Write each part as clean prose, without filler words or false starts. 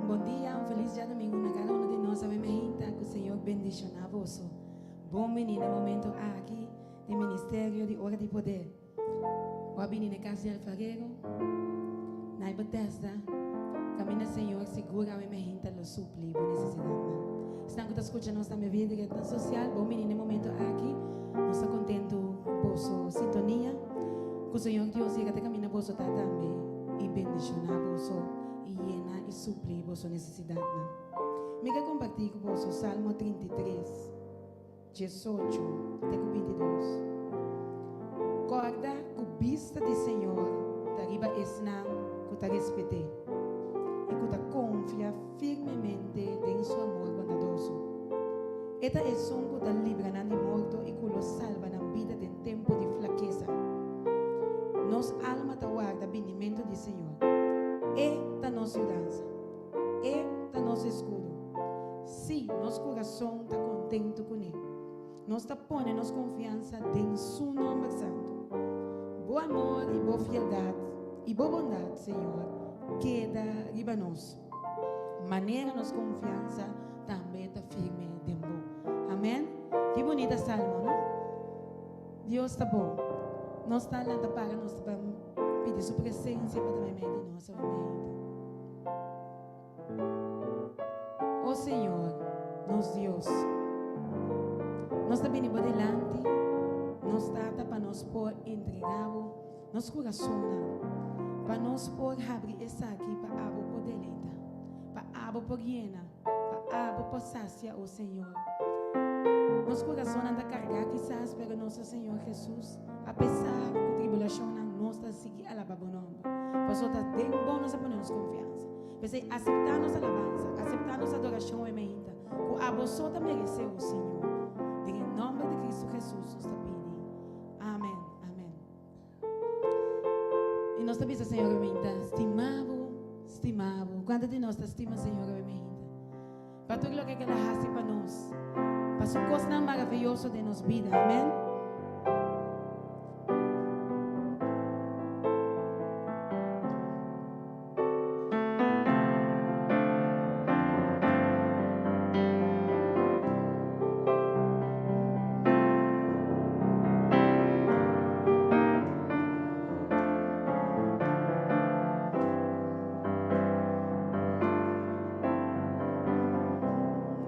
Bon dia, un felis djadomingo na kada uno di nos. Awe meinta ku Señor bendishoná boso. Bon bini na e momento aki di Ministerio di Ora di Poder. Bo a bini na e kas di alfarero, na e Bethesda, kaminda Señor sigur awe meinta lo supli bo nesesidatnan. Esnan ku ta skucha nos tambe via di retnan sosial, bon bini na e momento aki. Nos ta kontentu ku boso sintonia. Ku Señor Dios yega ta kaminda boso ta tambe i bendishoná boso i yena i supli boso nesesidatnan. Mi ke kompartí ku boso Salmo 33, 18 te ku 22. Kòrda ku bista di Señor ta riba esnan ku ta respet'é i ku ta konfia firmemente den su amor bondadoso. E ta esun ku ta libra nan di morto i ku lo salba nan bida den tempu di flakesa. Nos alma ta warda binimentu di Señor. E ta nos yudansa. E ta nos eskudo. Sí, nos kurason ta kontentu kuné. Nos ta pone nos konfiansa den Su nòmber santu. Bo amor i bo fieldat i bo bondat, Señor, keda riba nos. Manera nos konfiansa tambe ta firme den bo. Amen. Ki bunita salmo, no? Dios ta bon. Nos ta lanta para nos ta pidi su presencia pa ta meimei di nos awe meinta. O Señor, nos Dios, nos ta bini bo dilanti, nos Tata, pa nos por entrega bo nos curasonnan, pa nos por habri esaki pa abo por deleita, pa abo por yena, pa abo por sacia, o Señor. Nos curasonnan ta carga kisas, pero nos Señor Jesus, a pesar cu tribulacionnan, nos ta sigui alaba bo nomber. Pasobra ta den bo nos a pone nos confiansa. P'esei aseptá nos alabansa, aseptá nos adorashon awe mainta, ku abo so ta meresé, o Señor. Den e nòmber di Kristu Hesus nos ta pidi. Amen, amen. I nos ta bisa Señor awe mainta, stima bo, stima bo. Kuantu di nos ta stima Señor awe mainta? Pa tur loke ku el a hasi pa nos, pa su kosnan maraviyoso den nos bida. Amen.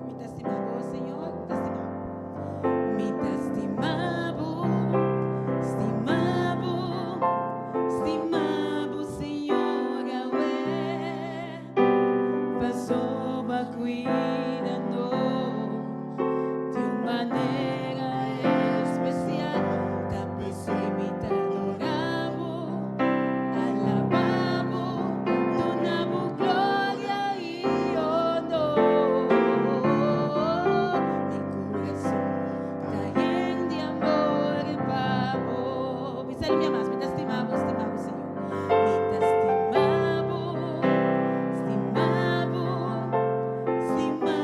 Mi ta stima bo, Señor, mi ta stima bo. Mi ta stima bo, stima bo, stima bo, Señor, awe. Pasobra cuida nos di un manera especial. Ta p'esei mi ta adora bo. Alabá bo, duna bo gloria i honor. Mi kurason ta yen di amor pa bo. Bisa el mia mas, mi ta stima bo, stima bo, Señor. Mi ta stima bo, stima bo, stima.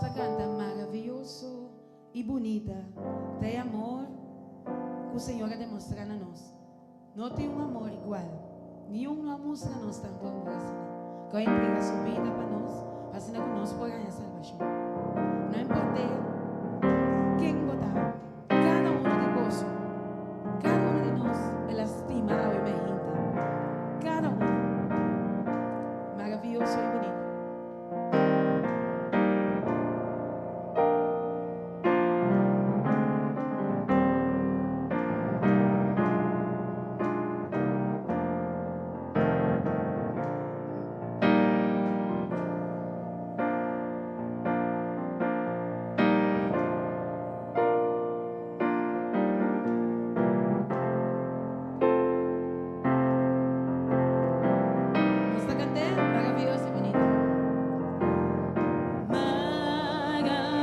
nos ta kanta maravioso i bunita ta e amor ku Señor a demostrá na nos. No tin un amor igual. Niun no a mustra nos tantu amor asina, ku a entrega su bida pa nos pa asina ku nos por haña salbashon. No import'é ken bo ta, kada unu di boso, kada unu di nos el a stima awe mainta. Kada unu. Maravioso i bunita. Nos ta cant'é maravioso y bunita.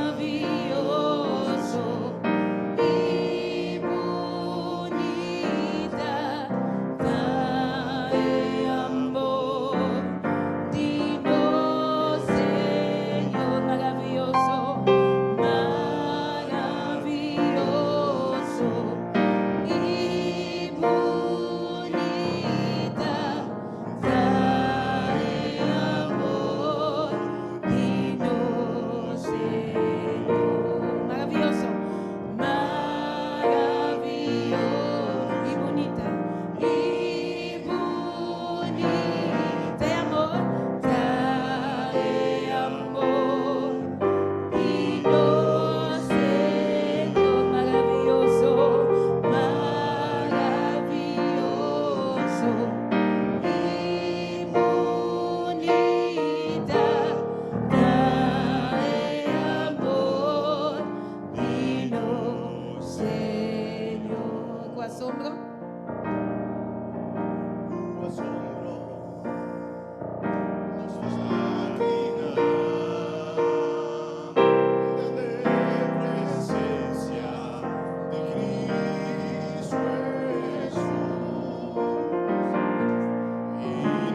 Maravioso y bunita ta e amor di nos Señor. Maravioso, maravioso y bunita ta e amor di nos Señor. Maravioso, maravioso y bunita, y bunita e amor, ta e amor di nos Señor. Maravioso, maravioso y bunita ta e amor di nos Señor. Ku asombro. Ku asombro nos ta den presensia di Kristu Hesus. I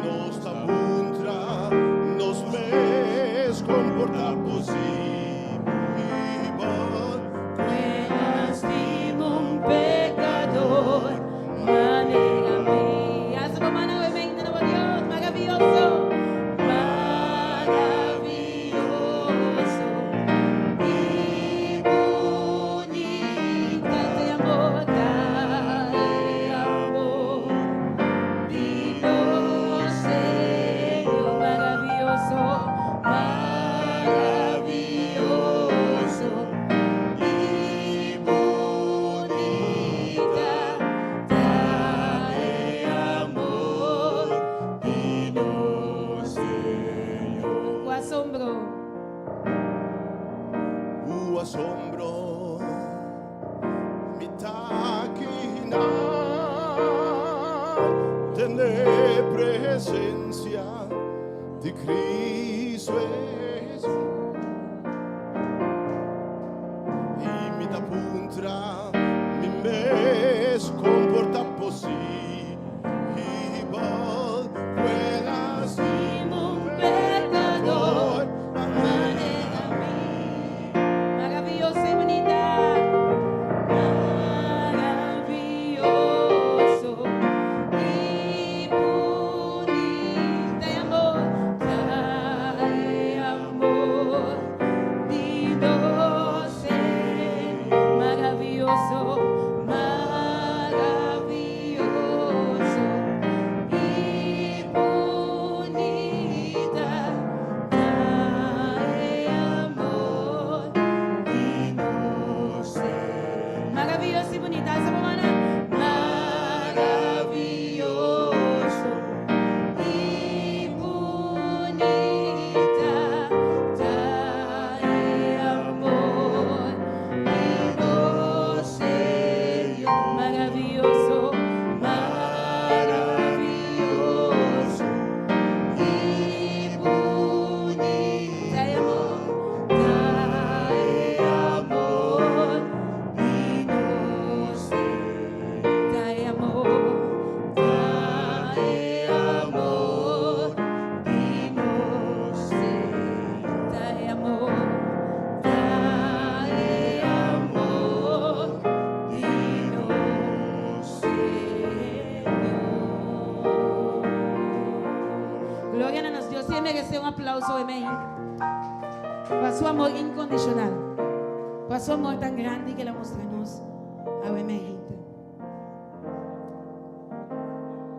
nos ta puntra nos mes kon por ta posibel. Ku El a stima un pekadó manera mi. Alsa bo man nuevamente na Dios, maravioso, maravioso y bunita ta e amor, ta e amor di nos Señor, maravioso, maravioso y bunita ta e amor di nos Señor. Ku asombro. Ku asombro mi ta akinan den presensia di Kristu Hesus. I mi ta puntra mi mes kon por ta posibel ku El a stima un pekadó manera mi. Maravioso i bunita. Maravioso i bunita e amor, ta e amor di nos Señor. Maravioso, meresé un aplouso, amèn. Pa su amor inkondishonal. Pa su amor tan grandi ku el a mustra nos. Amèn.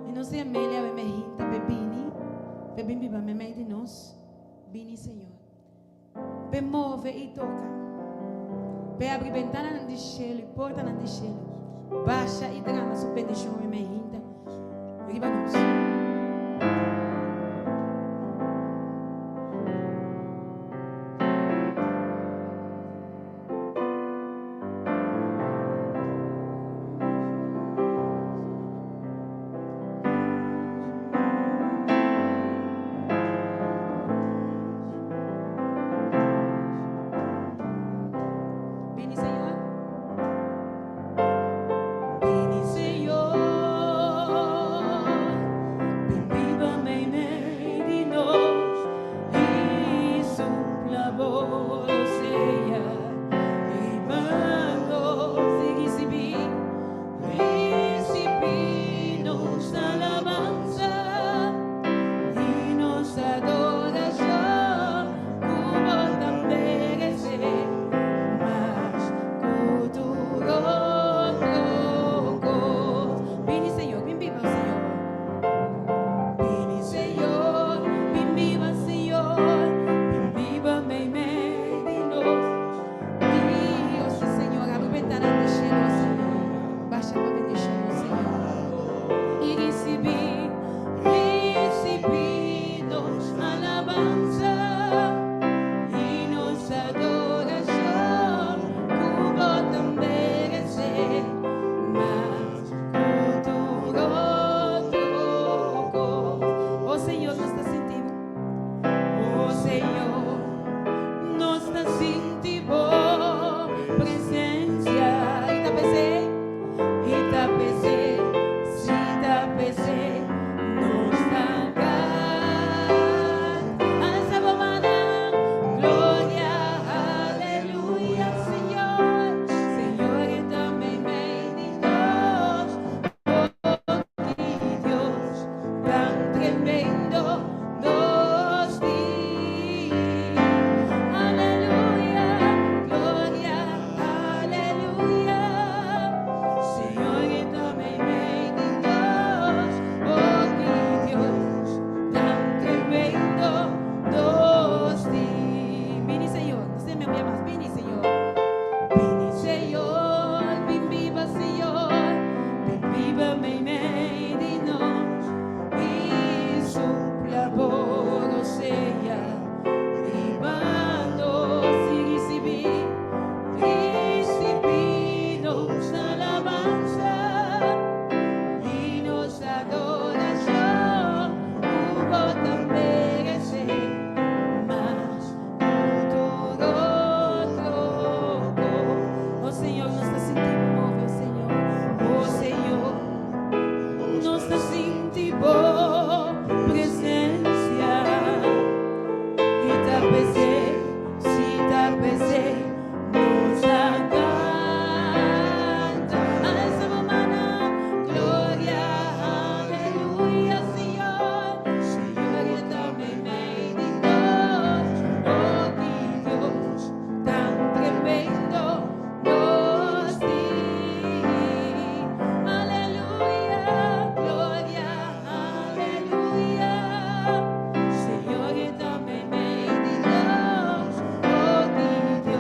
I nos ta yam'é, amèn, p'e bini, p'e bin biba meimei di nos. Bini, Señor. P'e move i toka. P'e habri bentananan di shelu i portanan di shelu. Basha i drama su bendishon amèn riba nos. Bini, Señor. Bini, Señor. Bin biba meimei di nos i supla bo rosea riba nos i risibí, risibí nos alabansa i nos adorashon ku bo ta meresé mas ku tur otro kos. Bini, Señor, bin biba, Señor. Bini, Señor, bin biba, Señor, bin biba meimei di nos. Dios, Señor, habri bentana di shelu, Señor. Basha bo bendishon, Señor. I risibí, risibí nos alabansa i nos adorashon ku bo ta meresé mas ku tur otro kos. Oh Señor, nos ta sinti. Oh Señor, nos ta sinti bo presensia. I ta p'esei, i ta p'esei, si ta p'esei, nos ta kanta. Alsa bo mannan, gloria, aleluya, Señor. Señor ta meimei di nos. Oh, Dios, tan tremendo nos tin. Aleluya, gloria, aleluya. Señor ta meimei di nos. Oh, Dios, tan tremendo nos tin. Bini, Señor, no se me mas. Bini, Señor. Bini, Señor, bin biba, Señor. Bin biba meimei di nos. I supla bo rosea riba nos i risibí, risibí nos alabansa i nos adorashon ku bo ta meresé mas ku tur otro kos. Oh Señor, nos ta sinti move, Señor. Oh Señor, nos ta sinti bo presensia. I ta p'esei, si ta p'esei, nos ta kanta. Alsa bo mannan, gloria, aleluya, Señor. Señor ta meimei di nos. Oh Dios, tan tremendo nos tin. Aleluya, gloria, aleluya. Señor ta meimei di nos. Oh Dios.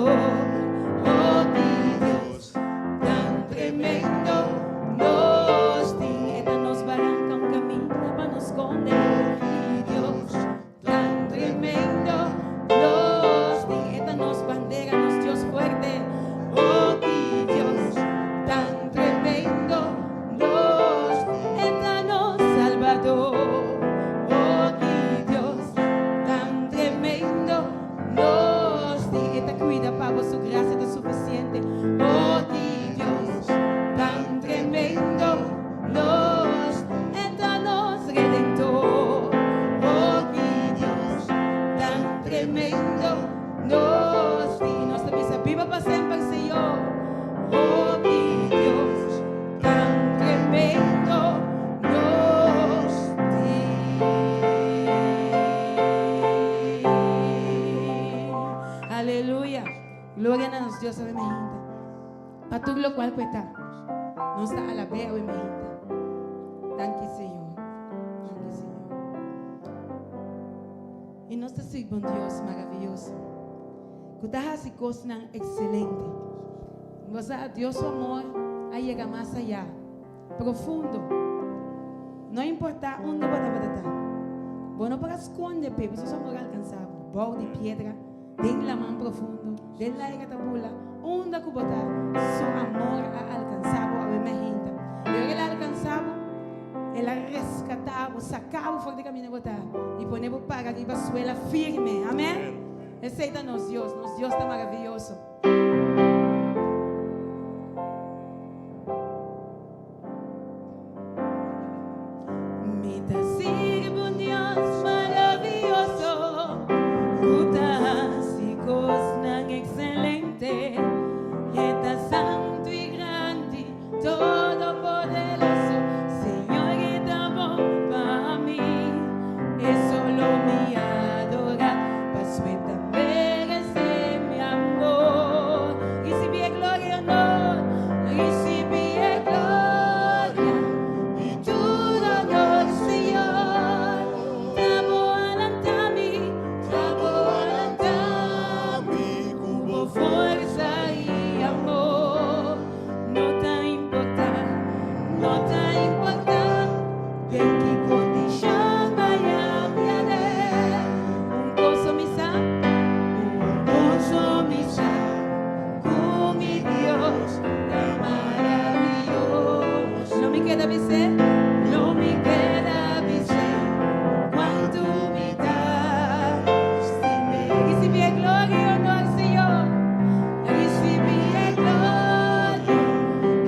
Salbador. Oh, ki Dios tan tremendo nos tin. E ta nos baranka, un kaminda pa nos skonde. Ki Dios tan tremendo nos tin. E ta nos bandera, nos Dios fuerte. Oh, ki Dios tan tremendo nos. E ta nos Salbador. Oh, ki Dios tan tremendo nos tin. E ta kuida pa bo, su grasia ta sufisiente. Oh, ki Dios tan tremendo nos. E ta nos Redentor. Oh, ki Dios tan tremendo nos tin. Nos ta bisa, biba pa semper, Señor. Oh, ki Dios tan tremendo nos tin. Aleluya. Gloria na nos Dios, awe mainta. Pa tur lokual ku ta. Nos ta alab'é awe mainta. Danki, Señor. Danki, Señor. I nos ta sirbi un Dios maravioso ku ta hasi kosnan ekselente. Bo sa, Dios su amor a yega mas ayá, profundo. No importá unda bo tabata. Bo no por skonde p'e, su amor a alkansá bo. Bou di piedra, den laman profundo, den laira ta bula, unda ku bo ta, su amor a alkansá bo, awe mainta. I ora el a alkansá bo, el a reskatá bo, saka bo for di kaminda bo ta i pone bo para riba suela firme. Amèn? Esei ta nos Dios, nos Dios ta maravioso. Mi ta sirbi un Dios maravioso, ku ta hasi kosnan ekselente. E ta santu i grandi, todopoderoso. Señor ta bon pa mi, e solo mi adorá, paso e ta meresé mi amor. Risibí gloria i honor, risibí gloria i tur honor, Señor. T'abo a lanta mi, t'abo a lanta mi, ku forsa i amor. No ta importá, no ta importá, den ki kondishon mi ta. Un kos mi sa, un kos mi sa, ku mi Dios ta maravioso. Lo mi keda bis'é, lo mi keda bis'é, kuantu mi ta stim'é. Risibí gloria i honor, Señor. Risibí gloria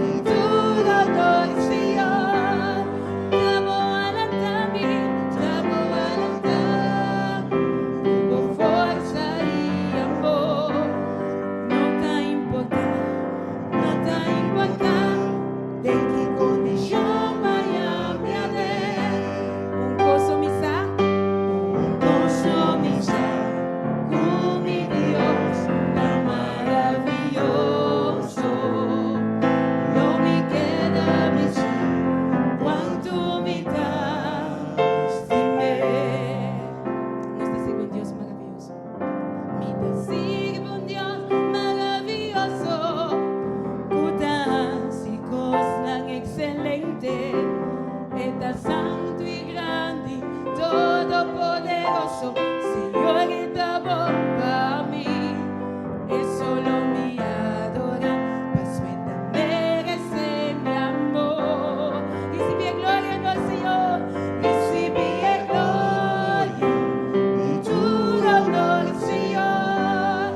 i tur honor, Señor. T'abo a lanta mi, t'abo a lanta mi, ku forsa i amor. No ta importá, no ta importá, den ki kondishon mi ta. Un kos mi sa, un kos mi sa, ku mi Dios ta maravioso. Lo mi keda bis'é, kuantu mi ta stim'é. Nos ta sirbi un Dios maravioso. Mi ta sirbi un Dios maravioso, ku ta hasi kosnan ekselente. E ta santu i grandi, todopoderoso. Señor ta bon pa mi, e solo mi adorá, paso e ta meresé mi amor. Risibí gloria, no Señor, risibí gloria i tur honor, Señor.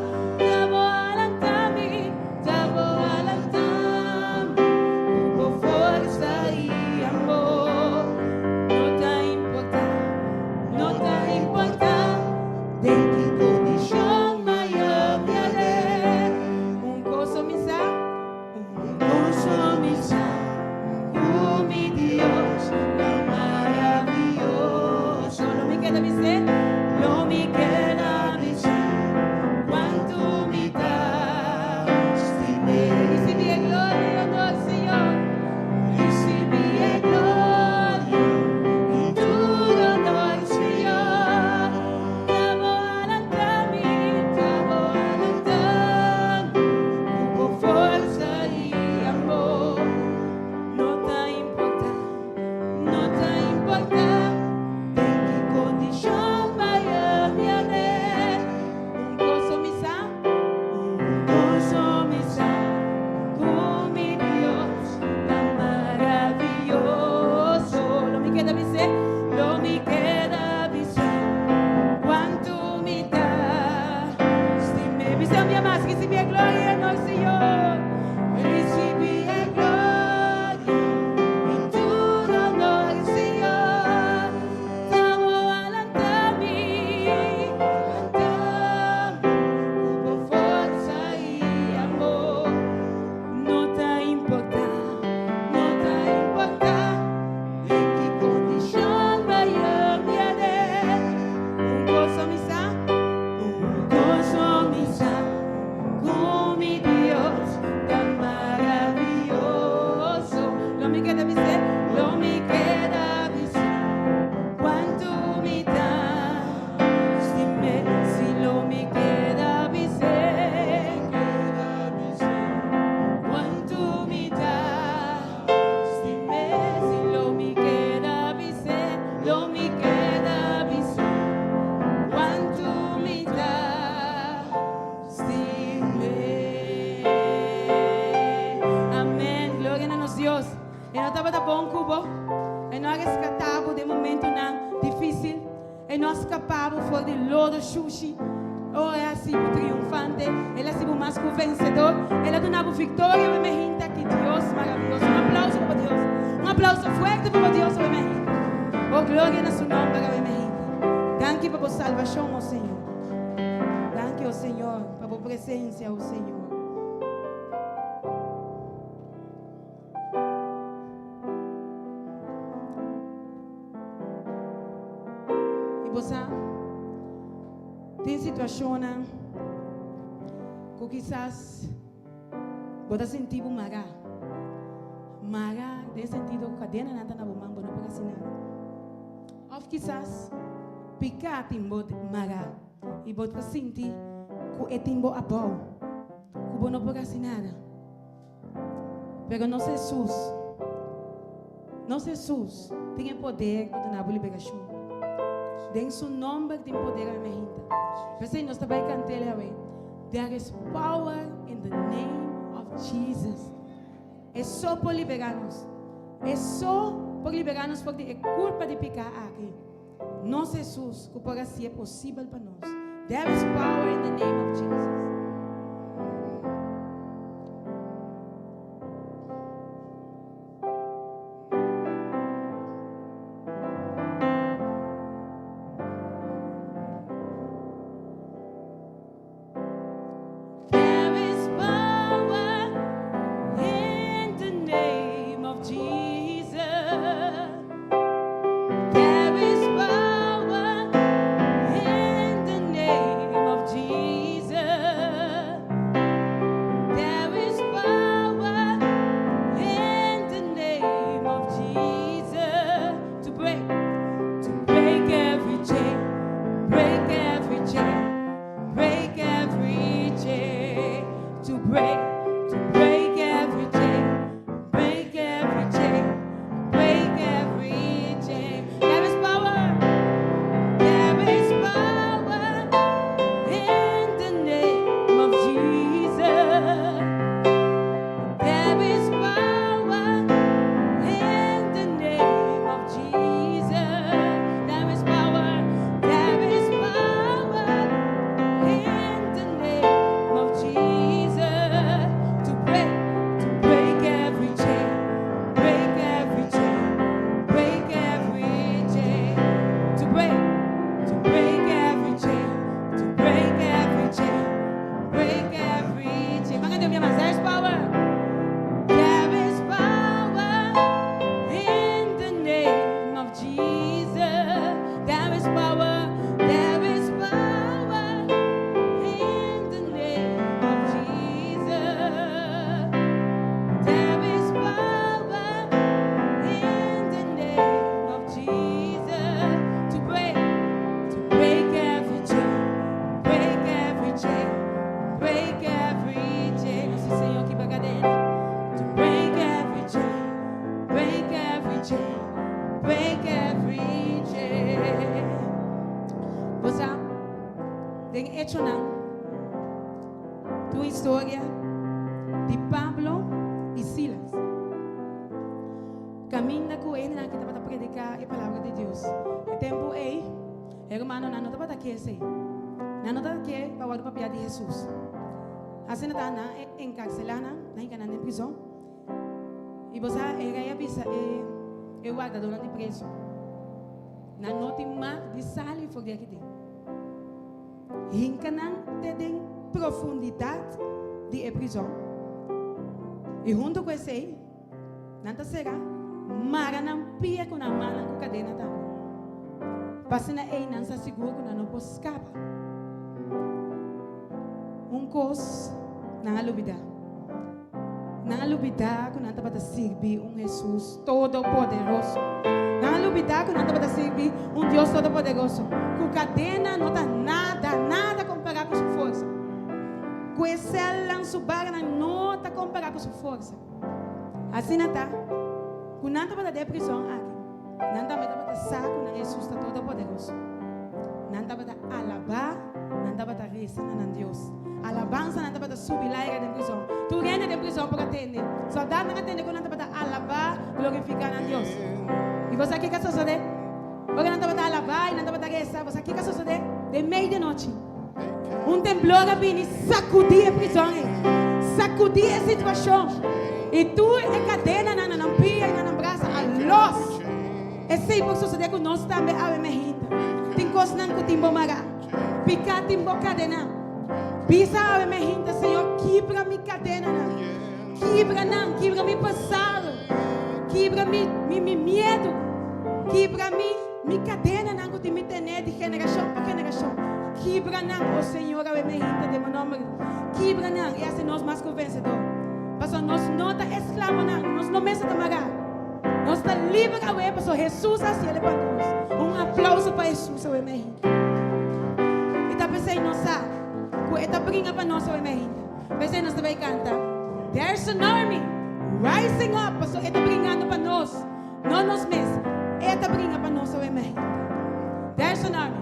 Risibí e gloria i honor, Señor. Risibí e gloria i tur honor, Señor. T'abo a lanta mi, lanta mi, ku forsa i amor. No ta importá, no ta importá, den ki kondishon mi ta. Un kos mi sa, un kos mi sa, ku mi Dios ta maravioso. Lo mi keda bis'é, lo mi keda bis'é, kuantu mi ta stim'é, si lo mi keda bis'é, kuantu mi ta stim'é, si lo mi keda bis'é, lo mi keda bis'é, kuantu mi ta stim'é. Amèn. Gloria na nos Dios. E no tabata bon ku bo. E no a reskatá bo den momentonan difísil. E no a skapa bo for di lodo shushi. Oh, el a hasi bo triunfante. El a hasi bo mas ku vensedó. El a duna bo viktoria, mi hinta ki Dios maravioso. Un aplouso pa Dios. Un aplouso fuerte pa Dios, mi hinta. Oh, gloria na su nòmber, mi hinta. Danki pa bo salbashon, oh Señor. Danki, oh Señor, pa bo presensia, oh Señor. I bo tin situashon ku kisas bo ta sinti bo mará. Mará den sentido kadena nan ta na bo man, bo no por hasi nada. Òf kisas piká tin bo mará i bo ta sinti ku e tin bo abou, ku bo no por hasi nada. Pero nos Hesus, nos Hesus tin e poder pa duna liberashon. Den su nòmber tin poder, mi hinta. P'esei nos ta bai kant'é awe. There is power in the name of Jesus. E so por liberá nos. E so por liberá nos for di e kulpa di piká aki. Nos Hesus, ku por hasi posibel pa nos. There is power in the name of Jesus. There is power in the name of Jesus. There is power in the name of Jesus. There is power in the name of Jesus to break every chain, break every chain, break every chain, to break every chain, break every chain, break every chain. There is power, there is power in the name of Jesus. There is power in the name of Jesus. There is power, there is power in the name of Jesus to break every chain, break every chain, break every chain, to break every chain, to break every chain, break every chain. Mga Dios, there is power. There is power in the name of Jesus. There is power, there is power in the name of Jesus. There is power in the name of Jesus to break every chain, break every chain, break every chain. No Señor, kibra kadena. To break every chain, break every chain, break every chain. Bo den Echonan, tin historia di Pablo i Silas. Kaminda ku nan ku tabata prediká e palabra di Dios. E tempu ei, e romanonan no tabata ke esei. Nan no tabata ke pa papia di Hesus. Asina ta nan a enkarselá nan, nan hinka nan den prizon. I bo sa, e rei a bisa e e wardadónan di preso, Nan no tin mag di sali for di aki den. Hinka nan te den profundidat di e prizon. I huntu ku esei, nan ta sera, mara nan pia ku nan mannan ku kadena tambe. Pa asina ei nan sa sigur ku nan no por skapa. Un kos nan a lubidá. Nan a lubidá ku nan tabata sirbi un Hesus Todopoderoso. Nan a lubidá ku nan tabata sirbi un Dios Todopoderoso, ku kadena no ta nada, nada kompará ku su forsa. Ku e sèlnan, su baranan no ta kompará ku su forsa. Asina ta, ku nan tabata den e prizòn aki, nan tambe tabata sa ku nan Hesus ta Todopoderoso. Nan tabata alabá, nan tabata resa na nan Dios. Alabansanan tabata subi laira den prizon. Tur hende den prizon por a tende. Sòldatnan a tende ku nan tabata alabá, glorifiká nan Dios. I bo sa kiko a sosodé? Ora nan tabata alabá i nan tabata resa, bo sa kiko a sosodé? Den mei di nochi, un temblor a bini sakudí e prizon ei, sakudí e situashon, i tur e kadenanan na nan pia i na nan brasa a lòs. Esei por sosodé ku nos tambe awe mehita. Tin kosnan ku tin bo mará. Piká tin bo kadená. Bisa awe mehita, Señor, kibra mi kadenanan. Kibra nan, kibra mi pasado. Kibra mi, mi, mi miedu. Kibra mi, mi kadenanan ku tin mi tené di generashon pa generashon. Kibra nan, o Señor, awe mehita den bo nòmber. Kibra nan i hasi nos mas ku vensedor. Pasobra nos no ta esklabonan, nos no mester ta mará. Nos ta liber awe paso Hesus a hasiele pa nos. Un aplauso pa Hesus awe meinta. I ta pesey nos sa ku e ta bringa pa nos awe meinta. Pesey nos ta bay kanta, There's an army rising up paso e ta bringando pa nos, no nos mes. E ta bringa pa nos awe meinta. There's an army.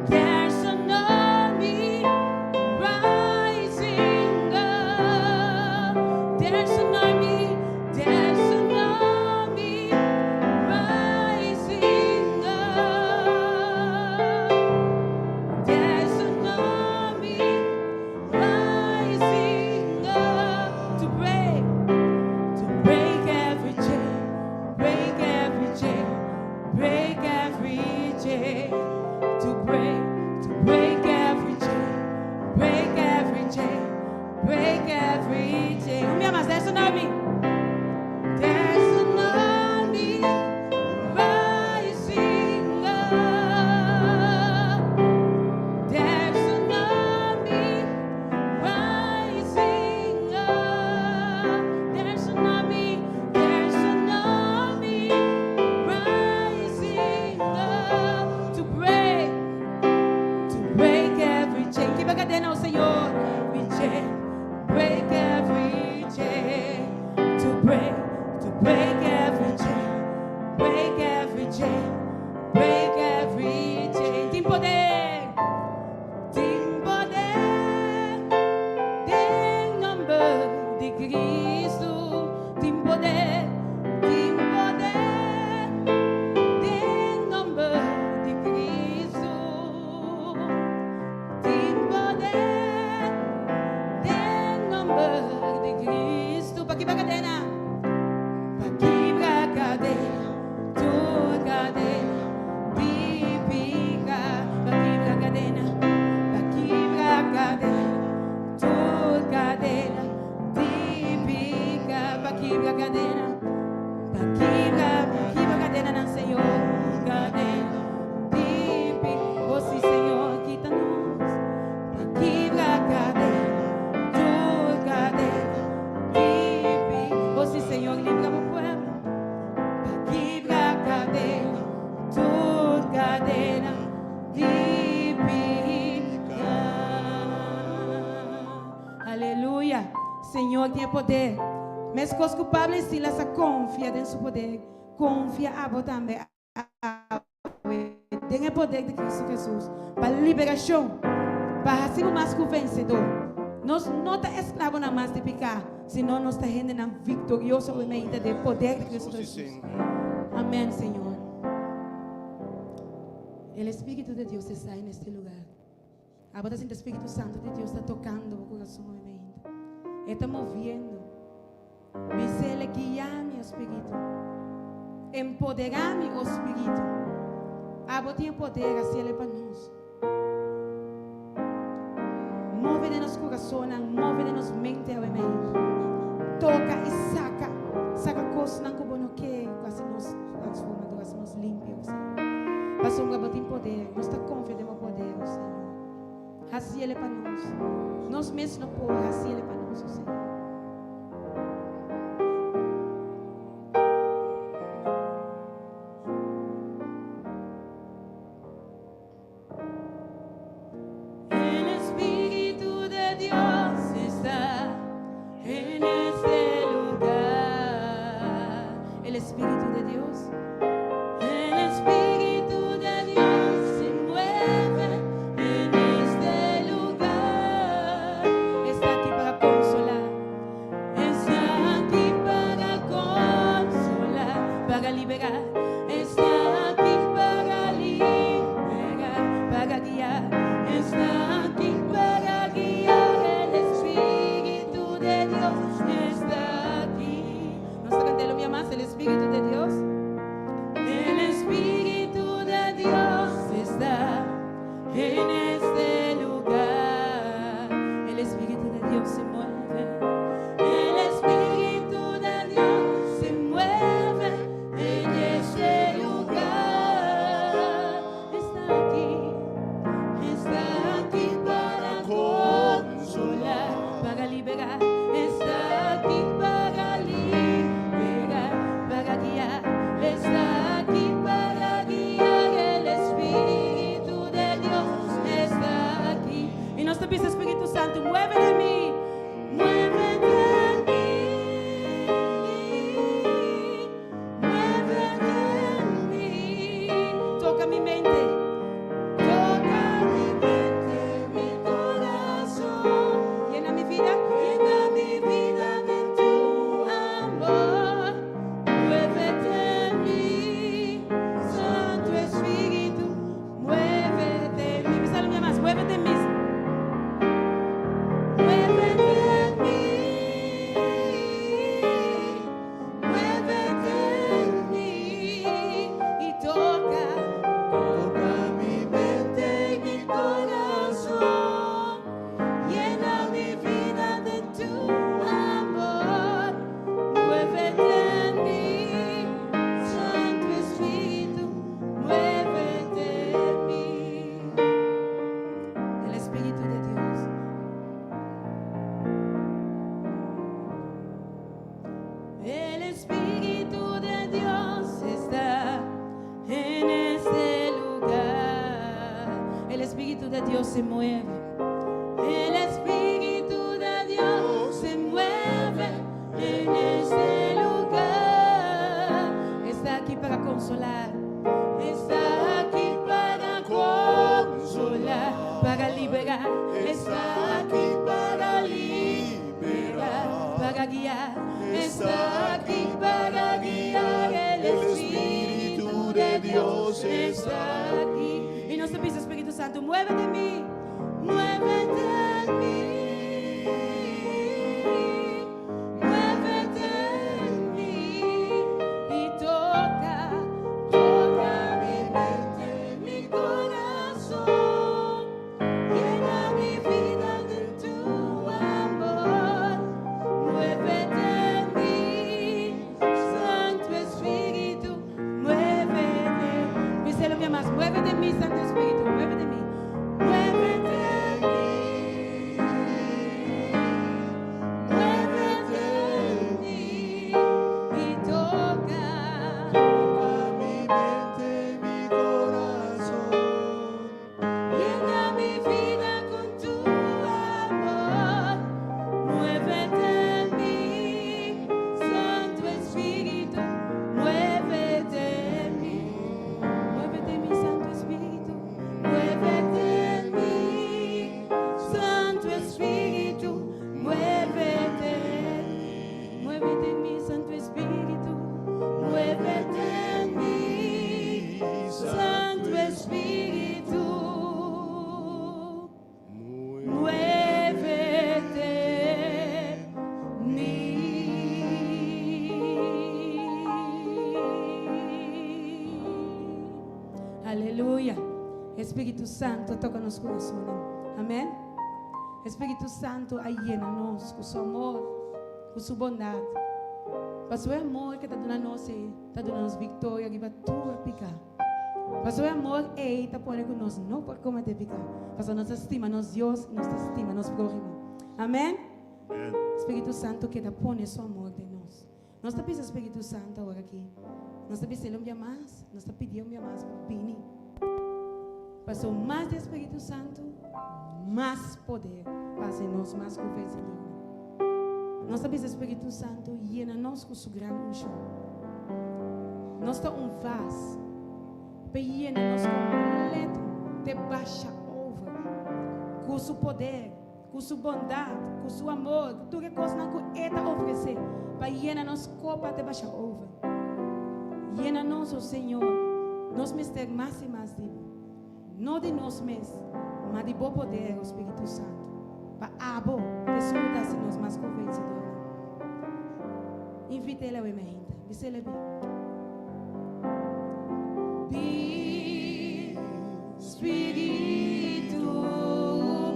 There's an army rising up. There's an army, there's an army rising up. There's an army rising up to break, to break every chain, break every chain. Break every chain, to break, to break every chain, break every chain, break every chain. Un bia mas, there's an army. There's an army rising up. There's an army rising up. There's an army, there's an army rising up to break, to break every chain. Kibra kadena, oh Señor, every chain, break every chain. To break every chain, break every chain, break every chain. Tin poder, tin poder, den nomber di Cristo. Tin poder, tin poder, den nomber di Cristo. Tin poder, den nomber di Cristo. Pa kibra kadena, pa kibra kadena, tur kadena di pika. Pa kibra kadena, pa kibra kadena, tur kadena di pika. Pa kibra kadena, pa kibra, kibra kadenanan, Señor, kadena di pika. Oh sí, Señor, kita nos. Pa kibra kadena, tur kadena di pika. Oh sí, Señor, libra bo pueblo. Pa kibra kadena, tur kadena di pika. Aleluya! Señor tin e poder. Meskos ku Pablo i Silas a konfia den su poder, konfia abo tambe awe den e poder di Cristo Jesus pa liberashon, pa hasi bo mas ku vensedor. Nos no ta esklabonan mas di piká, sino nos ta hendenan viktorioso awe mainta den e poder di Cristo Jesus. Amèn, Señor. El Espíritu de Dios está en este lugar. Abo ta sinti Spiritu Santu di Dios ta tokando bo kurason awe mainta. E ta moviendo. Bis'El, Guia mi, o Spiritu. Empoderá mi, o Spiritu. Abo tin e poder, hasiel pa nos. Move den nos kurasonnan, move den nos mente awe mainta. Toka i saka, saka kosnan ku bo no ke ku hasi nos transformador, hasi nos limpio, o Señor. Pasobra bo tin poder, nos ta konfia den bo poder, o Señor. Hasiel pa nos. Nos mes no por, hasiel pa nos, o Señor. El Espíritu de Dios está en este lugar. El Espíritu de Dios. El Espíritu de Dios se mueve en este lugar. Está aquí para consolar. Está aquí para consolar, para liberar. Está aquí para liberar, para guiar. Está aquí para guiar. El Espíritu de Dios está aquí. Nos ta kant'é un mas, el Espíritu de Dios. El Espíritu de Dios está en este lugar. El Espíritu de Dios se mueve. El Espíritu de Dios se mueve en este lugar. Está aquí, está aquí para consolar, para liberar. Está aquí para liberar, para guiar. Está aquí para guiar. El Espíritu de Dios está aquí. I nos ta bisa Spiritu Santu, mueve den mi, muévete en mi, muévete en mi. Toka mi mente, toka mi mente, mi kurason. Llena mi vida de tu amor. Muévete en mi, Santo Espíritu, muévete en mi. Bis'é mas, muévete en mi. Muévete en mi, muévete en mi i toka, Toka mi mente i mi kurason. Llena mi bida di tu amor. Muévete en mi, Santo Espíritu, muévete en mi. El Espíritu de Dios. El Espíritu de Dios está en este lugar. El Espíritu de Dios se mueve. El Espíritu de Dios se mueve en este lugar. Está aquí para consolar. Está aquí para consolar, para liberar. Está aquí para liberar, para guiar. Está aquí para guiar. El Espíritu de Dios está aquí. I nos ta bisa Spiritu Santu, muévete en mi, muévete en mi, muévete en mi i toka, toka mi mente, mi kurason. Llena mi bida di tu amor. Muévete en mi, Santo Espíritu, muévete. Bis'é un mas, muévete en mi, Santo Espíritu, muévete en mi. Spiritu Santu a toka nos kurasonnan. Amèn. E Spiritu Santu a yena nos ku su amor, ku su bondat. Pasobra e amor ke ta duna nos ei ta duna nos viktoria riba tur piká. Pasobra e amor ei ta pone ku nos no por kometé piká, pasobra nos ta stima nos Dios i nos ta stima nos próhimo. Amèn. Spiritu Santu keda pone su amor den nos. Nos ta bisa Spiritu Santu awor aki, nos ta bis'el un bia mas, nos ta pidi'e un bia mas pa bini. Pasobra mas di e Spiritu Santu, mas poder pa hasi nos mas ku vensedornan. Nos ta bisa Spiritu Santu yena nos ku su gran unshon. Nos ta un vas pa e yena nos kompleto te basha over ku su poder. Ku su bondat, ku su amor, ku tur e kosnan ku E ta ofresé pa yena nos kopa te basha over. Yena nos, o Señor, nos mester mas i mas di Bo. No di nos mes, ma di Bo poder, o Spiritu Santu, pa Abo ta esun ku ta hasi nos mas ku vensedornan. Invit'El awe mainta. Bis'El bin. Bin, Spiritu,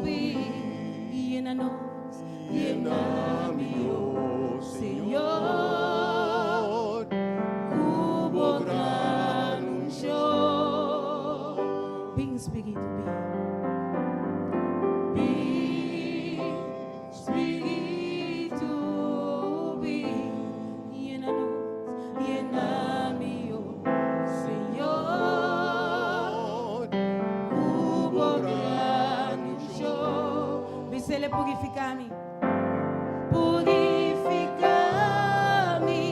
bin, yena nos, yena mi, o Señor, ku bo gran unshon. Bin, Spiritu, bin. Bin, Spiritu, bin. Yena nos, yena mi, oh Señor, ku bo gran unshon. Bisele purifiká mi. Purifiká mi,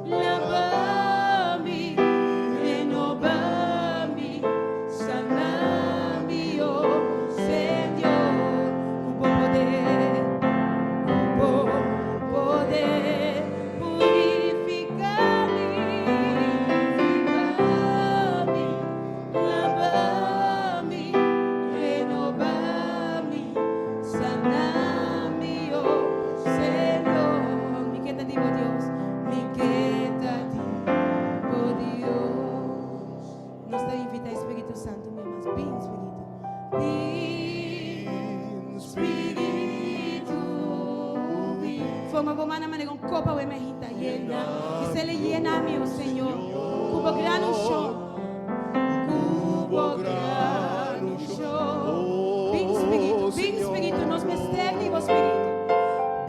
laba mi, renobá mi, sana mi, oh Señor, ku bo poder, ku bo poder. Purifica mi, purifica mi, laba mi, renoba mi, sana mi, oh Señor. Mi ke ta di bo Dios, mi ke ta di bo Dios. Nos ta invita e Spiritu Santu mi mas. Bin Spiritu, bin Spiritu, bin. Forma bo mana manera un kopa awe mi a hinta yena. Bisele yena mi, o Señor, ku bo gran unshon, ku bo gran unshon. Bin Spiritu, bin Spiritu, nos mester di bo Spiritu.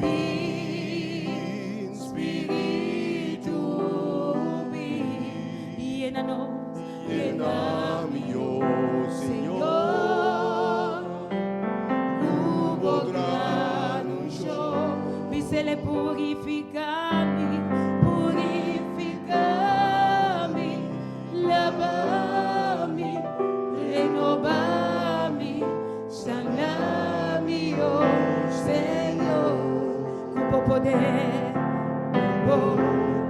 Bin Spiritu, bin. Yena nos, yena mi, oh Señor, ku bo gran unshon. Bisele purifica mi, purifica mi, laba mi, renoba mi, sana mi, oh Señor, ku bo poder, ku bo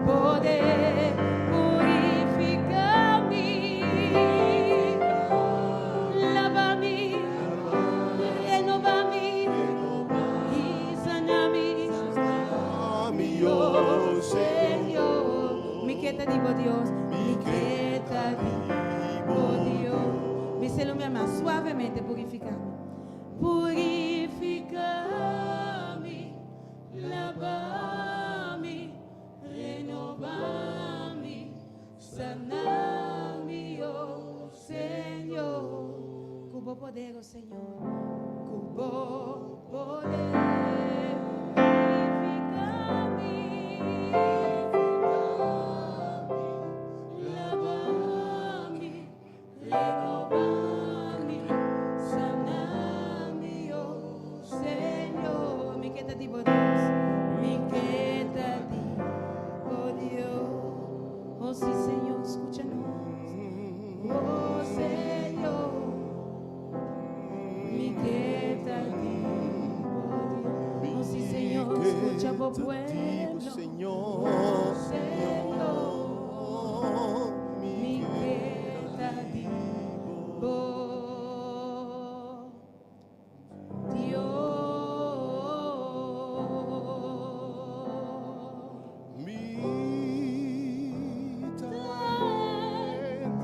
poder purifica mi, laba mi, renoba mi i sana mi, oh Señor. Mi ke ta di bo Dios, mi ke ta di bo Dios. Biselo mi ama suavemente purifica mi. Purifica mi, laba mi, renoba mi, sana mi, oh Señor. Ku bo poder, oh Señor, ku bo poder, purifica mi, laba mi, Renoba mi, sana mi, oh Señor. Mi ke ta di bo Dios, mi ke ta di bo Dios. Oh si Señor, skucha nos. Oh Señor, mi ke ta di bo Dios. Oh si Señor, skucha bo pueblo. Oh Señor. Mi ke ta di bo Dios. Mi ta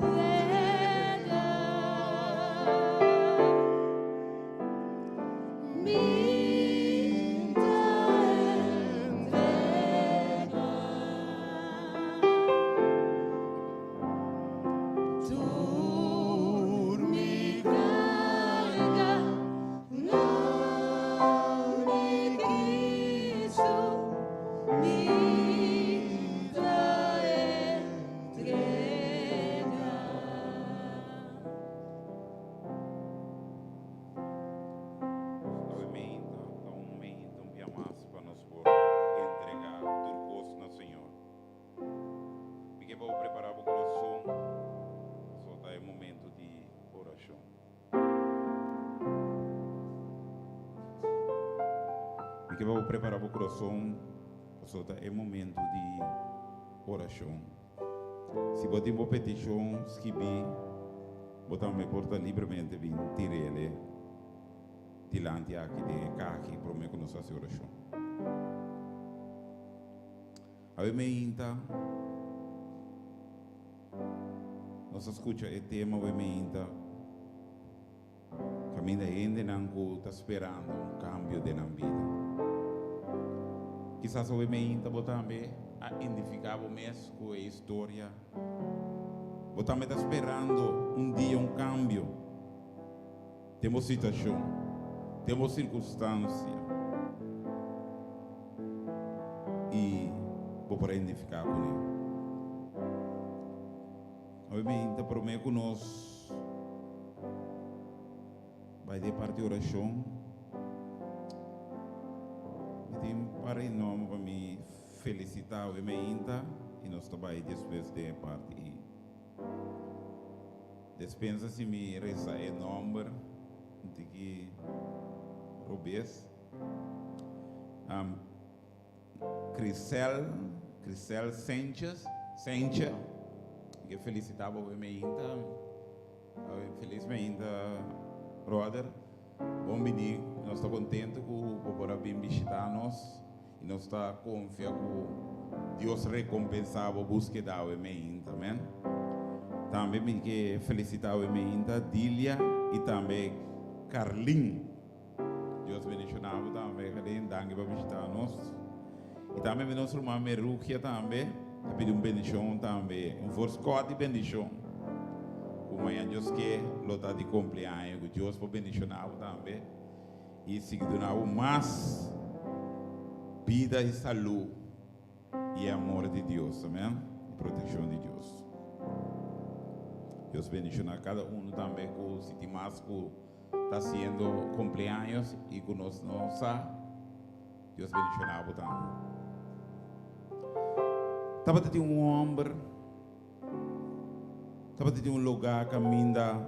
entrega. Mi ta entregá. Tur mi karga na mi Kristu mi ta entregá. Awe meinta ta un meinta un bia mas pa nos por entrega tur kos na Señor. Mi ke pa bo prepara bo kurason, pasobra ta e momento di orashon. Mi ke pa bo prepara bo kurason, pasobra ta e momento di orashon. Si bo tin bo petishon skibí, bo tambe por ta libremente bin tir'ele dilanti aki den e kahi promé ku nos hasi orashon. Awe meinta nos a skucha e tema awe meinta kaminda hendenan ku ta sperando un kambio den nan bida. Kisas awe meinta bo tambe a identifiká bo mes ku e historia. Bo tambe ta sperando un dia un kambio den bo situashon, den bo sirkunstansia i bo por a identifiká kuné. Awe meinta promé ku nos bai den parti orashon, mi tin un par di nòmber pa mi felisitá awe meinta i nos ta bai despues den e parti ei. Despensa si mi resa e nòmber un tiki robes. Crisel, Crisel Sanchez, Sanchez. Mi ke felisitá bo awe meinta. Felis meinta, brother. Bon bini. Nos ta kontentu ku bo por a bin bishitá nos i nos ta konfia ku Dios rekompensá bo búskeda awe meinta. Amen. Tambe mi ke felisitá awe meinta Dilia i tambe Carlin. Dios bendiciona bo tambe Carlin, danki pa bishita nos. I tambe mi nos ruman Merugia tambe ta pidi un bendicion tambe, un voorskot di bendicion. Ku mañan Dios ke lo ta di cumpleaños, ku Dios por bendiciona bo tambe i sigui duna bo mas bida i salú i e amor di Dios, amen, i proteccion di Dios. Dios bendiciona cada uno tambe ku si tin mas ku ta haciendo cumpleaños y cu nos no sa, Dios bendiciona bo tambe. Tabata tin un homber, tabata tin un lugar caminda,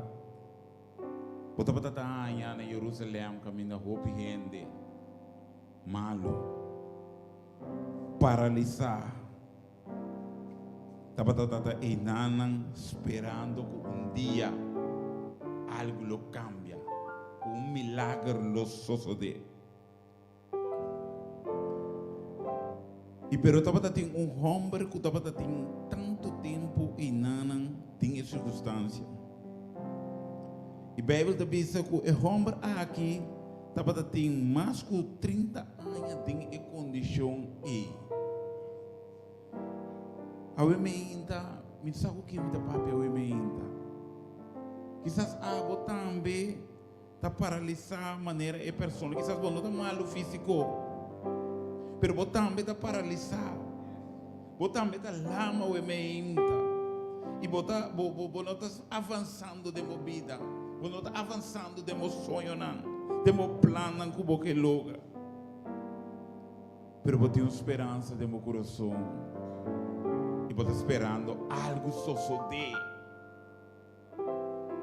bo tabata ta haña na Jerusalem caminda hopi hende malo, paralisa, Tabata tata einanan sperando ku un dia algu lo kambia, ku un milager lo sosodé. I pero tabata tin un hòmber ku tabata tin tantu tempu einanan den e sirkunstansia. I Beibel ta bisa ku e hòmber aki tabata tin mas ku 30 aña den e kondishon ei. Awe meinta, mi sa ku ken mi ta papia awe meinta. Kisas abo tambe ta paralisá manera e persona. Kisas bo no ta malu físiko, pero bo tambe ta paralisá. Bo tambe ta lama awe meinta. I bo ta, bo, bo, bo no ta avansando den bo bida. Bo no ta avansando den bo soñonan, den bo plannan ku bo ke logra. Pero bo tin un speransa den bo kurason i bo ta sperando algu sosodé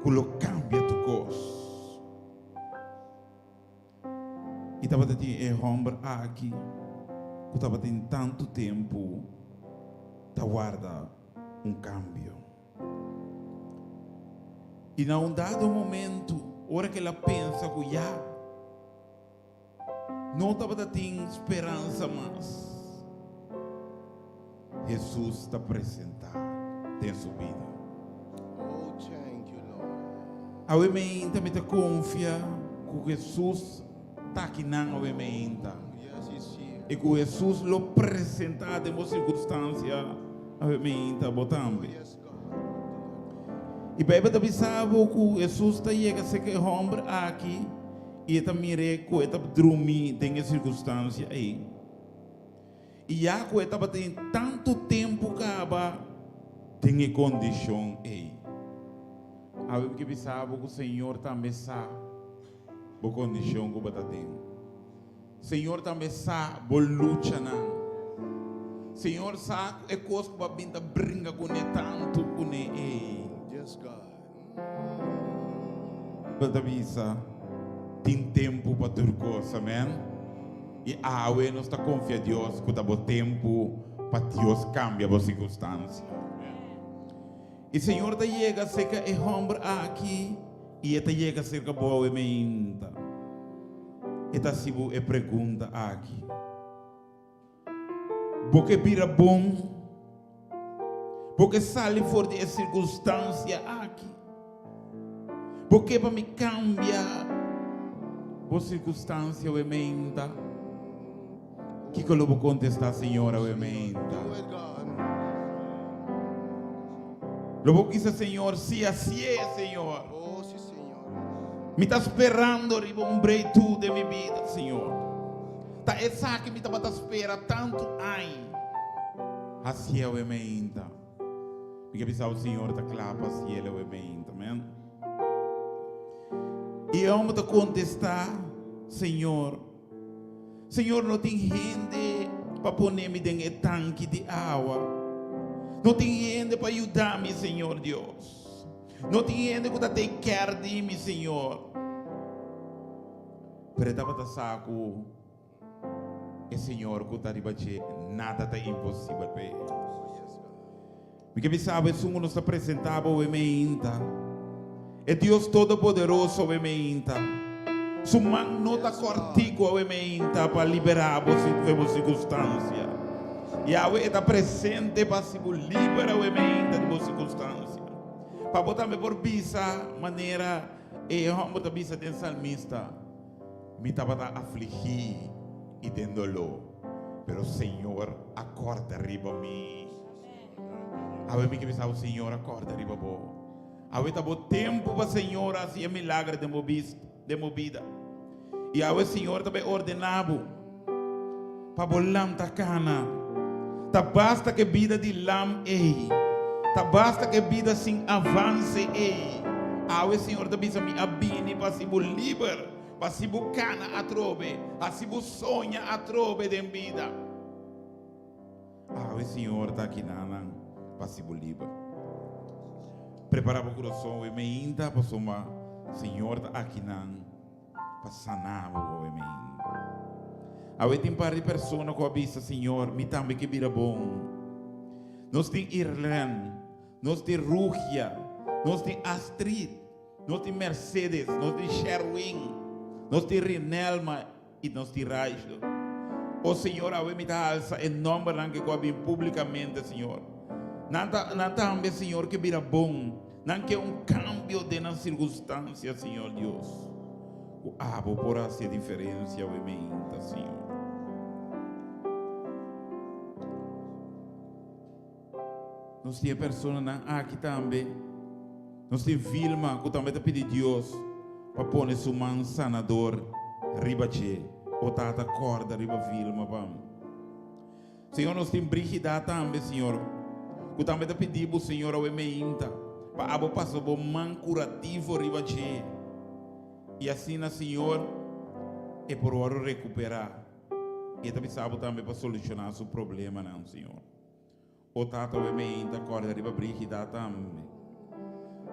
ku lo kambia tur kos. I tabata tin e hòmber aki ku tabatin tantu tempu ta warda un kambio. I na un dado momentu, ora ku el a pensa ku ya, No tabata tin speransa mas. Hesus ta presentá den su bida. Oh, thank you, Lord. Awe meinta mi ta konfia ku Hesus ta akinan awe meinta. I ku Hesus lo presentá den bo sirkunstansia awe meinta bo tambe. I Beibel ta bisa bo ku Hesus ta yega serka e hòmber aki i e ta mir'é ku e ta drumí den e sirkunstansia ei. I ya ku e tabatin tantu tempu kaba den e kondishon ei. Awe mi ke bisa bo ku Señor tambe sa bo kondishon ku bo ta den. Señor tambe sa bo luchanan. Señor sa ku e kos ku bo a bin ta bringa kuné tantu kuné ei. Yes, God. Bo ta bisa, Tin tempu pa tur kos. Amen. I awe nos ta konfia Dios ku ta bo tempu pa Dios kambia bo sirkunstansia. I Señor ta yega serka e hòmber aki i e ta yega serka bo awe meinta. E ta hasi bo e pregunta aki. Bo ke bira bon? Bo ke sali for di e sirkunstansia aki? Bo ke pa mi kambia bo sirkunstansia awe meinta? Kiko lo bo kontestá Señor awe meinta? Lo bo kisa Señor, sí, así es, Señor. Mi ta sperando riba un breakthrough den mi bida, Señor. Ta esaki mi tabata spera tantu aña. Hasié awe meinta. Mi ke bisa bo Señor ta kla pa hasiel awe meinta. Amen. I e homber ta kontestá, Señor, Señor no tin hende pa pone mi den e tanki di awa. No tin hende pa yuda mi, Señor Dios. No tin hende ku ta take care di mi, Señor. Pero e tabata sa ku e Señor ku ta riba dje, nada ta imposibel pa e. Mi ke bisa bo esun ku nos ta presentá bo awe meinta, e Dios Todopoderoso awe meinta. Su man no ta kòrtiku awe meinta pa liberá bo for bo sirkunstansia. Yahweh e ta presente pa hasi bo liber awe meinta di bo sirkunstansia. Pa bo tambe por bisa manera E hòmber ta bisa den salmista, Mi tabata afligí i den doló, pero Señor a kòrda riba mi. Awe mi ke bisa bo, Señor a kòrda riba bo. Awe ta bo tempu pa Señor hasi e milager den bo bis, den bo bida. I awe Señor ta bai ordená bo pa bo lanta kana. Ta basta ku e bida di lam ei. Ta basta ku e bida sin avanse ei. Awe Señor ta bisa, Mi a bini pa hasi bo liber, pa hasi bo kana atrobe, hasi bo soña atrobe den bida. Awe Señor ta akinanan pa hasi bo liber. Prepara bo kurason, we meinta, pasobra Señor ta akinan. pa sana bo awe mi. Awe tin par di persona ku a bisa, Señor, mi tambe ke bira bon. Nos tin Irlen, nos tin Rugia, nos tin Astrid, nos tin Mercedes, nos tin Sherwin, nos tin Rinelma i nos tin Rachel. O Señor, awe mi ta alsa e nombernan ke ku a bin publikamente, Señor. Nan ta, nan tambe, Señor, ke bira bon. Nan ke un kambio den nan sirkunstansia, Señor Dios. Ku abo por hasi e diferensia awe meinta, Señor. Nos tin e personanan aki tambe. Nos tin Vilma ku tambe ta pidi Dios pa pone su man sanador riba dje. O Tata, kòrda riba Vilma pa mi. Señor, nos tin Brigida tambe, Señor, ku tambe ta pidi bo, Señor, awe meinta, pa abo pasa bo man kurativo riba dje. I asina, Señor, e por wòrdu rekuperá. I e ta bisa bo tambe pa solushoná su problemanan, Señor. O Tata, awe meinta, kòrda riba Brigida tambe.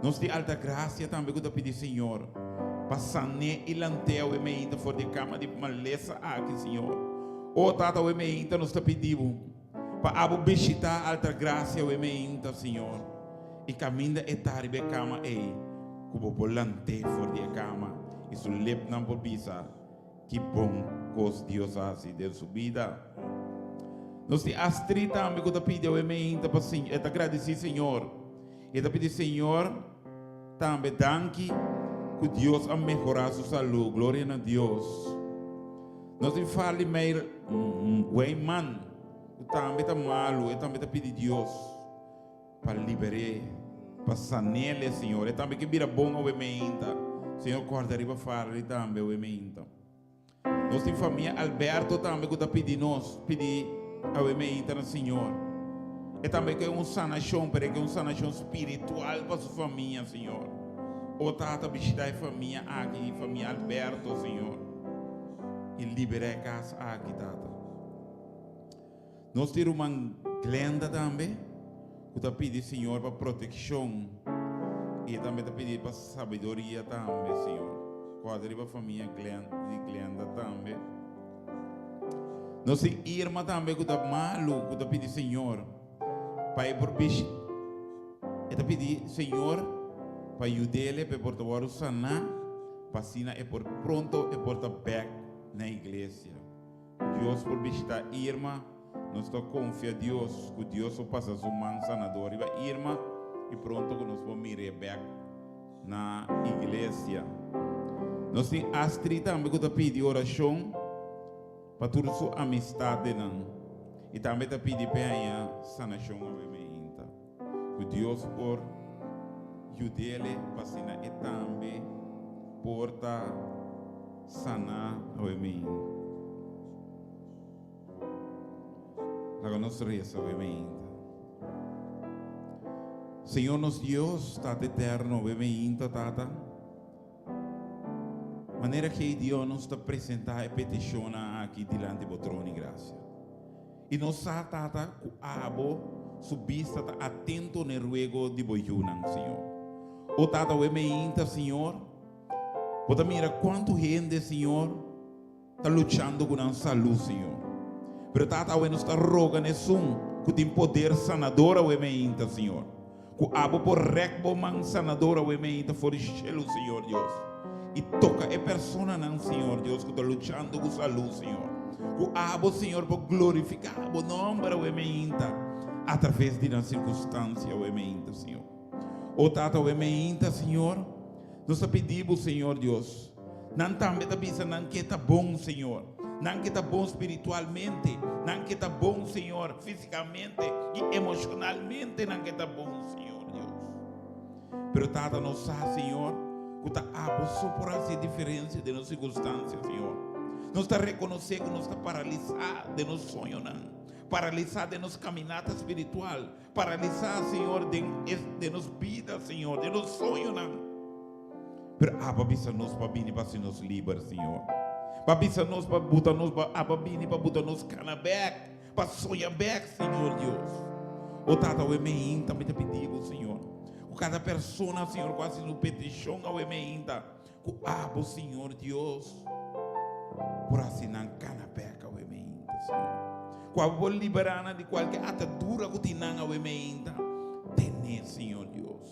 Nos tin Altagracia tambe ku ta pidi Señor pa san'é i lant'é awe meinta for di e kama di malesa aki, Señor. O Tata, awe meinta nos ta pidi Bo pa abo bishitá Altagracia awe meinta, Señor, i kaminda e ta riba e kama ei, ku Bo por lant'é for di e kama i su lepnan por bisa ki bon kos Dios a hasi den su bida. Nos tin Astrid tambe ku ta pidi awe meinta pa e ta gradisí Señor. E ta pidi Señor tambe danki ku Dios a mehorá su salú. Gloria na Dios. Nos tin Farley Meir Weyman ku tambe ta malu, e tambe ta pidi Dios pa liber'é, pa san'el, Señor. E tambe ke bira bon awe meinta. Señor kòrda riba Farley tambe awe meinta. Nos tin famia Alberto tambe ku ta pidi nos, pidi awe meinta na Señor. E tambe ke un sanashon, pero e ke un sanashon spiritual pa su famia, Señor. O Tata, bishita e famia aki, famia Alberto, Señor. I libera e kas aki, Tata. Nos tin ruman Glenda tambe ku ta pidi Señor pa protekshon i e tambe ta pidi pa sabiduria tambe, Señor. Kòrda riba famia di Glenda tambe. Nos tin Irma tambe ku ta malu ku ta pidi Señor pa e por bishi e ta pidi Señor pa yud'é pa e por ta wòrdu saná pa asina e por pronto e por ta bèk na iglesia. Dios por bishita Irma, nos ta konfia Dios ku Dios lo pasa su man sanador riba Irma i pronto ku nos por mir'é bèk na iglesia. Nos tin Astrid tambe ku ta pidi orashon pa tur su amistadenan i tambe ta pidi p'e haña sanashon awe meinta. Ku Dios por yud'ele pa asina e tambe por ta saná awe meinta. Laga nos resa awe meinta. Señor nos Dios, Tata Eterno, awe meinta, Tata, manera ke Dios nos ta presentá e petishonnan aki dilanti bo trono di grasia. I nos sa, Tata, ku abo su bista ta atento n'e ruego di bo yunan, Señor. O Tata, awe meinta, Señor, bo ta mira kuantu hende, Señor, ta luchando ku nan salú, Señor. Pero, Tata, awe nos ta roga na esun ku tin poder sanador awe meinta, Señor, ku abo por rèk bo man sanador awe meinta for di shelu, Señor Dios, i toka e personanan, Señor Dios, ku ta luchando ku salú, Señor. Ku abo, Señor, por glorifiká bo nòmber awe meinta atraves di nan sirkunstansia awe meinta, Señor. O Tata, awe meinta, Señor, nos ta pidi bo, Señor Dios, nan tambe ta bisa nan ke ta bon, Señor. Nan ke ta bon spiritualmente, nan ke ta bon, Señor, físikamente i emoshonalmente nan ke ta bon, Señor Dios. Pero Tata, nos sa, Señor, ku ta abo so por hasi e diferensia den nos sirkunstansia, Señor. Nos ta rekonosé ku nos ta paralisá den nos soñonan, paralisá den nos kaminata spiritual, Paralisá, Señor, den es, den nos bida, Señor, den nos soñonan. Pero aba bisa nos pa bini pa hasi nos liber, Señor. Pa bisa nos pa buta nos, pa aba bini pa buta nos kana bek, pa soña bek, Señor Dios. O Tata, awe meinta mi ta pidi bo, Señor, ku kada persona, Señor, ku hasi su petishon awe meinta, ku abo, Señor Dios, por hasi nan kana bek awe meinta, Señor. Ku abo por liberá nan di kualke atadura ku tin nan awe meinta. Tene, Señor Dios.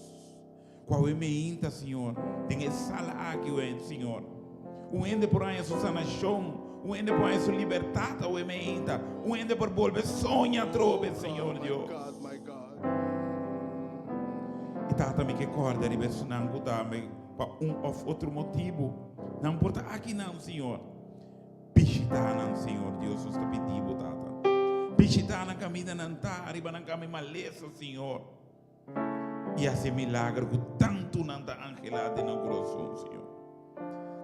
Ku awe meinta, Señor, den e sala aki, Señor, un hende por haña su sanashon, un hende por haña su libertat awe meinta, un hende por bolbe soña atrobe, Señor Dios. I Tata, mi ke kòrda riba esunnan ku ta Pa un òf otro motibu, nan por ta akinan, Señor. Bishitá nan, Señor Dios, nos ta pidi Bo, Tata. Bishitá nan kaminda nan ta, ariba nan kami malesa, Señor. I hasi e milagro ku tantu nan ta anhelá den nan kurason, Señor.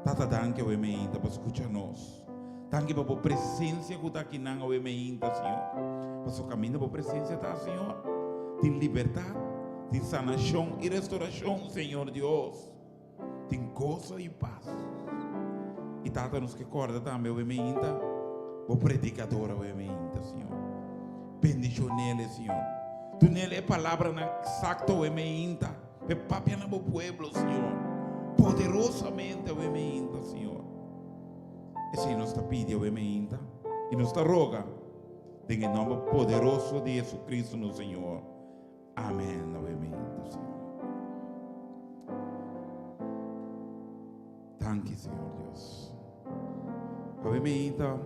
Tata, danki awe meinta pa skucha nos. Danki pa Bo presensia ku ta akinan awe meinta, Señor. Pasobra kaminda Bo presensia ta, Señor, tin libertat, tin sanashon i restorashon, Señor Dios. Tin goso i pas. I Tata, nos ke kòrda tambe awe meinta Bo predikador awe meinta, Señor. Bendishon'el, Señor. Dun'el e palabranan eksakto awe meinta. Pe papia na bo pueblo, Señor. Poderosamente awe meinta, Señor. Esei nos ta pidi awe meinta i nos ta roga den e nomber poderoso di Jesucristo nos Señor. Amen. Awe meinta, Señor. Danki, Señor Dios. Awe meinta,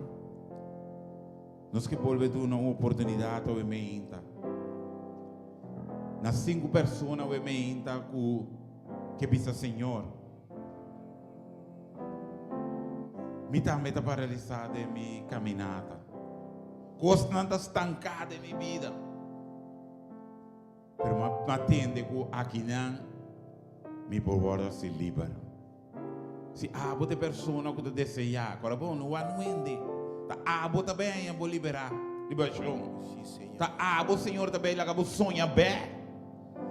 nos ke bolbe duna un oportunidad awe meinta. Na sinku persona awe meinta ku ke bisa Señor. Mi tambe ta paralisá den mi kaminata. Kosnan ta stanká den mi bida. Pero mi a tende ku akinan mi por wòrdu hasi liber. Si abo ta e persona ku ta deseá, kòrda bon, no wak nuende. Ta abo ta bai haña bo liberá, liberashon. Ta abo Señor ta bai laga bo soña bèk.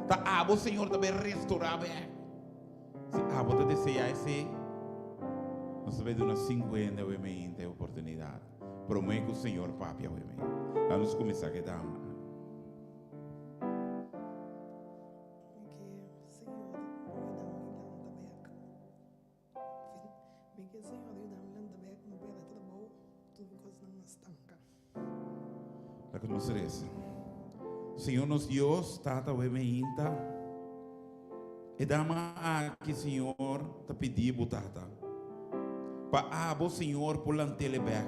Ta abo Señor ta bai restorá bèk. Si abo ta deseá esei, nos ta bai duna sinku hende awe meinta e oportunidat. Promé ku Señor papia awe meinta. Laga nos kuminsá ku e dama. Laga nos reza. Señor nos Dios, Tata awe meinta, e dama aki, Señor, ta pidi bo, Tata, pa abo, Señor, por lantele bek.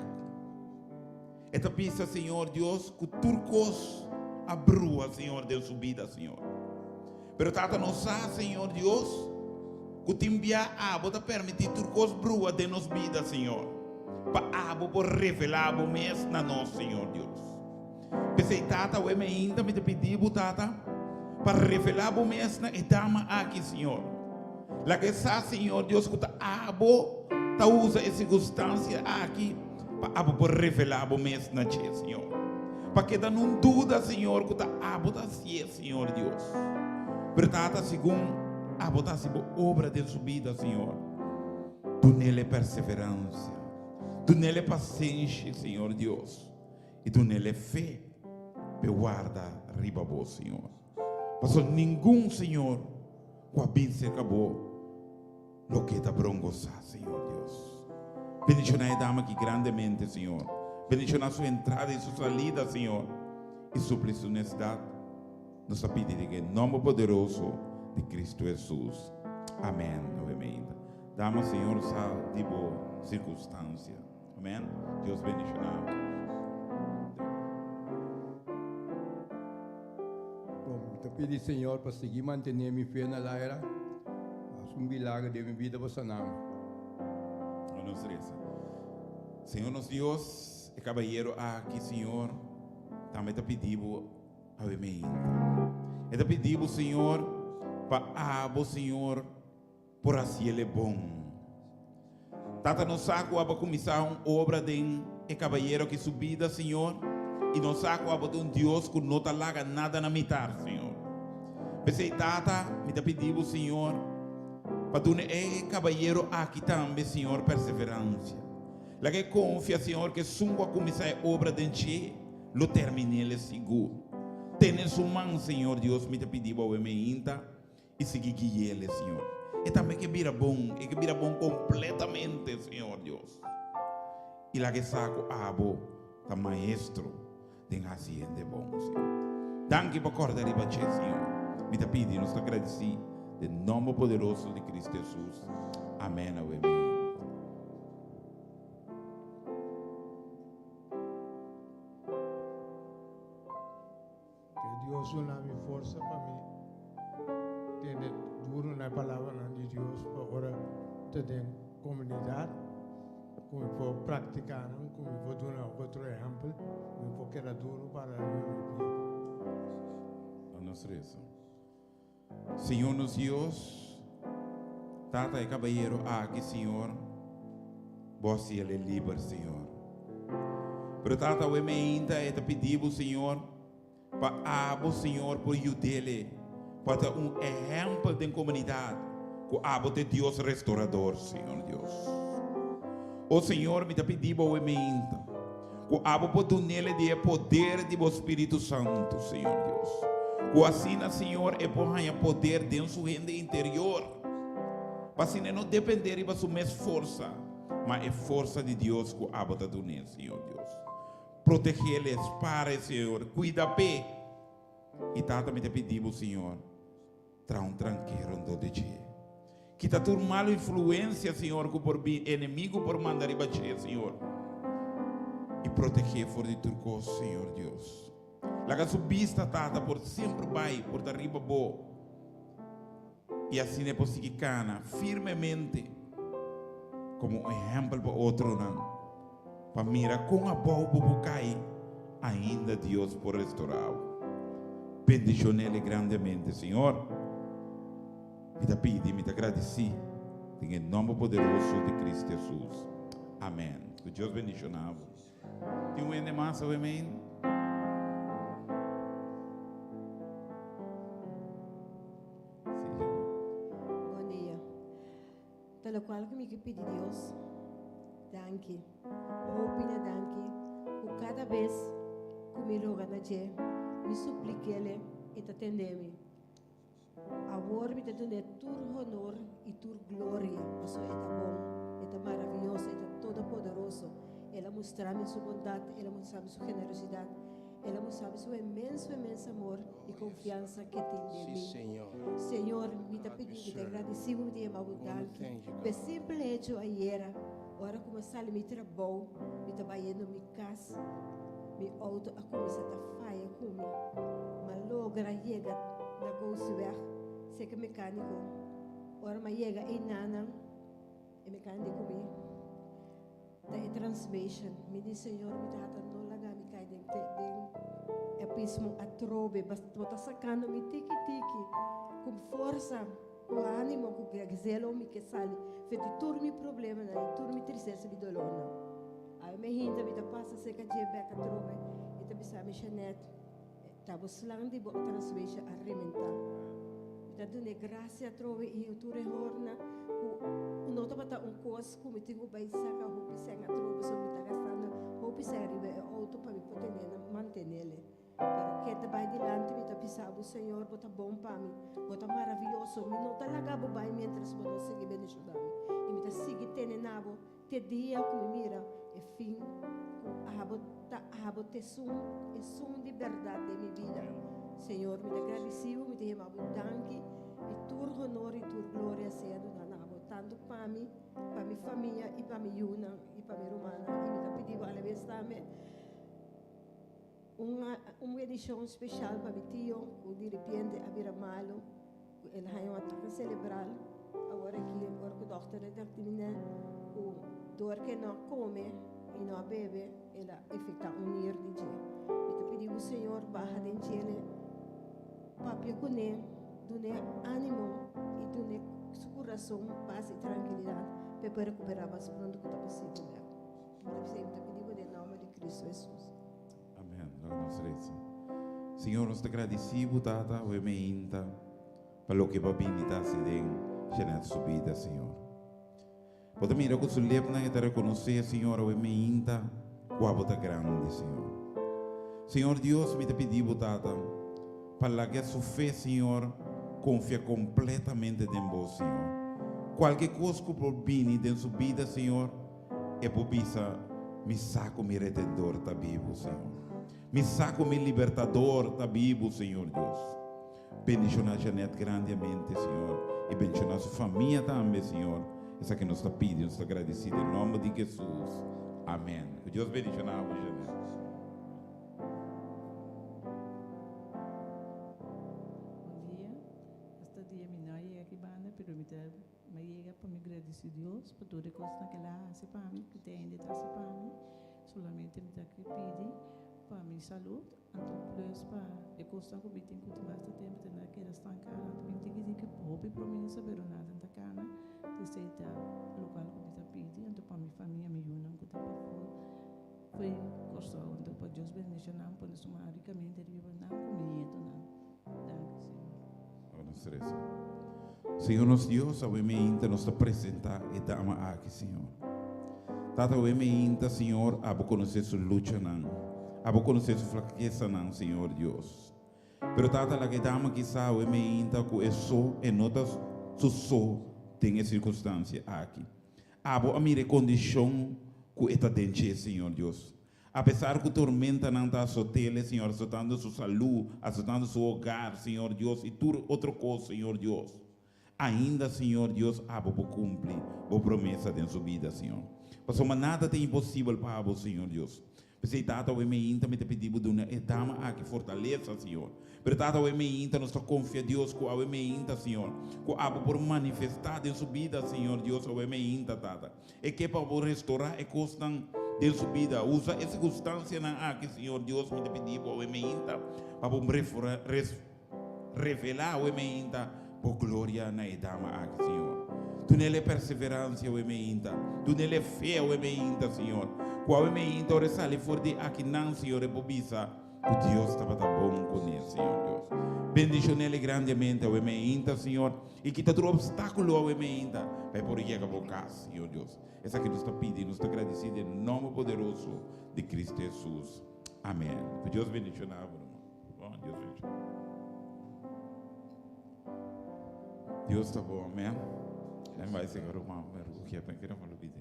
E ta bisa, Señor Dios, ku tur kos a brua, Señor, den su bida, Señor. Pero Tata nos sa, Señor Dios, ku tin bia abo ta permití tur kos brua den nos bida, Señor, pa abo por revelá bo mes na nos, Señor Dios. P'esei, Tata, awe mi ainda mi ta pidi bo, Tata, pa revelá bo mes na e dama aki, Señor. Laga e sa, Señor Dios, ku ta abo ta usa e sirkunstansia aki pa abo por revelá bo mes na dje, Señor. Pa keda nun duda, Señor, ku ta abo ta hasié, Señor Dios. Pero Tata, segun abo ta hasi bo obra den su bida, Señor, dun'el e perseveransia, dun'el e pasenshi, Señor Dios, i dun'el e fe p'e warda riba bo, Señor. Pasobra ningun, Señor, ku a bin serka bo, Loke ta brongosá, Señor Dios. Bendishoná e dama aki grandemente, Señor. Bendishoná su entrada i su salida, Señor, i supli su nesesidat. Nos ta pidi den e nomber poderoso di Cristo Hesus. Amen. Nuevamente. Dama, Señor sa di bo circunstancia. Amen. Dios bendishoná bo. Bon, mi ta pidi Señor pa sigui mantené mi fe na laira. Hasi un milagro den mi bida pa sana mi. Lo nos resa. Señor nos Dios, e cabayero aki, Señor, tambe ta pidi bo awe meinta. E ta pidi bo, Señor, pa abo, Señor, por hasiel e bon. Tata nos sa ku abo a kuminsá un obra den e kabayero aki su bida, Señor, i nos sa ku abo ta un Dios ku no ta laga nada na mitar, Señor. P'esei, Tata, mi ta pidi bo, Señor, pa duna e kabayero aki tambe, Señor, perseveransia. Laga e konfia, Señor, ku esun ku a kuminsá e obra den dje lo termin'el sigur. Tene su man, Señor Dios, mi ta pidi bo awe meinta. I sigui guiele, Señor. E tambe ke bira bon, e ke bira bon kompletamente, Señor Dios. I laga e sa ku abo ta maestro den hasi hende bon, Señor. Danki pa kòrda riba dje, Señor. Mi ta pidi, nos ta gradisí den nòmber poderoso di Cristo Hesus. Amèn. Awe. Ke Dios duna mi forsa pa mi tene duro na e palabranan di Dios pa ora ta den komunidat ku mi por praktiká nan, ku mi por duna otro ehèmpel, ku mi por keda duro para riba mi pia. Nos resa. Señor nos Dios, Tata e cabayero aki, Señor, Bo haci el e liber, Señor. Pero Tata, awe meinta e ta pidi Bo, Señor, pa Abo, Señor, por yudele pa ta un ehempel den comunidad cu Abo ta e Dios restaurador, Señor Dios. O Señor, mi ta pidi Bo awe meinta Ku abo por dunele di e poder di bo Spiritu Santu, Señor Dios. Ku asina, Señor, e por haña poder den su hende interior, pa asina e no dependé riba su mes forsa, ma e forsa di Dios ku abo ta dun'é, Señor Dios. Protegele, spare, Señor, kuida p'e. I Tata, mi ta pidi bo, Señor, Traha un tranke rondó di dje. Kita tur mal influensia, Señor, ku por bin, enemigu por manda riba dje, Señor. I protegé for di tur kos, Señor Dios. Laga su bista, Tata, por semper bai, por ta riba Bo. I asina e por sigui kana firmemente. komo un ehèmpel pa otronan, pa mira kon abou bo por kai, ainda Dios por restorá bo. Bendishon'é grandemente, Señor. Mi ta pidi, mi ta gradisí den e nòmber poderoso di Cristo Hesus. Amèn. Ku Dios bendishoná bo. Tin un hende mas awe meen? Sí, Jeanette. Bon dia. Ta lokual ku mi ke pidi Dios, danki, hopi na danki ku kada bes ku mi roga na dje, mi suplik'El, e ta tende mi. Awor mi ta dun'é tur honor i tur gloria, pasobra e ta bon, e ta maravioso, e ta todopoderoso. El a mustra mi su bondat, el a mustra mi su generosidat, el a mustra mi su inmenso, inmenso amor i konfiansa ke tin den mi. Señor, mi ta pidi, mi ta gradisí bo, mi ta yama bo danki p'e simpel hecho ayera, ora ku mi a sali mi trabou, mi ta bayendo mi kas, Mi auto a cuminsa ta faya cu mi. M'a logra yega na Gooseweg cerca mecanico. Ora m'a yega einanan, e mecanico di cu mi, Ta e transmission. Mi di, Señor, mi tata no laga mi cay den den e abismo atrobe. Bo ta sacando mi tiki tiki cu forsa, cu animo, cu zelo mi ke sali for di tur mi problemanan y tur mi tristesa y mi dolornan. Awe mi hinta mi ta pasa serka dje bek atrobe i ta bisa mi, Jeanette, ta bo slang di bo transmisha a rementá. Mi ta dun'é grasia atrobe i tur e horna ku no tabata un kos ku mi tin ku bai saka hopi sèn atrobe, pasobra mi ta gastando hopi sèn riba e outo pa mi por tene nan mantenele. Pero ke ta bai dilanti mi ta bisa bo, Señor, bo ta bon pa mi, bo ta maravioso, mi no ta laga bo bai miéntras bo no sigui bendishoná mi. I mi ta sigui tene na bo te dia ku mi mira e fin ku abo ta abo t'esun, esun di bèrdat den mi bida. Señor, mi ta gradisí bo, mi ta yama bo danki, i tur honor i tur gloria sea duná na bo, tantu pa mi, pa mi famia i pa mi yunan i pa mi rumannan. I mi ta pidi bo alabes tambe. Un bendicion special pa mi tio cu di repente a bira malo, cu el haña un ataque cerebral. Awor aki ora cu dokter a determina cu door cu e no a come y no a bebe el a efecta un nier di dje. Mi ta pidi bo Señor baha den djele, papia cune, dune animo y dune su curason paz y tranquilidad pa e por recupera mas pronto cu ta posibel. Mi ta p'esei mi ta pidi bo den nomber di Cristo Jesus. Amen. Laga nos reza. Señor, nos ta gradisí bo, Tata, awe meinta, pa loke bo a bini ta hasi den Jeanette su bida, Señor. Bo ta mira ku su lepnan e ta rekonosé, Señor, awe meinta, ku abo ta grandi, Señor. Señor Dios, mi ta pidi bo, Tata, pa laga su fe, Señor, konfia kompletamente den bo, Señor. Kualke kos ku por bini den su bida, Señor, E por bisa, Mi sa ku mi Redentor ta bibu, Señor. Mi sa ku mi Libertador ta bibu, Señor Dios. Bendishoná Jeanette grandemente, Señor, i bendishoná su famia tambe, Señor. Esaki nos ta pidi, nos ta gradisí den nòmber di Jesus. Amèn. Ku Dios bendishoná bo, Jeanette. Bon dia. Esta dia mi no a yega aki banda, pero mi ta Mi a yega pa mi gradisí Dios pa tur e kosnan ku el a hasi pa mi, ku te ainda ta hasi pa mi. Solamente mi ta ke pidi pa mi salud, anto plus pa e kosnan ku mi tin ku tin basta tempu te na keda stanká. Anto mi tin ki tin hopi promesa pero nada no ta kana. Esei ta lokual ku mi ta pidi, anto pa mi famia, mi yunan ku ta pafó fo'i Kòrsou. Anto pa Dios bendishoná nan, pone su man rikamente riba nan ku mi nietonan. Danki, Señor. Ora nos resa. Señor nos Dios, awe meinta nos ta presenta e dama aki, Señor. Tata, awe meinta, Señor, abo conoce su luchanan. Abo conoce su flakesanan, Señor Dios. Pero Tata, laga e dama aki sa awe meinta cu e so, e no ta su so den e circunstancia aki. Abo a mira e condicion cu e ta den dje, Señor Dios. Apesar ku tormentanan ta azot'el, Señor, azotando su salú, azotando su hogar, Señor Dios, i tur otro kos, Señor Dios, ainda, Señor Dios, abo por kumpli bo promesa den su bida, Señor. Pasobra nada ta imposibel pa abo, Señor Dios. P'esei, Tata, awe meinta mi ta pidi Bo duna e dama aki fortalesa, Señor. Pero, Tata, awe meinta nos ta konfia, Dios, ku awe meinta, Señor, ku Abo por manifestá den su bida, Señor Dios, awe meinta, Tata. E ke pa Bo restorá e kosnan den su bida. Usa e sirkunstansianan aki, Señor Dios, mi ta pidi Bo awe meinta pa Bo revelá awe meinta Bo gloria na e dama aki, Señor. Dun'el e perseveransia awe meinta. Dun'el e fe awe meinta, Señor. Ku awe meinta ora e sali for di akinan, Señor, e por bisa ku Dios tabata bon kuné, Señor Dios. Bendishon'el grandemente awe meinta, Señor, i kita tur opstákulo awe meinta pa e por yega Bo kas, Señor Dios. Esaki nos ta pidi i nos ta gradisí den nòmber poderoso di Cristo Hesus. Amèn. Ku Dios bendishoná bo, ruman. Bon, Dios bendiciona. Dios ta bon, amen. En vai ser ruman, me rugia, pen kere malo bide.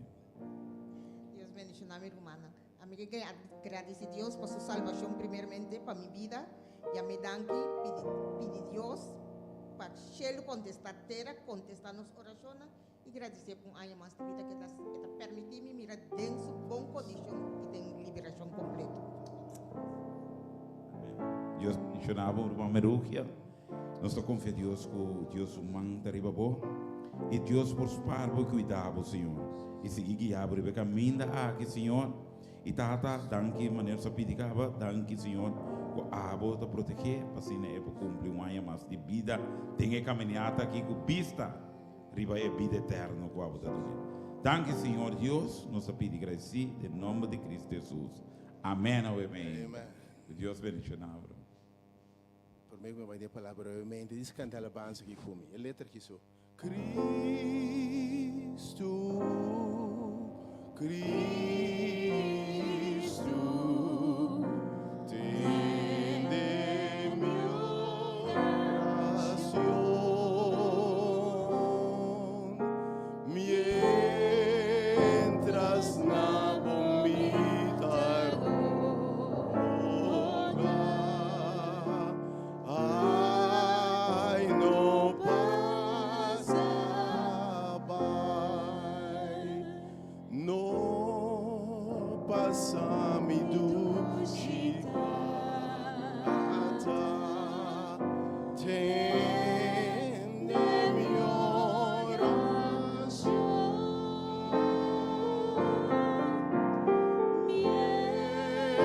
Dios bendiciona mi rumannan. A mi ke agradeci Dios pa su salvacion primeramente pa mi bida y a mi danki pidi pidi Dios pa cielo contesta tera contesta nos oracionnan y gradice pa un aña mas di bida ke ta e ta permiti mi mira den su bon condicion y den liberacion completo. Amen. Dios bendiciona bo ruman Merugia. Nos ta confia Dios cu Dios su man ta riba bo y Dios por spaar bo y cuida bo Señor y sigui guia bo riba e caminda aki Señor. Y Tata, danki manera nos a pidi caba, danki Señor cu abo ta protege pa asina e por cumpli un aña mas di bida den e caminata aki cu bista Riba e bida eterno ku abo ta duna. Danki Señor Dios, nos ta pidi gradisí den nomber di Cristo Jesus. Amen awe meinta. Ku Dios bendiciona bo. Promé ku mi bai den e palabra brevemente, dis kanta alabansa aki ku mi. E letra aki so. Cristo, Cristo, tende mi oracion, mientras na bo mi ta roga. Ay, no pasa bai. No pasa mi dushi tata, tende mi oracion.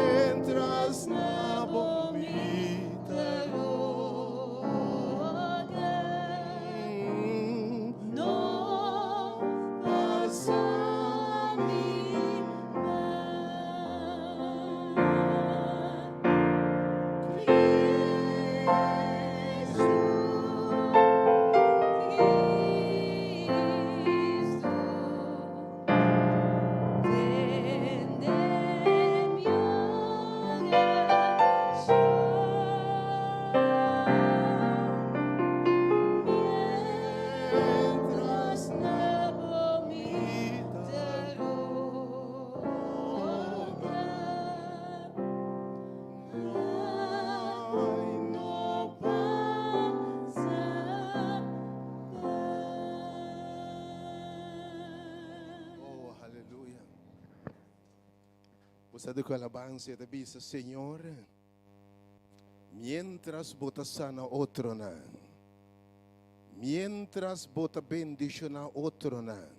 Mientras na bo mi ta roga. No pasa mi Oh, aleluya. Bo sa di ku alabansa ta bisa, Señor, mientras bo ta sana otronan, mientras bo ta bendishoná otronan,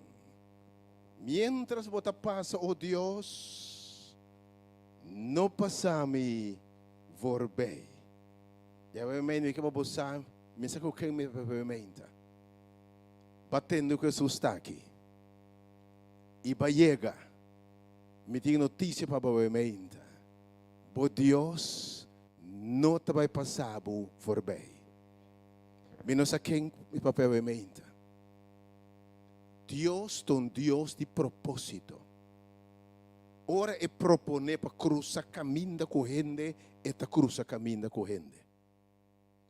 mientras bo ta pasa, o Dios, no pasa mi voorbij. Ya mi mi ke pa bo sa, mi sa ku ken mi ta. Batendo ku Hesus ta aki. I ba yega. Mi tin notisia pa bo meinta. Bo Dios no ta bai pasa bo voorbij. Mi no sa ken mi papia bo meinta. Dios ta un Dios di proposito. Ora e propone pa crusa caminda cu hende, e ta crusa caminda cu hende.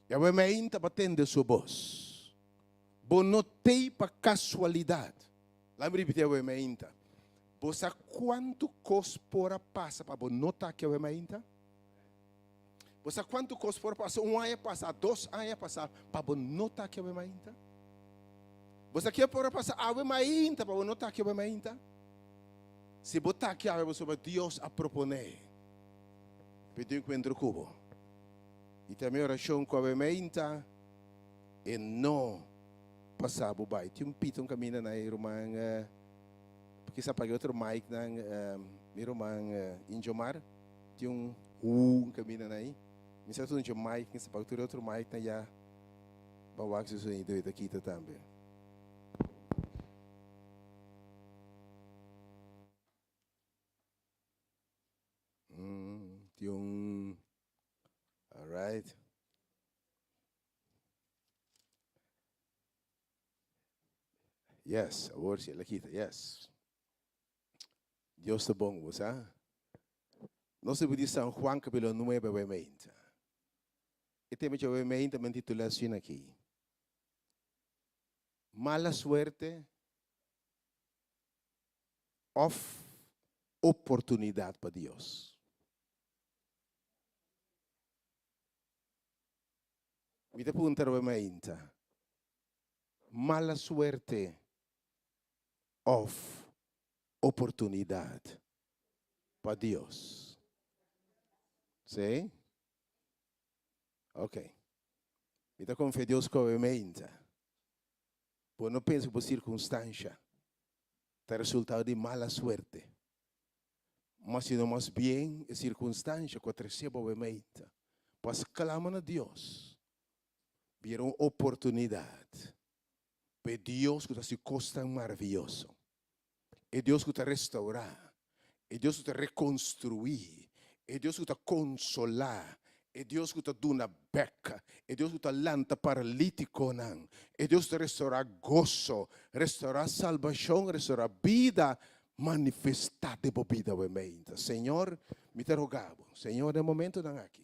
Ya bo meinta pa tende su bos. Bo no tei pa casualidad. Laat mi ripiti awe mainta. Bo sa cuantu cos por a pasa pa bo no ta aki awe mainta? Bo sa cuantu cos por a pasa un aña pasa, dos aña pasa pa bo no ta aki awe mainta? Bo sa ke por a pasa awe mainta pa bo no ta aki awe mainta? Si bo ta aki awe pasobra Dios a propone. Pa tin enkuentro ku bo. I ta mi orashon ku awe meinta e no pasa bo bai. Tin un pita un kaminda na e ruman, kisa paga e otro mic nan, mi ruman Injomar. Tin un hu un kaminda na ei. Mi sa tur un mic, mi sa paga tur e otro mic nan ya pa wak si sonido e ta kita tambe. Tin un, all right. Yes, awor si el a kita, yes. Dios ta bon, bo sa. Nos ta di San Juan capítulo 9 obviamente. E tema dje obviamente men titula asina aki. Mala suerte of oportunidad pa Dios. Mi ta puntra obviamente. Mala suerte of oportunidad pa Dios? Sí? Ok. Mi ta confia Dios cu obviamente. Bo no pensa cu bo circunstancia ta resultado di mala suerte, ma sino mas bien e circunstancia cu a trece bo obviamente pa sclama na Dios bira un oportunidad pa e Dios ku ta hasi kosnan maravioso, e Dios ku ta restaurá, e Dios ku ta rekonstruí, e Dios ku ta konsolá, e Dios ku ta duna bèk, e Dios ku ta lanta paralítikonan, e Dios ku ta restaurá goso, restaurá salbashon, restaurá bida, manifestá den bo bida awe meinta. Señor, mi ta roga bo, Señor, den e momentonan aki,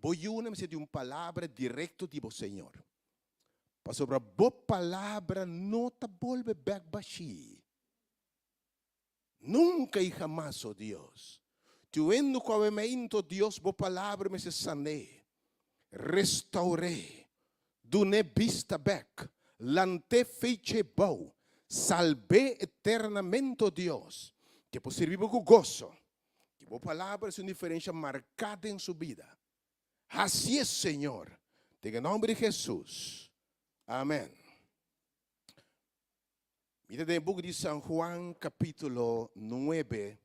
Bo yunan mester di un palabra directo di bo Señor. Pasobra bo palabra no ta bolbe bek bashí. Nunca y hamas, oh Dios. Tuendo cu awemento, Dios, bo palabra mester sané, restauré, dun'é bista bek, lant'é feich'é bou, salb'é eternamente, oh Dios, ke por sirbi bo cu goso, Ki bo palabra es un diferencia marcá den su bida. Hacié, Señor, den e nomber di Jesus. Amen. Mi ta den e buki di San Juan capítulo 9,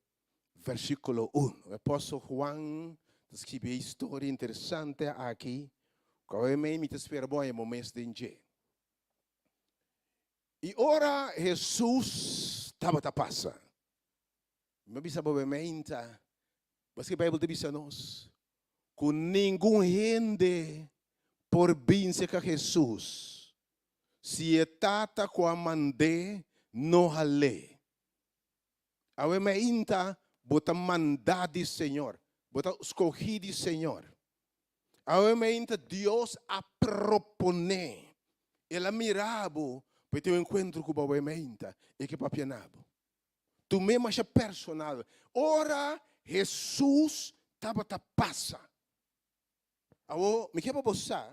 versículo 1. E apóstol Juan ta skibi e historia interesante aki, ku awe mei mi ta spera bo haña bo mes den dje. I ora Hesus tabata pasa, Mi a bisa bo bemeinta, paske Bijbel ta bisa nos ku ningun hende por bin serka Hesus si e Tata ku a mand'é no hal'é. Awe meinta bo ta mandá di Señor, bo ta skohí di Señor. Awe meinta Dios a proponé, El a mira bo pa e tin un enkuentro ku bo awe meinta, e ke papia na bo. Tum'é masha personal. Ora Hesus tabata pasa. Awor, mi ke pa bo sa,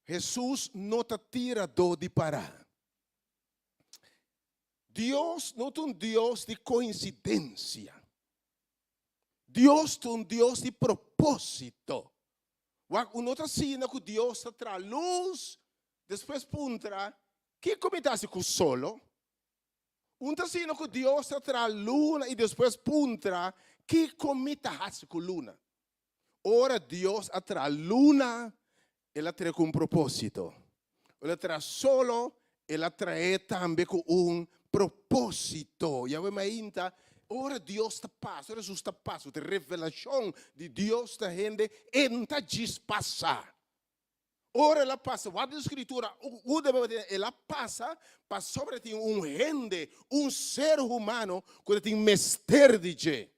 Hesus no ta tiradó di pará. Dios no ta un Dios di koinsidensia. Dios ta un Dios di propósito. Wak, un no ta asina ku Dios ta traha lus, despues puntra, Kiko mi ta hasi ku solo? Un ta sino ku Dios ta traha luna i despues puntra, Kiko mi ta hasi ku luna? Ora Dios a traha luna, el a traha ku un propósito. El a traha solo, el a trahe tambe ku un propósito. Yahweh mainta, ora Dios ta pasa, ora Hesus ta pasa, ku revelashon di Dios ta hende, e no ta djis pasa. Ora el a pasa, wak den Skritura, u debe tene, el a pasa pasobra tin un hende, un ser humano ku ta tin mester di dje.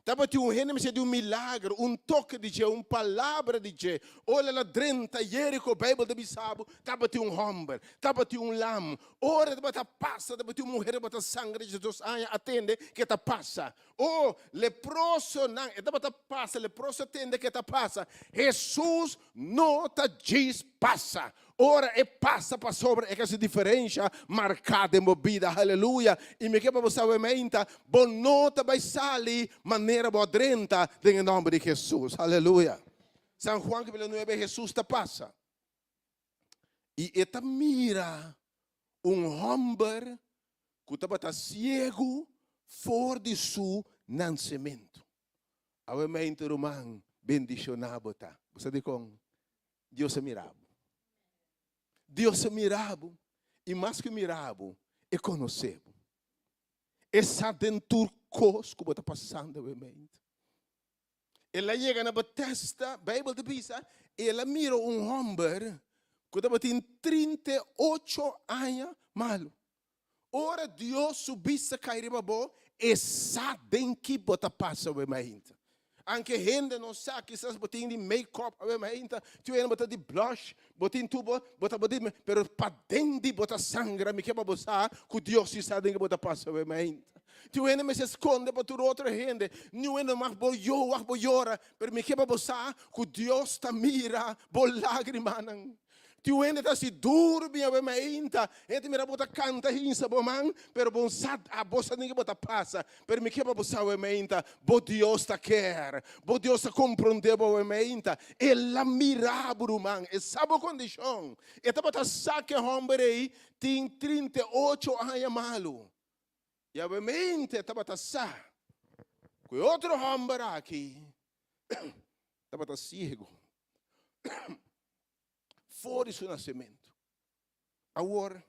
Tabatin un hende mester di un milagro, un toke di dje, un palabra di dje. Ora el a drenta Jeriko, Beibel ta bisa bo, tabatin un hòmber, tabatin un lam. Ora e tabata pasa, tabatin un muher tabata sangra diesdos aña, a tende ke ta pasa. Oh, leprosonan, e tabata pasa, leproso a tende ke ta pasa. Hesus no ta djis pasa. Ora e pasa pasobra e ke hasi diferensha marká den bo bida. Aleluya! I mi ke pa bo sa awe meinta, bo no ta bai sali manera bo a drenta den e nòmber di Hesus. Aleluya! San Juan kapítulo nuebe Hesus ta pasa i e ta mira un hòmber ku tabata siegu for di su nansementu. Awe meinta ruman, bendishoná bo ta. Bo sa dikon? Dios a mira bo. Dios a mira bo i mas ku mira bo, e konosé bo. E sa den tur kos ku bo ta pasando awe meinta. El a yega na Betesda, Beibel ta bisa, el a mira un hòmber ku tabatin 38 aña malu. Ora Dios su bista kai riba bo, e sa den ki bo ta pasa awe mainta. Anke hende no sa, kisas bo tin di make-up awe mainta, tin hende bo ta di blush, bo tin tur bo, bo ta bo di, pero paden di bo ta sangra, mi ke pa bo sa ku Dios si sa den ki bo ta pasa awe mainta. Tin hende mester skonde pa tur otro hende, niun hende no mag bo yo wak bo yora, pero mi ke pa bo sa ku Dios ta mira bo lagrimanan. Tin hende ta hasi duru bin awe mainta, hende mira bo ta kanta hinsa bo man, pero bo sa abo sa den ke bo ta pasa. Pero mi ke pa bo sa awe mainta, bo Dios ta ker, bo Dios ta kompronde bo awe mainta. El a mira bo ruman, e sa bo kondishon. E tabata sa ke hòmber ei tin 38 aña malu. I awe mainta e tabata sa ku e otro hòmber aki tabata siegu. For di su nasementu. Awor,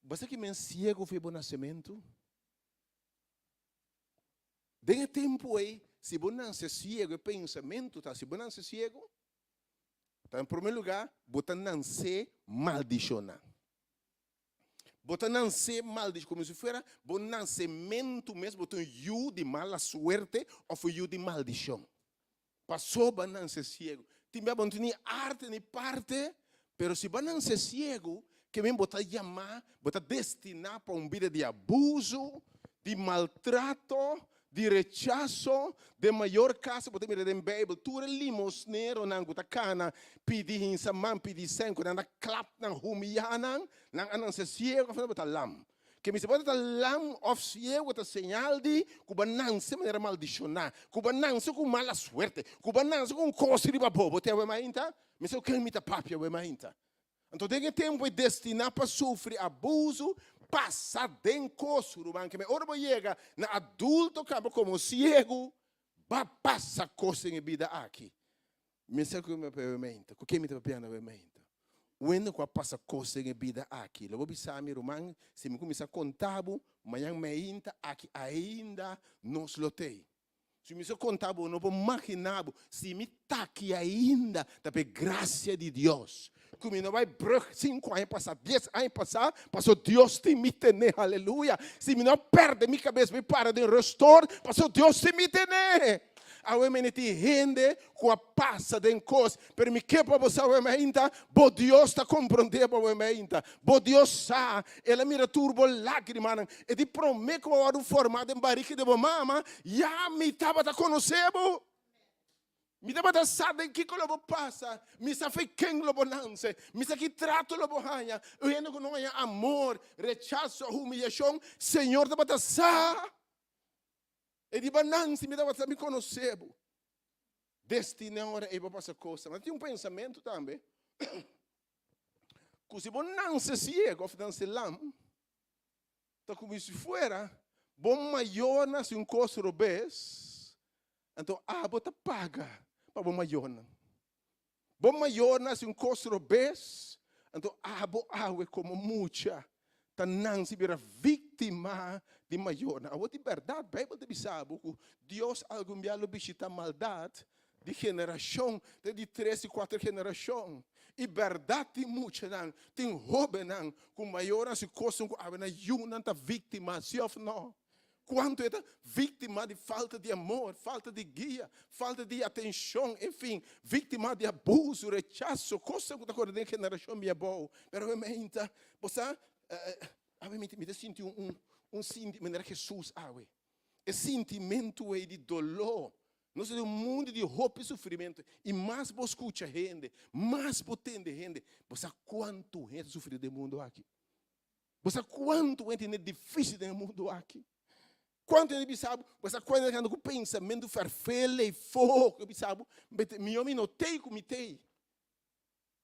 bo sa ki men siegu for di bo nasementu? Den e tempu ei, si bo nase siegu, e pensamentu ta, si bo nase siegu, ta en primer lugar, bo ta nase maldishoná. Bo ta nanse maldich komo si fuera bo nansementu mes bo ta un yu di mala suerte òf un yu di maldishon. Pasobra bo a nanse siegu. Tin bia bo no tin ni arte ni parte, pero si bo a nanse siegu, ke men bo ta yamá, bo ta destiná pa un bida di abuso, di maltrato, Di rechaso, den mayor kaso bo ta mira den Beibel tur e limosneronan ku ta kana pidi hinsa man, pidi sèn, ku nan ta klap nan, humiyá nan, nan a nanse siegu òf nan bo ta lam. Ke mester bo ta lam òf siegu ta señal di ku bo a nanse manera maldishoná, ku bo a nanse ku mala suerte, ku bo a nanse ku un kos riba bo. Bo tin awe mainta? Mi sa ku ken mi ta papia awe mainta. Anto den e tempu ei destiná pa sufri abusu, pasa den kos, ruman. Keme ora bo yega na adulto kaba komo siegu, ba pasa kos den e bida aki. Mi sa ku mi papia mente, ku ken mi ta papiando awe mente. Wende ku a pasa kos den e bida aki. Lo bo bisa mi, ruman, si mi kuminsá konta bo, mañan meinta aki ainda nos lo tei. Si mi so konta bo, no por magina bo, si mi ta aki ainda, ta p'e grasia di Dios. Ku mi no bai brug sinku aña pasá, dies aña pasá, paso Dios tin mi tene, aleluya. Si mi no a pèrdè mi kabes bai para den restort, paso Dios tin mi tene. Awe mene tin hende ku a pasa den kos, pero mi ke pa bo sa awe mainta, bo Dios ta komprondé bo awe mainta. Bo Dios sa, El a mira tur bo lágrimanan. E di promé ku bo a wòrdu formá den barika di bo mama, ya mi tabata konosé bo. Mi tabata sa den kiko lo bo pasa, mi sa fe ken lo bo nanse, mi sa ki trato lo bo haña. Un hende ku no haña amor, rechaso, humiyashon, Señor tabata sa. E di bo nanse, mi tabata sa, mi konosé bo. Destiná ora ei bo pasa kos. Ma tin un pensamentu tambe ku si bo nanse siego òf nanse lam, ta komo si fuera bo mayornan hasi un kos robes, anto abo ta paga pa bo mayornan. Bo mayornan hasi un kos robes, anto abo awe komo mucha ta nanse bira víktima di mayornan. Awor di bèrdat Beibel ta bisa bo ku Dios algun bia lo bishita maldat di generashon te di tres i kuater generashon. I bèrdat tin muchanan, tin hóbennan ku mayornan hasi kosnan ku awe nan yunan ta víktima, si òf no? Kuantu e ta víktima di falta di amor, falta di guia, falta di atenshon, enfin, víktima di abuso, rechaso, kosnan ku ta kore den generashon mi abou. Pero awe meinta, bo sa, awe mi ta sinti un, un, un sinti, manera Hesus awe. E sintimentu ei di doló. Nos ta den un mundu di hopi sufrimentu i mas bo skucha hende, mas bo tende hende, bo sa kuantu hende ta sufri den mundu aki. Bo sa kuantu hende tene difísil den e mundu aki. Kuantu hende bisa bo, bo sa kuantu hende anda ku pensamentu ferfele i fo, ku bisa bo, mihó mi no tei ku mi tei.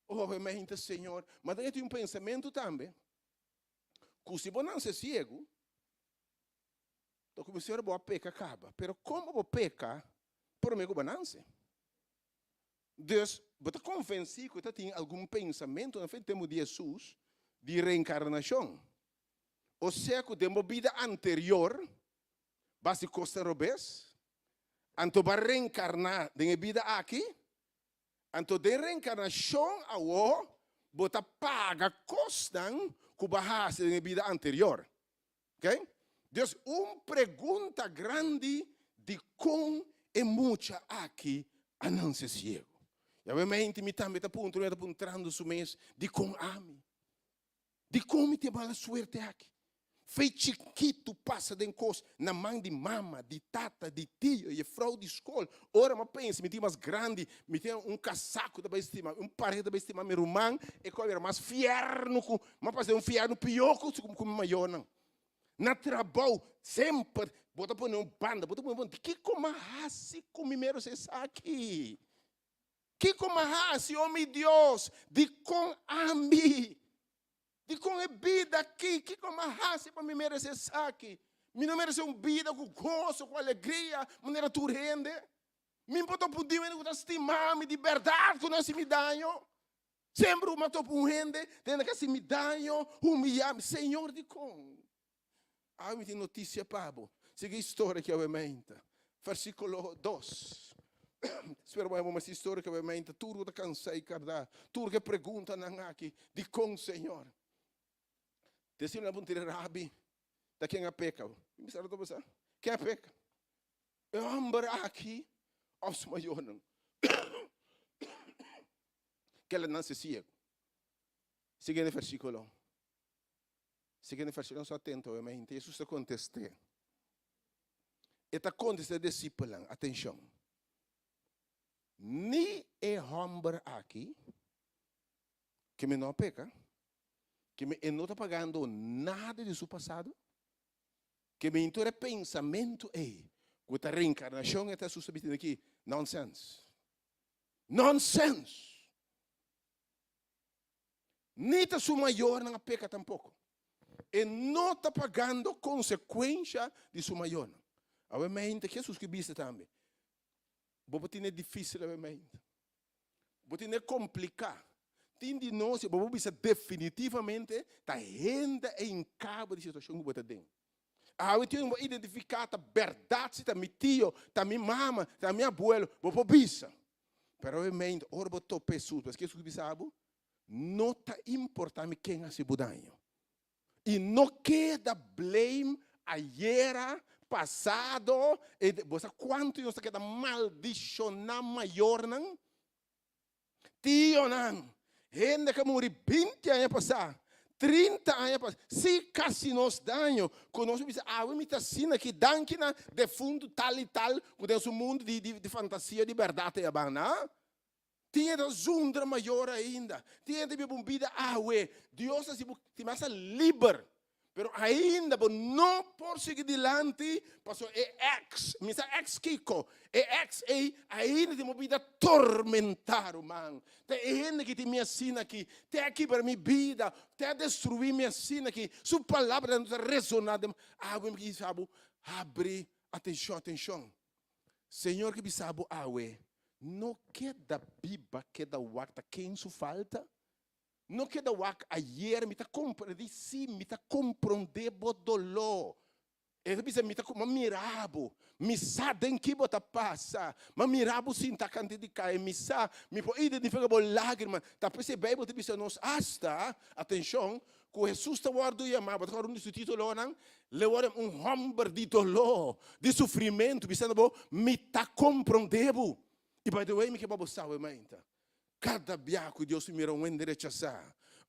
Oh, e mente Señor, ma ta tin un pensamentu tambe, ku si bo nanse siegu, Ta kuminsá ora bo a peka kaba. Pero komo bo peka promé ku bo nanse? Dus, bo ta konvensí ku ta tin algun pensamentu na tempu di Hesus di reenkarnashon. Osea ku den bo bida anterior bo a hasi kosnan robes, anto bo a reenkarná den e bida aki, Anto den reenkarnashon awo bo ta paga kosnan ku bo a hasi den e bida anterior. Ok? Dus un pregunta grandi dikon e mucha aki a nanse siegu? Yawementi mi tambe ta puntra, mi ta puntrando su mes, dikon ami? Dikon mi tin e mala suerte aki? Fe chikitu pasa den kos na man di mama, di tata, di tio, jefrou di skol. Ora mi a pensa mi tin mas grandi, mi tin un kasá ku ta bai stima, un pareha ta bai stima mi ruman, e kos a bira mas fiernu ku, mi a pasa den un fiernu pió ku ku mi mayornan. Na trabou semper bo ta pone un banda, bo ta pone un banda, kiko mi a hasi ku mi meros esaki? Kiko mi a hasi, o mi Dios? Dikon ami? Dikon e bida aki? Kiko mi a hasi pa mi merese esaki? Mi no merese un bida ku goso, ku alegria, manera tur hende? Mi por topa un hende ku ta stima mi di bèrdat ku no hasi mi daño? Semper ku mi a topa un hende, tende ku hasi mi daño, humiyá mi. Señor, dikon? Awe mi tin notisia pa bo. Sigui e historia ki awe meinta. Versikulo dos. Spera bo haya mas historia ki awe meinta. Tur ku ta kansa i kardá. Tur ku e preguntanan aki. Dikon, Señor? Disipelnan a puntra Rabi, ta ken a peka? Mi sa ta pensa, ken a peka? E hòmber aki òf su mayornan? Kel a nase siegu. Siguiente versikulo. Siguiente versikulo, nos atento obviamente. Jesus ta kontest'é. E ta kontest'é e disipelnan, atenshon, Ni e hòmber aki, ke mi no a peka, ke mi e no ta pagando nada di su pasado, ke mi tur e pensamentu ei ku ta reenkarnashon e ta Jesus ta bisa aki, nonsens. Nonsens! Ni ta su mayornan a peka tampoko. E no ta pagando konsekuensha di su mayornan. Awe mente Jesus ki bisa tambe, Bo por tene difisil awe mente. Bo tene kompliká. Tin di nos bo por bisa definitivamente ta hende e inkabo di situashon ku bo ta den. Awe tin bo identifiká ta bèrdat si ta mi tio, ta mi mama, ta mi abuelo, bo por bisa. Pero awe mente ora bo topa Jesus, paske Jesus bisa bo, No ta importa mi ken hasi bo daño. I no keda blame ayera, pasado, e bo sa kuantu nos ta keda maldishoná mayornan, tionan, hende ku a muri binti aña pasá, 30 aña pasá, si kasi nos daño, ku nos bisa awe mi ta asina aki danki na defuntu tal i tal ku den su mundu di di fantasia di bèrdat ei a banda. Tin e ta zundra mayor ainda. Tin e ta biba un bida awe. Dios a hasi bo tin masa liber. Pero ainda bo no por sigui dilanti pasobra e ex, mi sa ex kiko, e ex ei ainda tin bo bida tormentá, ruman. Ta e hende ki tin mi asina aki, te a kibra mi bida, te a destruí mi asina aki. Su palabranan ta resoná den awe. Mi bisa bo, habri atenshon, atenshon. Señor ke bisa bo awe, no keda biba, keda wak ta ken su falta. No keda wak ayer, mi ta komprendé, sí, mi ta komprondé bo doló. E ta bisa, mi ta, m'a mira bo, mi sa den ki bo ta pasa, m'a mira bo sinta kante di kai, mi sa, mi por identifiká bo lágrima. Ta p'esei Beibel ta bisa nos asta, atenshon, Ku Hesus ta wòrdu yamá, bo ta kòrda un di su títulonan? Lo e wòrdu yamá un hòmber di doló, di sufrimentu, bisando bo, Mi ta komprondé bo. I by the way, mi ke pa bo sa awe mainta, kada bia ku Dios mira un hende rechasá,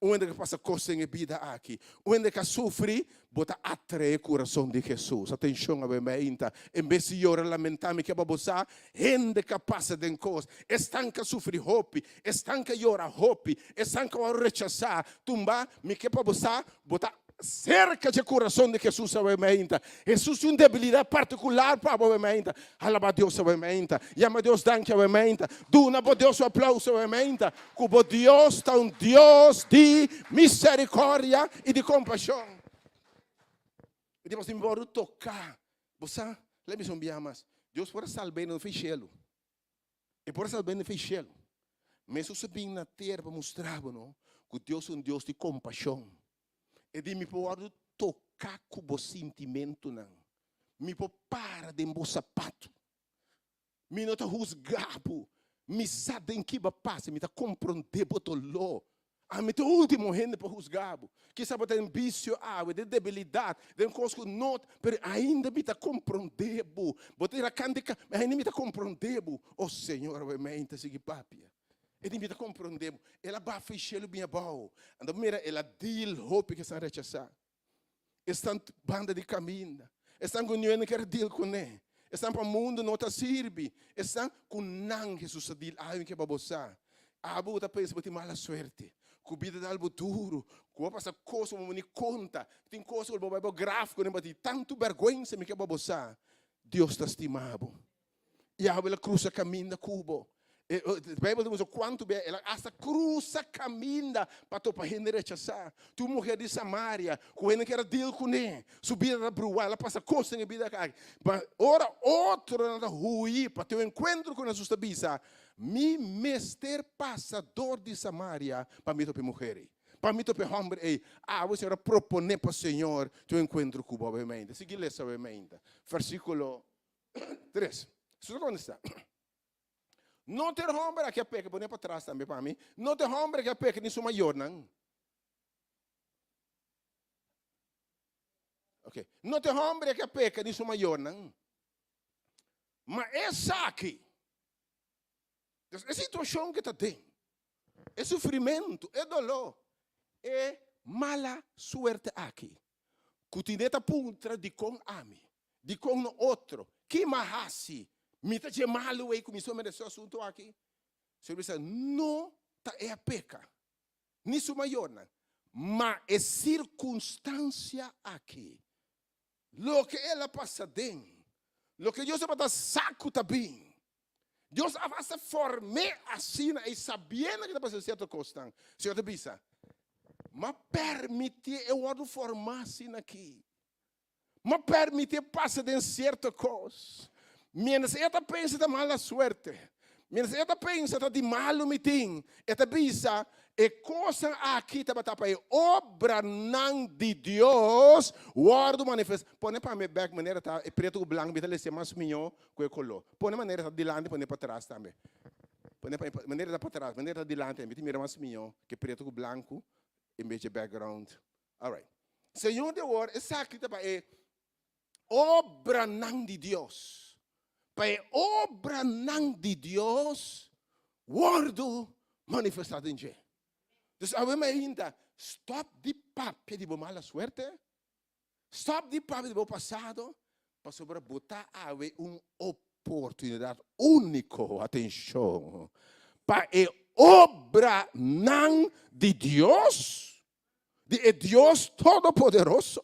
Un hende ku a pasa kos den e bida aki, un hende ku a sufri, bo ta atraé kurason di Hesus. Atenshon awe mainta, en bes di yora lamentá, mi ke pa bo sa, hende ku a pasa den kos, esnan ku a sufri hopi, esnan ku a yora hopi, esnan ku a wòrdu rechasá, tumba, mi ke pa bo sa, bo ta Serka dje kurason di Hesus awe mainta. Hesus tin un debilidat partikular pa bo awe mainta. Alabá Dios awe mainta. Yama Dios danki awe mainta. Duna bo Dios un aplauso awe mainta. Ku bo Dios ta un Dios di miserikòrdia i di kompashon. I di pasobra mi wòrdu toká. Bo sa, lei mi bisa un biaha mas, Dios por a salb'é no fi shelu. E por a salb'é no fi shelu. Ma Hesus a bin na tera pa mustra bo no ku Dios ta un Dios di kompashon. E di, Mi por wòrdu toká ku bo sintimentunan. Mi por para den bo sapatu. Mi no ta husgá bo. Mi sa den ki bo a pasa. Mi ta komprondé bo doló. Ami ta e último hende pa husgá bo. Kisa bo ta den bisio awe, den debilidat, den kos ku no, pero ainda mi ta komprondé bo. Bo ta tira kante ka, ma ainda mi ta komprondé bo. O Señor, awe mei ta sigui papia. E di mi ta komprondé bo. El a bafa e shelu bin abou. Anto mira, el a deal hopi ku esnan rechasá. Esnan banda di kaminda. Esnan ku niun hende kier deal kuné. Esnan pa mundu no ta sirbi. Esnan ku nan Hesus a deal. Awe mi ke pa bo sa. Abo bo ta pensa bo tin mala suerte. Ku bida ta algu duru. Ku bo a pasa kos ku bo no ni konta. Tin kos ku bo bai bo graf kuné bo tin tantu bèrgwensa mi ke pa bo sa. Dios ta stima bo. Yahweh el a krusa kaminda ku bo. E Beibel ta mustra kuantu bia el a asta krusa kaminda pa topa hende rechasá. Tin un muher di Samaria ku hende kier a deal kuné. Su bida ta bruá, el a pasa kos den e bida aki. Ma ora otronan ta hui pa tin un enkuentro ku Hesus ta bisa, Mi mester pasa dor di Samaria pa mi topa e muher ei, pa mi topa e hòmber ei. Awe Señor a proponé pa Señor tin un enkuentro ku bo awe mainta. Sigui lesa awe mainta. Versíkulo 3. Su ta kontestá, No ta e hòmber aki a peka, pone pa tras tambe pa mi, no ta e hòmber aki a peka ni su mayornan. Ok, no ta e hòmber aki a peka ni su mayornan, ma esaki, dus e situashon ku e ta den, e sufrimentu, e doló, e mala suerte aki, ku tine ta puntra dikon ami, Dikon no otro? Ki m'a hasi? Mi ta dje malu ei ku mi so meresé asuntu aki? Señor bisa, No ta e a peka, ni su mayornan, ma e sirkunstansia aki, loke el a pasa den, loke Dios tabata sa ku ta bin. Dios a hasta form'é asina ei sabiendo ku ta pasa sierto kosnan. Señor ta bisa, M'a permitié e wòrdu formá asina aki. M'a permitié pasa den sierto kos. Mientras e ta pensa ta mala suerte, mientras e ta pensa ta di malu mi tin, e ta bisa, e kosnan aki tabata pa e obranan di Dios wòrdu manifestá. Pone pa mi bèk manera ta e pretu ku blanku, mi ta lesa mas mihó ku e koló. Pone manera ta dilanti, pone patras tambe. Pone pa mi manera ta patras, manera ta dilanti, mi ta mira mas mihó ku e pretu ku blanku en bes dje background. Alright. Señor di awor, esaki ta pa e obranan di Dios. Pa e obranan di Dios wordu manifestá den dje. Dus awe mainta, stop di papia di bo mala suerte, stop di papia di bo pasado, pasobra bo ta awe un oportunidat úniko, atenshon, pa e obranan di Dios di e Dios Todopoderoso,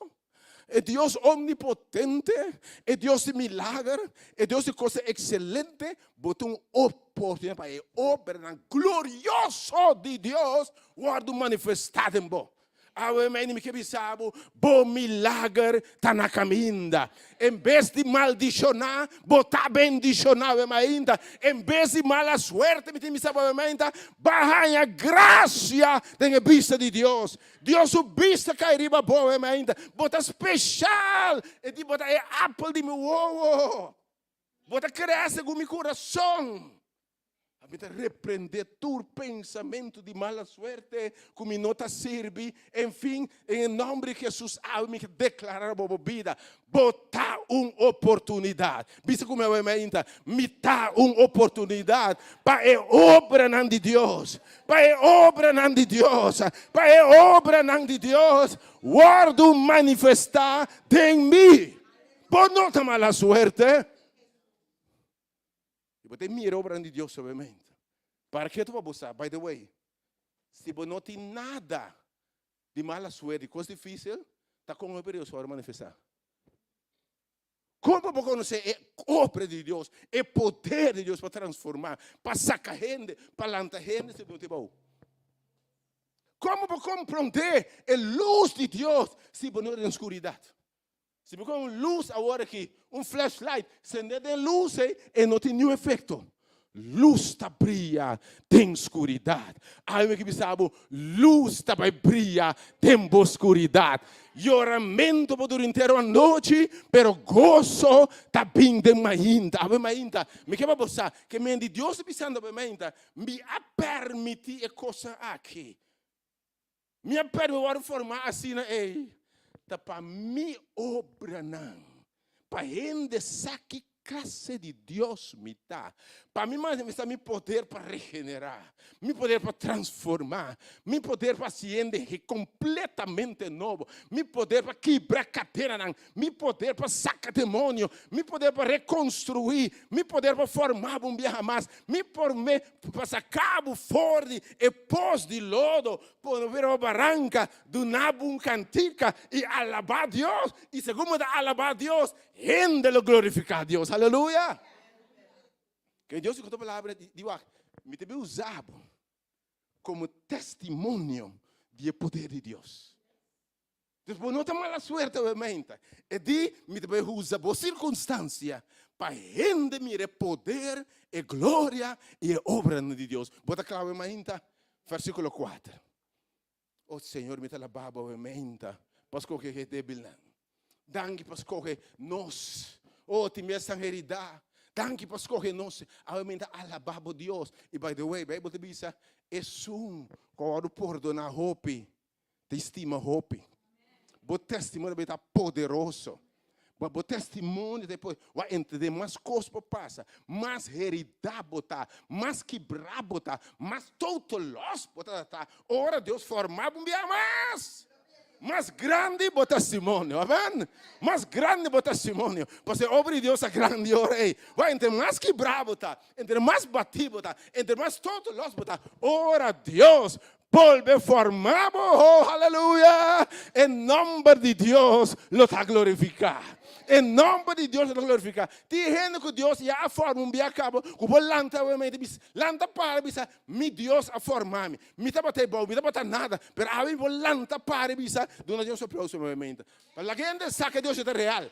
e Dios Omnipotente, e Dios di milager, e Dios di cosa excelente, bo tin un oportunidad pa e obranan glorioso di Dios wordo manifestá den bo. Awe mi mi ke bisa bo, bo milager ta na kaminda. En bes di maldishoná, bo ta bendishoná awe mainta. En bes di mala suerte, mi tin bisa bo awe mainta, ba haña grasia den e bista di Dios. Dios su bista kai riba bo awe mainta. Bo ta speshal. E di bo ta e apel di mi wowo. Bo ta krea segun mi kurason. Mi ta reprendé tur pensamentu di mala suerte ku mi no ta sirbi. En fin, den e nòmber di Hesus awe mi ke deklará riba bo bida, bo ta un oportunidat. Bisa ku mi awe mainta, mi ta un oportunidat pa e obranan di Dios, pa e obranan di Dios, pa e obranan di Dios wòrdu manifestá den mi. Bo no ta mala suerte. I bo ta mira obranan di Dios obviamente. Para ke pa bo sa? By the way, si bo no tin nada di mala suerte, kos difísil, ta kon obra di Dios por manifestá? Kon bo por konosé e obra di Dios, e poder di Dios pa transformá, pa saka hende, pa lanta hende si bo no tin bou? Kon bo por komprondé e lus di Dios si bo no den skuridat? Si bo kon un lus awor aki, un flashlight, sende den lus ei, e no tin niun efekto. Lus ta bria den skuridat. Ai mi ke bisa bo, lus ta bai bria den bo skuridat. Yoramentu por dura henter un anochi, pero goso ta bin den mainta. Awe mainta, mi ke pa bo sa, ke men di Dios ta bisando awe mainta, mi a permití e kosnan aki. Mi a pèrdè wòrdu formá asina ei, ta pa mi obranan, pa hende sa ki klase di Dios mi ta, pa mi manifestá mi poder pa regenerá, mi poder pa transformá, mi poder pa hasi hende kompletamente nobo, mi poder pa kibra kadenanan, Mi poder pa saca demonio, mi poder pa reconstrui, mi poder pa forma bo un biaha mas, mi por me pa saca bo for di e pos di lodo, pone bo riba baranca, duna bo un cantica y alaba Dios, y segun bo ta alaba Dios, hende lo glorifica Dios. Aleluya! Ke Dios di cu ta palabra di wak, mi ta bin usa bo como testimonio di e poder di Dios. Dus bo no ta mala suerte obviamente. E di, mi ta bai usa bo circunstancia pa hende mira e poder, e gloria y e obranan di Dios. Bo ta cla mainta? Versiculo 4. Oh Señor, mi ta alaba bo mainta pa scoge e debilnan. Danki pa scoge nos. Oh, tin bes tan herida. Danki pa scoge nos. Awe mi ta alaba bo Dios. Y by the way, Bijbel ta bisa, esun cu a wordo pordona hopi, Ta estima hopi. Bo testimonio ta poderoso. Bo, bo testimonio ta poderoso. Wa entendé mas kos por pasa, mas heridá bo ta, mas kibrá bo ta, mas total loss bo ta ta. Ora Dios forma bo un bia mas. Mas grandi bo testimonio. Amen. Mas grandi bo testimonio. Pasobra e obra di Dios ta grandi ora ei. Wa entre mas kibrá bo ta, entre mas batí bo ta, entre mas total loss bo ta, ora Dios Bolbe forma bo, oh haleluya! E nomber di Dios lo ta glorifiká. E nomber di Dios lo ta glorifiká. Tin hende ku Dios ya a forma un bia kaba ku por lanta awe mente bisa, lanta para bisa, mi Dios a forma mi. Mi tabata e bou, mi tabata nada, pero awe mi por lanta para i bisa, duna Dios un aplauso nuevamente. Pa laga hende sa ku Dios ta real.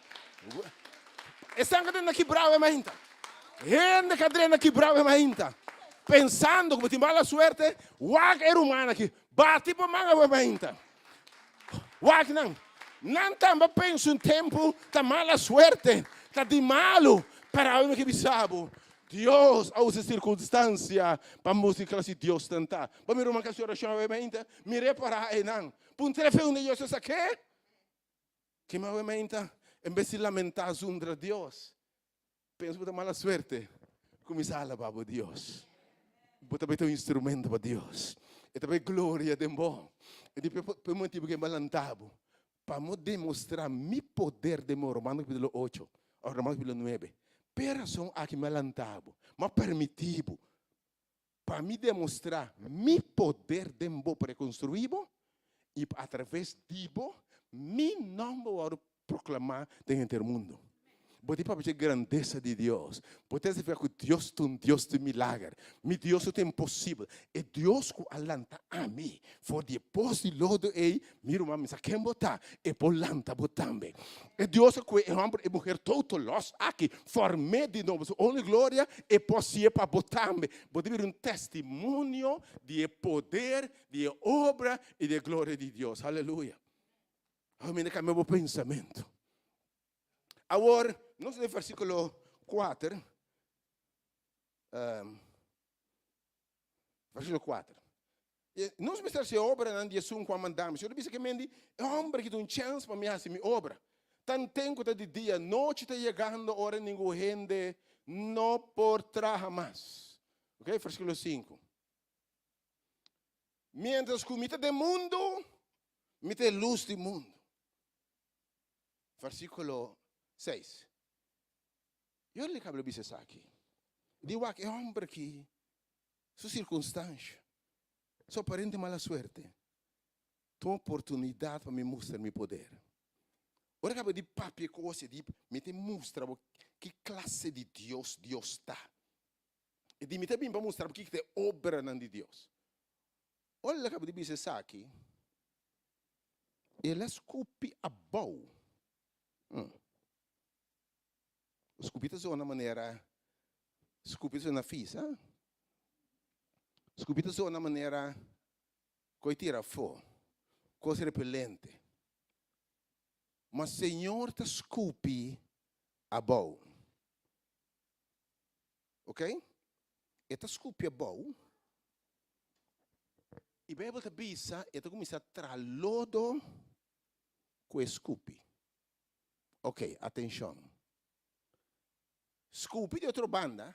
Esnan ku ta na kibra awe mainta. Hende ku a drenta kibra awe mainta. Pensando ku bo tin mala suerte, wak e ruman aki. Bati bo man awe mainta. Wak nan. Nan tambe pensa un tempu ta mala suerte, ta di malu. Pero awe mi ke bisa bo, Dios a usa sirkunstansia pa mustra ki klase Dios nan ta. Bo mi ruman ku hasi orashon awe mainta, mi repará einan. Puntra fe unda Dios a sak'é. Kima awe mainta, en bes di lamentá zundra Dios, pensa bo ta mala suerte, kuminsá alabá bo Dios. Bo ta bai ta un instrumento pa Dios. E ta bai gloria den bo. E di p'e motibu ku e lantá bo, pa mo demostrá mi poder den bo, Romano kapitulo ocho, òf Romano kapitulo nuebe. P'e rason aki mi a lantá bo, mi a permití bo Pa mi demostrá mi poder den bo pa rekonstruí bo, i pa atraves di bo mi nòmber wòrdu proklamá den henter mundu. Bo tin papia dje grandesa di Dios. Bo testifiká ku Dios ta un Dios di milager. Mi Dios no ta imposibel. E Dios ku a lanta ami for di e pos di lodo ei, mi ruman, mi sa ken bo ta, e por lanta bo tambe. E Dios a kohe e hòmber e muher toto lòs aki, form'é di nobo su honra i gloria, e por hasié pa bo tambe. Bo ta bira un testimonio di e poder, di e obra i di e gloria di Dios. Aleluya! Awor mi ta kambia bo pensamentu. Awor, nos den versíkulo kuater. Versíkulo 4. Nos mester hasi e obranan di esun ku a manda mi. Señor a bisa ke men di, E hòmber aki ta un chèns pa mi hasi mi obra. Tanten ku ta di dia, nochi ta yegando ora ningun hende no por traha mas. Ok, versíkulo 5. Miéntras ku mi ta den mundu, mi ta e lus di mundu. Versíkulo 6. Yo le kabla bisa esaki. Di wak e hòmber aki su sirkunstansha, su aparente mala suerte, ta un oportunidat pa mi mustra mi poder. Ora kaba di papia kos e di, mi ta mustra bo ki klase di Dios Dios ta. E di mi ta bin pa mustra bo kiko ta e obranan di Dios. Ora el a kaba di bisa esaki, el a skupi abou. Skupi ta zona manera skupi ta zona fis, ha? Skupi ta zona manera koi tira afó, kos repelente. Ma Señor ta skupi abou. Ok? E ta skupi abou i Beibel ta bisa e ta kuminsá traha lodo ku e skupi. Ok, atenshon. Skupi di otro banda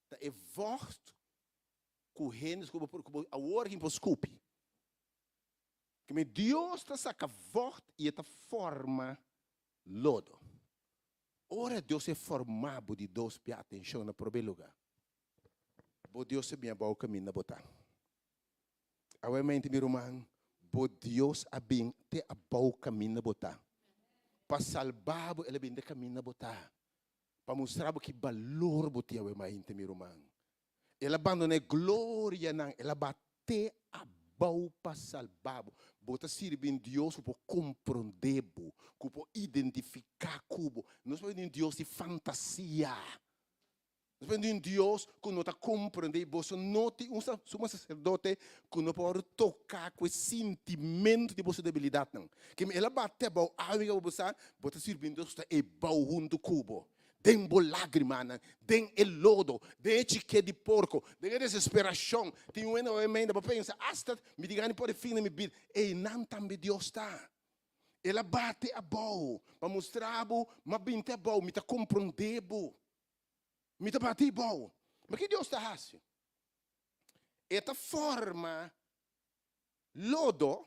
ta e vocht ku hende ku bo awor aki por skupi. Keme Dios ta saka vocht i e ta forma lodo. Ora Dios e forma bo di dos pia atenshon na prome luga. Bo Dios a bin abou kaminda bo ta. Awe-mente mi ruman, bo Dios a bin te abou kaminda bo ta. Pa salba bo el a bin te kaminda bo ta. Pa mustra bo ki balor bo tin awe-mente mi ruman. El a bandona e glorianan, el a ba te abou pa salba bo. Bo ta sirbi un Dios ku por komprondé bo, ku por identifiká ku bo. Nos por bini un Dios di fantasia. Nos por bini un Dios ku no ta komprondé boso. No tin un sumo saserdote ku no por toká ku e sintimentu di boso debilidatnan. Keme el a bate abou awe ku bo sa, bo ta sirbi un Dios ku ta ebou huntu ku bo. Den bo lágrimanan, den e lodo, den e chiké di porko, den e desesperashon. Tin un hende awe meinda bo pensa, Asta mi tin gana di pone fin na mi bida. Einan tambe Dios ta. El a bate abou pa mustra bo, M'a binti abou, mi ta komprondé bo. Mi ta bati abou. Ma ki Dios ta hasi? E ta forma lodo.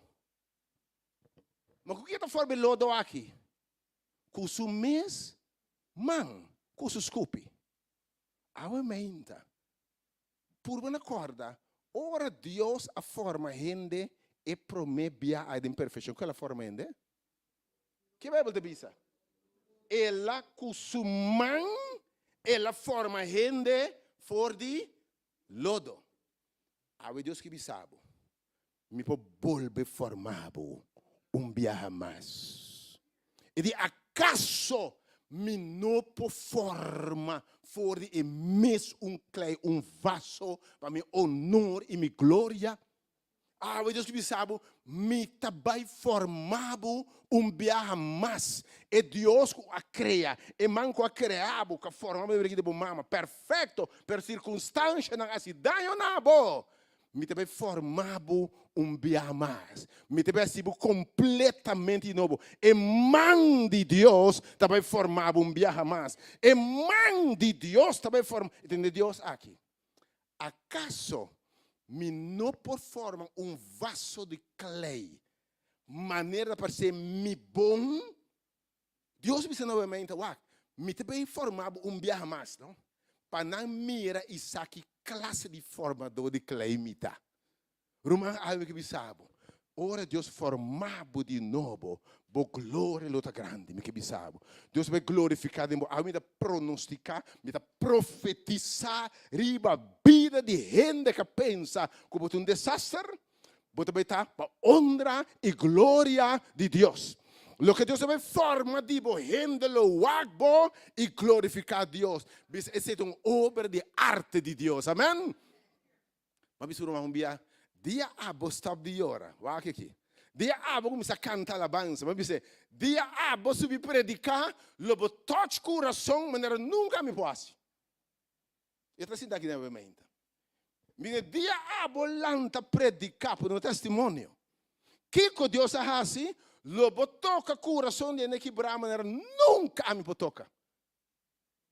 Ma ku ki e ta forma e lodo aki? Ku su mes man, ku su skupi. Awe meinta, purba na kòrda, ora Dios a forma hende e promé bia ai den perfekshon, ku el a forma hende? Ke Beibel ta bisa? El a ku su man el a forma hende for di lodo. Awe Dios ke bisa bo, Mi por bolbe forma bo un biaha mas. E di, Akaso mi no por forma for di e mes un klei un vaso pa mi onor i mi gloria? Awe Dios bisa bo, Mi ta bai forma bo un biaha mas. E Dios ku a krea, e man ku a krea bo, ku a forma bo di bo mama, perfekto, pero sirkunstanshanan a hasi daño na bo. Mi ta bai forma bo un bia mas. Mi ta bai hasi bo kompletamente di nobo. E man di Dios ta bai forma bo un biaha mas. E man di Dios ta bai forma. I tende Dios aki. Akaso mi no por forma un vaso di klei manera ta parse mi bon? Dios bisa nuevamente, Wak, mi ta bay forma bo un biaha mas, no? Pa nan mira i sa ki klase di formadó di klei mi ta. Ruman, algu ki bisa bo, ora Dios forma bo di nobo, bo gloria lo ta grandi, mi ke bisa bo. Dios ta bay glorifiká den bo. Awe mi ta pronostiká, mi ta profetisá riba bida di hende ku a pensa ku bo ta un desaster, Bo ta bai ta pa honra i gloria di Dios. Loke Dios a bai forma di bo, hende lo wak bo i glorifiká Dios. Bisa esei ta un obra di arte di Dios. Amen. M'a bisa un ruman un bia, dia abo stòp di yora, wak aki. Dia abo kuminsá kanta alabansa. M'a bis'é, dia abo subi prediká, lo bo tòch kurason manera nunka mi por hasi. E ta sinta aki den awe mainta. Mira dia abo lanta prediká por un testimonio. Kiko Dios a hasi, lo bo toka kurason di hende kibrá manera nunka ami por toka.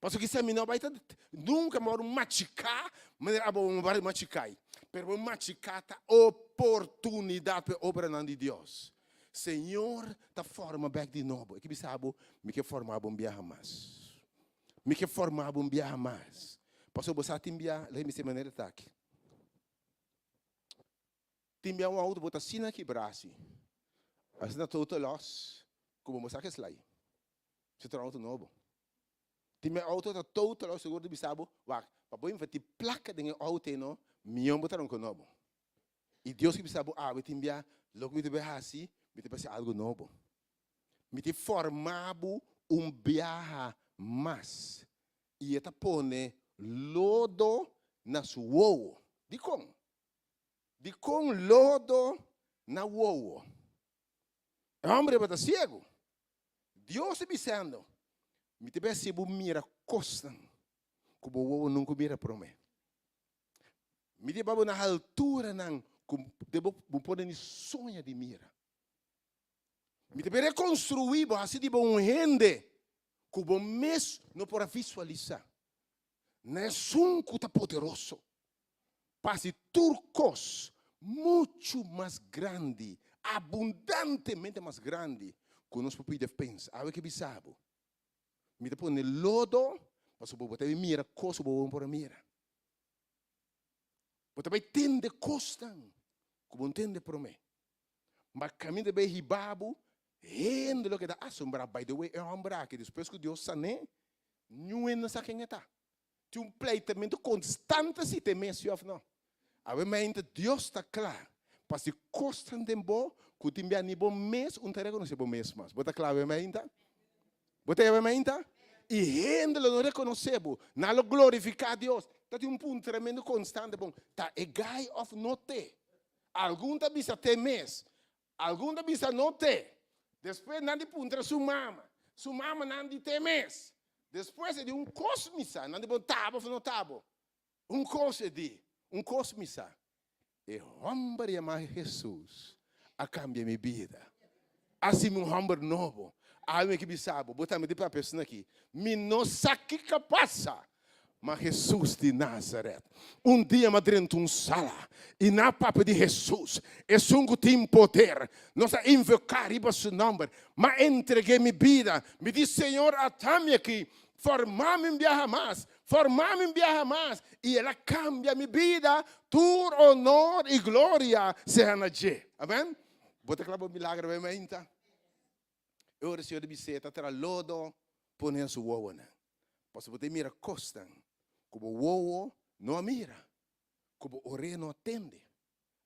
Pasobra kisa mi no bai ta nunka mi a wòrdu machiká manera abo a wòrdu machiká. Pero bo machiká ta oportunidat pa e obranan di Dios. Señor ta forma bèk di nobo. E ke bisa bo, mi ke forma bo un biaha mas. Mi ke forma bo un biaha mas. Pasobra bo sa tin bia, lei mi se manera ta aki. Tin bia un auto bo ta asina kibrá asi. Asina total loss ku bo no sa ke slai. Si ta un auto nobo. Tin bia auto ta total loss seguro ta bisa bo, wak, pa bo invertí plaka den e auto ei no, mion bo ta ronka nobo. I Dios ke bisa bo awe tin bia, loke mi ta bai hasi, mi ta bai hasi algu nobo. Mi ta forma bo un biaha mas. I e ta pone lodo na su wowo. Dikon? Dikon lodo na wowo? E hòmber tabata siegu. Dios ta bisando, Mi ta bai hasi bo mira kosnan ku bo wowo nunka mira promé. Mi ta hiba bo na halturanan ku bo no por ni soña di mira. Mi ta bai rekonstruí bo, hasi di bo un hende ku bo mes no por a visualisá. Na esun ku ta poderoso pa hasi tur kos muchu mas grandi, abundantemente mas grandi ku nos por pidi òf pensa. Awe ke bisa bo, mi ta pone lodo pasobra bo ta bai mira kos ku bo no por a mira. Bo ta bai tende kosnan ku bo no tende promé. Ma kaminda bai hiba bo, hende lo keda asombrá. By the way, e hòmber aki, despues ku Dios san'é, niun hende no sa ken e ta. Tin un pleitamentu konstante si ta e mes sí òf no. Awe mainta Dios ta kla pa hasi kosnan den bo ku tin bia ni bo mes un ta rekonosé bo mes mas. Bo ta kla awe mainta? Bo ta awe mainta? I hende lo no rekonosé bo, nan lo glorifiká Dios. Ta tin un puntramentu konstante, bon, ta e gai òf no t'e? Algun ta bisa t'e mes, algun ta bisa no t'e. Despues nan di puntra su mama, su mama nan di t'e mes. Despues e di un kos mi sa, nan di bon ta bo of no ta bo. Un kos e di, un kos mi sa, e hòmber yamá Hesus a kambia mi bida. A hasi mi un hòmber nobo. Awe mi ke bisa bo, bo tambe ta papia asina aki, mi no sa kiko a pasa, ma Hesus di Nazaret. Un dia mi a drenta un sala i nan a papia di Hesus, esun ku tin poder. Nos a invoká riba su nòmber. Mi a entreg'é mi bida. Mi di, Señor, ata mi aki. Forma mi un biaha mas. Forma mi un biaha mas. I el a kambia mi bida. Tur honor i gloria sea na dje. Amen. Bo ta kla bo milagro bai mainta? E ora Señor di bis'é ta traha lodo pone na su wowonan. Pasobra bo ta mira kosnan ku bo wowo no a mira, ku bo orea no a tende.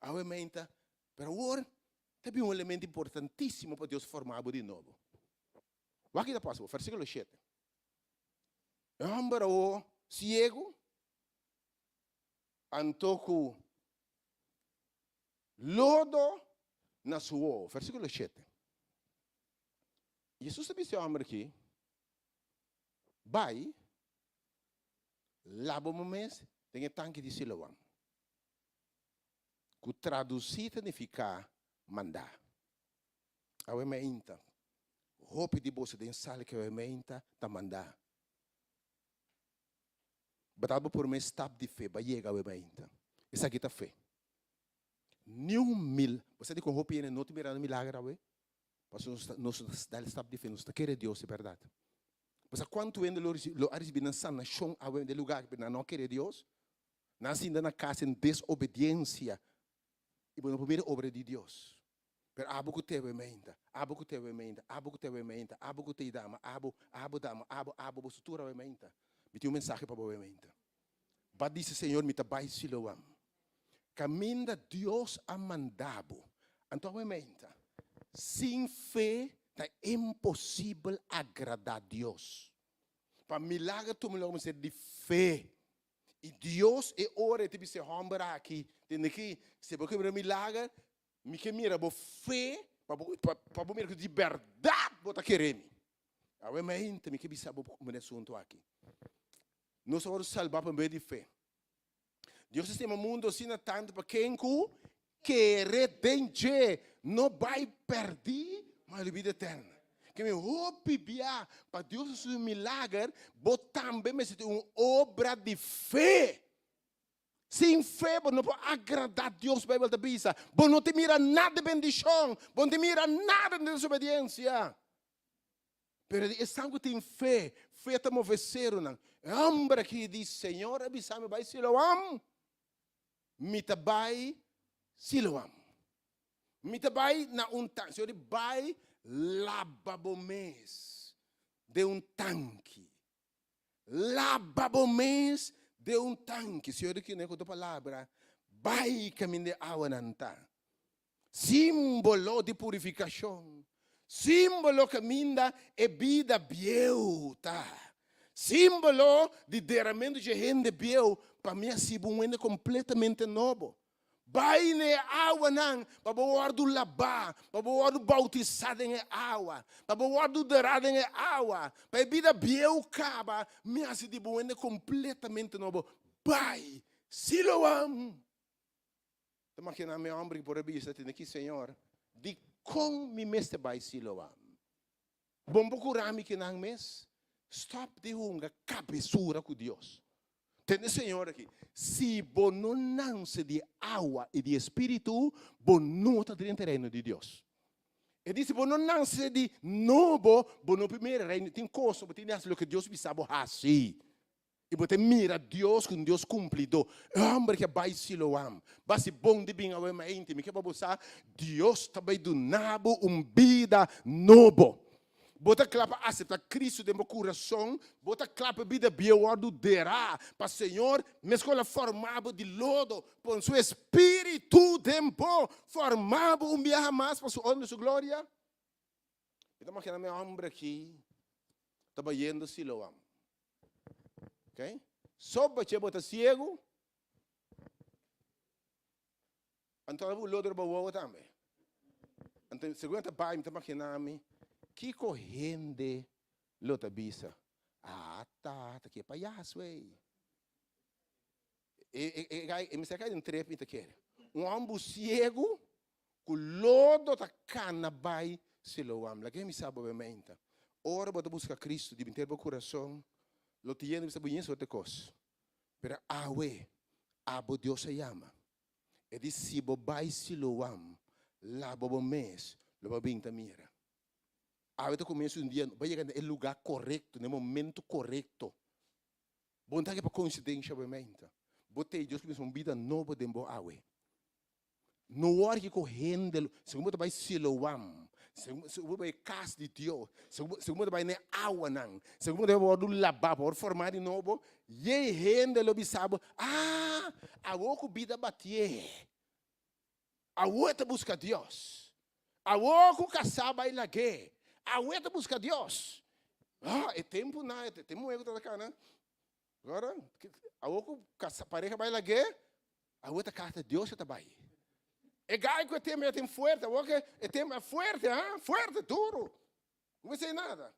Awe mainta, pero awor ta bin un elemento importantísimo pa Dios forma bo di nobo. Wak ki ta pasa bo, versíkulo shete. E hòmber awor siegu, anto ku lodo na su wowo. Versíkulo shete. Jesus ta bisa e hòmber aki, Bai, laba bo mes den e tanki di Siloam, ku tradusí ta nifiká mandá. Awe meinta, hopi di boso den sala ku awe meinta ta mandá. Bo ta bo promé stap di fe, bo a yega awe meinta. Esaki ta fe. Niun mil, bo sa dikon hopi hende no ta mirando milager awe? Pasobra nos no ta dal stap di fe, nos ta kere Dios di bèrdat. Bo sa kuantu hende lo lo a risibí nan sanashon awe den lugar pero nan no a kere Dios? Nan a sinta na kas den desobediensia i bo no por mira obra di Dios. Pero abo ku te wementa, abo ku te wementa, abo ku te wementa, abo ku te dama, abo, abo dama, abo, abo, boso tur a wementa. Mi tin un mensahe pa bo wementa. Ba disi Señor, mi ta bai Siloam. Kaminda Dios a manda bo. Anto a wementa, sin fe ta imposibel agrada Dios. Pa milager tuma lugar mester di fe. I Dios e ora e ta bisa e homber aki, tende ki, si bo ke mira milager, Mi ke mira bo fe pa bo pa bo mira ku di bèrdat bo ta kere mi. Awe mainta mi ke bisa bo un asuntu aki. Nos a wòrdu salbá pa medio di fe. Dios a stima mundu asina tantu pa ken ku kere den dje no bai pèrdí, ma lo bida eterna. Ke mi hopi bia pa Dios hasi un milager, bo tambe mester tin un obra di fe. Sin fe bo no por agradá Dios, Beibel ta bisa. Bo no ta mira nada di bendishon, bo no ta mira nada di desobediensia. Pero di esnan ku tin fe, fe ta move serunan. E hòmber aki di, Señor a bisa mi bai Siloam, mi ta bai Siloam. Mi ta bai na un tanki. Señor di, bai laba bo mes den un tanki. Laba bo mes den un tanki. Señor di kine ku otro palabra, bai kaminda e awanan ta. Símbolo di purifikashon. Símbolo kaminda e bida bieu ta. Símbolo di deramentu dje hende bieu pa mi hasi bo un hende kompletamente nobo. Bai na e awanan pa bo wòrdu labá, pa bo wòrdu boutisá den e awa, pa bo wòrdu derá den e awa, pa e bida bieu kaba, mi hasi di bo un hende kompletamente nobo. Bai, Siloam! Ta maginá mi hòmber ki por a bisa, Tende aki, Señor, dikon mi mester bai Siloam? Bon por kura mi kinan mes? Stòp di hunga kabesura ku Dios. Tende Señor aki, si bo no nanse di awa i di e Spiritu, bo no ta drenta e Reino di Dios. E di, si bo no nanse di nobo, bo no por mira e Reino. Tin kos bo tin di hasi loke Dios bisa bo hasi. I bo ta mira Dios ku un Dios kumplidó. E hòmber ke bai Siloam, basi bon di bin awe mainti. Mi ke pa bo sa, Dios ta bai duna bo un bida nobo. Bo ta kla pa aseptá Kristu den bo kurason? Bo ta kla pa e bida bieu wòrdu derá pa Señor? Meskos el a forma bo di lodo, pon su Espíritu den bo, forma bo un biaha mas pa su honra i su gloria? Mi ta magina mi hòmber aki ta bayendo Siloam. Ok? Soba che bo ta ciego, anto bo lodo riba wowo tambe. Anto segun ta bai, mi ta imagina mi, kiko hende lo ta bisa? Ah, ta, ta ke payaso ei. E, e, e, e, e mester kai den trep mi ta kere. Un homber ciego ku lodo ta kana bai Siloam. Laga mi sa bo bementa. Ora bo ta buska Kristu di binter bo kurason, lo ta yendo bisa bo yin sorte kos. Pero awe, abo Dios a yama. E di si bo bai Siloam, laba bo mes, lo bo bin ta mira. Awe ta kumienso un dia, bo a yega na e luga korekto, na e momento korekto. Bo no ta ke pa koinsidensha bementa. Bo tei Dios kuminsa un bida nobo den bo awe. No wòrdu ku hende, segun bo ta bai Siloam, segun bo bai kas di Dios, segun bo ta bai na e awanan, segun bo ta bai wòrdu labá, bo wòrdu formá di nobo, yei hende lo bisa bo, Ah, awor ku bida batié, awor e ta buska Dios, awor ku kasá bai lag'é, awor e ta buska Dios. Ah, e tempunan, e tempu muhé ku tabata kana, Agora, awor ku kasa pareha bai lag'é, awor ta kasa Dios ta bai. E gai ku e tempu ya tin fuerte, awor ke e tempu a fuerte, ha? Fuerte, duro. No mester nada.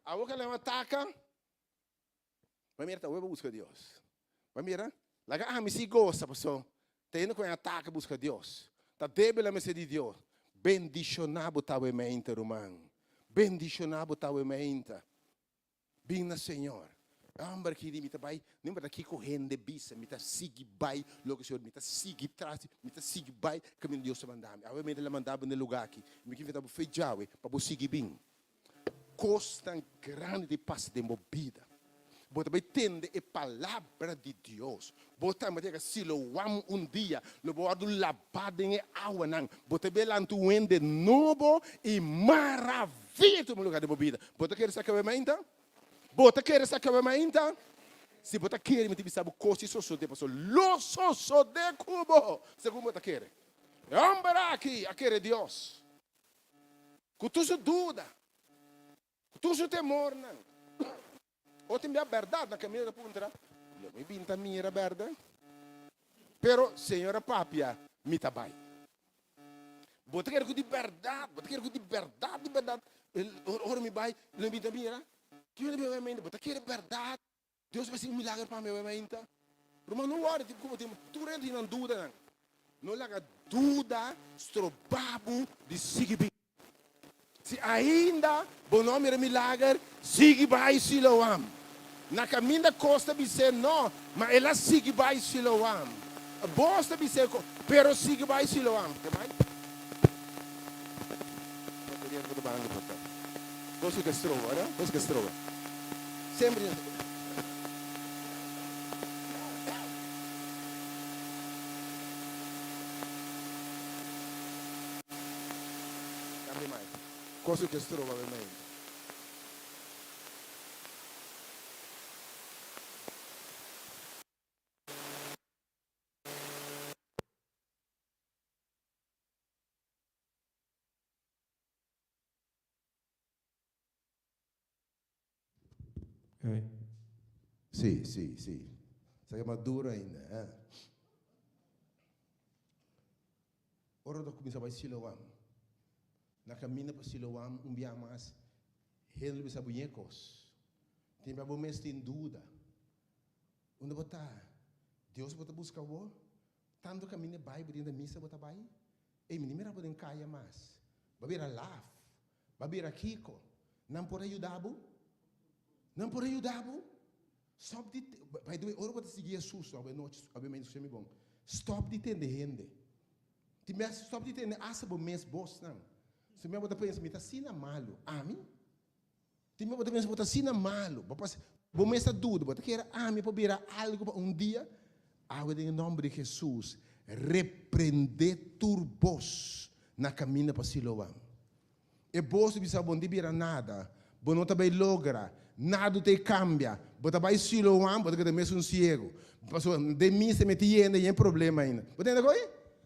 Awor ke lema taka, bai mira ta awor buska Dios. Bai mira, laga ami si gosa paso ta yendo ku e ataka buska Dios. Ta débil a mester di Dios. Bendishoná bo ta awe meinta, ruman. Bendishoná bo ta awe meinta. Bin na Señor. E homber aki di, Mi ta bai, no importa kiko hende bisa, mi ta sigui bai loke Señor, mi ta sigui tras di, mi ta sigui bai kaminda Dios ta manda mi. Awe mi ta manda bo na e lugar aki. Mi ke invita bo fe djawe pa bo sigui bin. Kosnan grandi ta pasa den bo bida. Bo ta bai tende e palabra di Dios. Bo tambe ta yega Siloam un dia, lo bo wòrdu labá den e awanan. Bo ta bai lanta un hende nobo i maravia tuma lugá den bo bida. Bo ta kere sa kaba mainta? Bo ta kere sa kaba mainta? Si bo ta kere, mi ta bisa bo kos i sosodé, pasobra lo sosodé ku bo segun bo ta kere. E hòmber aki a kere Dios ku tur su duda, ku tur su temornan. O tin bia bèrdat na kaminda ta puntra, Lo mi bin ta mira bèrde? Pero Señor a papia, Mi ta bai. Bo ta kere ku di bèrdat, bo ta kere ku di bèrdat, di bèrdat, ora mi bai, lo mi bin ta mira? Ki mi ta bira mainta? Bo ta kere bèrdat? Dios bai hasi un milager pa mi awe mainta? Ruman no wòri ku bo tin tur hende tin nan dudanan. No laga duda stroba bo di sigui bin. Si ainda bo no a mira milager, sigui bai Siloam. Na kaminda kos ta bis'é no, ma el a sigui bai Siloam. Bos ta bis'é ko, pero sigui bai Siloam. Ke bai? Bateria ta banda por ta. Kos ku ta stroba, no? Kos ku ta stroba. Semper. Cambia mai. Cos cu ke stroba be mente. Sí, sí, sí. Sa ke mas duro ainda, eh. Ora ta kuminsá bai Siloam, na kaminda pa Siloam un bia mas hende lo bisa bo ñe kos. Tin bia bo mes tin duda. Unda bo ta? Dios bo ta buska bo? Tantu kaminda bai bo tin ta misa bo ta bai? Ey, mi ni mira bo den kaya mas. Bo a bira laf. Bo a bira kiko? Nan por a yuda bo? Nan por a yuda bo? Stop di, by the way, ora bo ta sigui Jesus, awe nochi, awe mente, skucha mi bon. Stop di tende hende. Tin bes stop di tende asta bo mes bosnan. Si bo ta pensa, mi ta asina malu. Ami? Tin bes bo ta pensa bo ta asina malu, bo pas bo mes ta duda, bo ta kere ami por bira algu pa un dia? Awe den e nomber di Jesus, reprende tur bos na kaminda pa Siloam. E bos di bisa bo no ta bira nada, bo no ta bai logra, nada ta kambia, bo ta bai Siloam, bo ta keda mesun siego. Pasobra den misa mi ta yenda yen problema ainda. Bo ta yenda koe?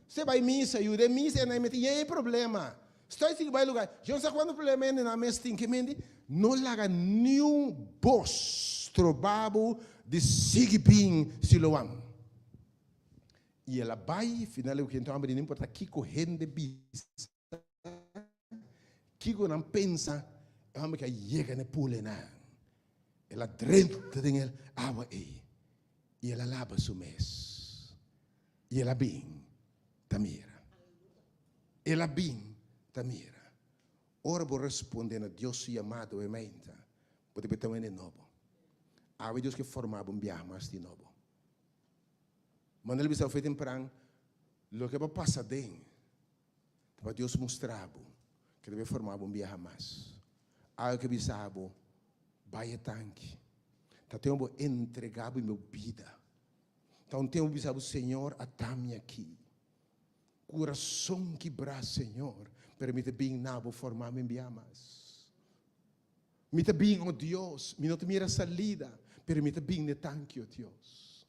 Se bai misa, yu den misa mi ta yen problema. Stoi sigui bai lugar. Yo no sa cuanto problema hende nan mes tin. Ke mende no laga niun bos stroba bo di sigui bin Siloam. I el a bai, final e kende homber di no importa kiko hende bisa, kiko nan pensa, e homber ke a yega na e pool einan. El a drenta den e awa ei i el a laba su mes. I el a bin ta mira. El a bin ta mira. Ora bo responde na Dios su yamado e meinta, bo debe ta un hende nobo. Awe Dios ke forma bo un biaha mas di nobo. Manera el bisa bo fe tempran, loke bo a pasa den, ta pa Dios mustra bo ke debe forma bo un biaha mas. Awe ke bisa bo, bai e tanki. Ta tempo bo entrega bo bida. Ta un tempo bisa bo, Señor, ata mi aki. Kurason kibrá, Señor, pero mi ta bin na Bo forma mi bia mas. Mi ta bin, o Dios, mi no ta mira salida, pero mi ta bin n'e tanki, o Dios.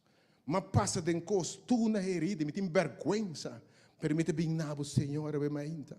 M'a pasa den kos tur na herida, mi tin bèrgwensa, pero mi ta bin na Bo, Señor, awe mainta.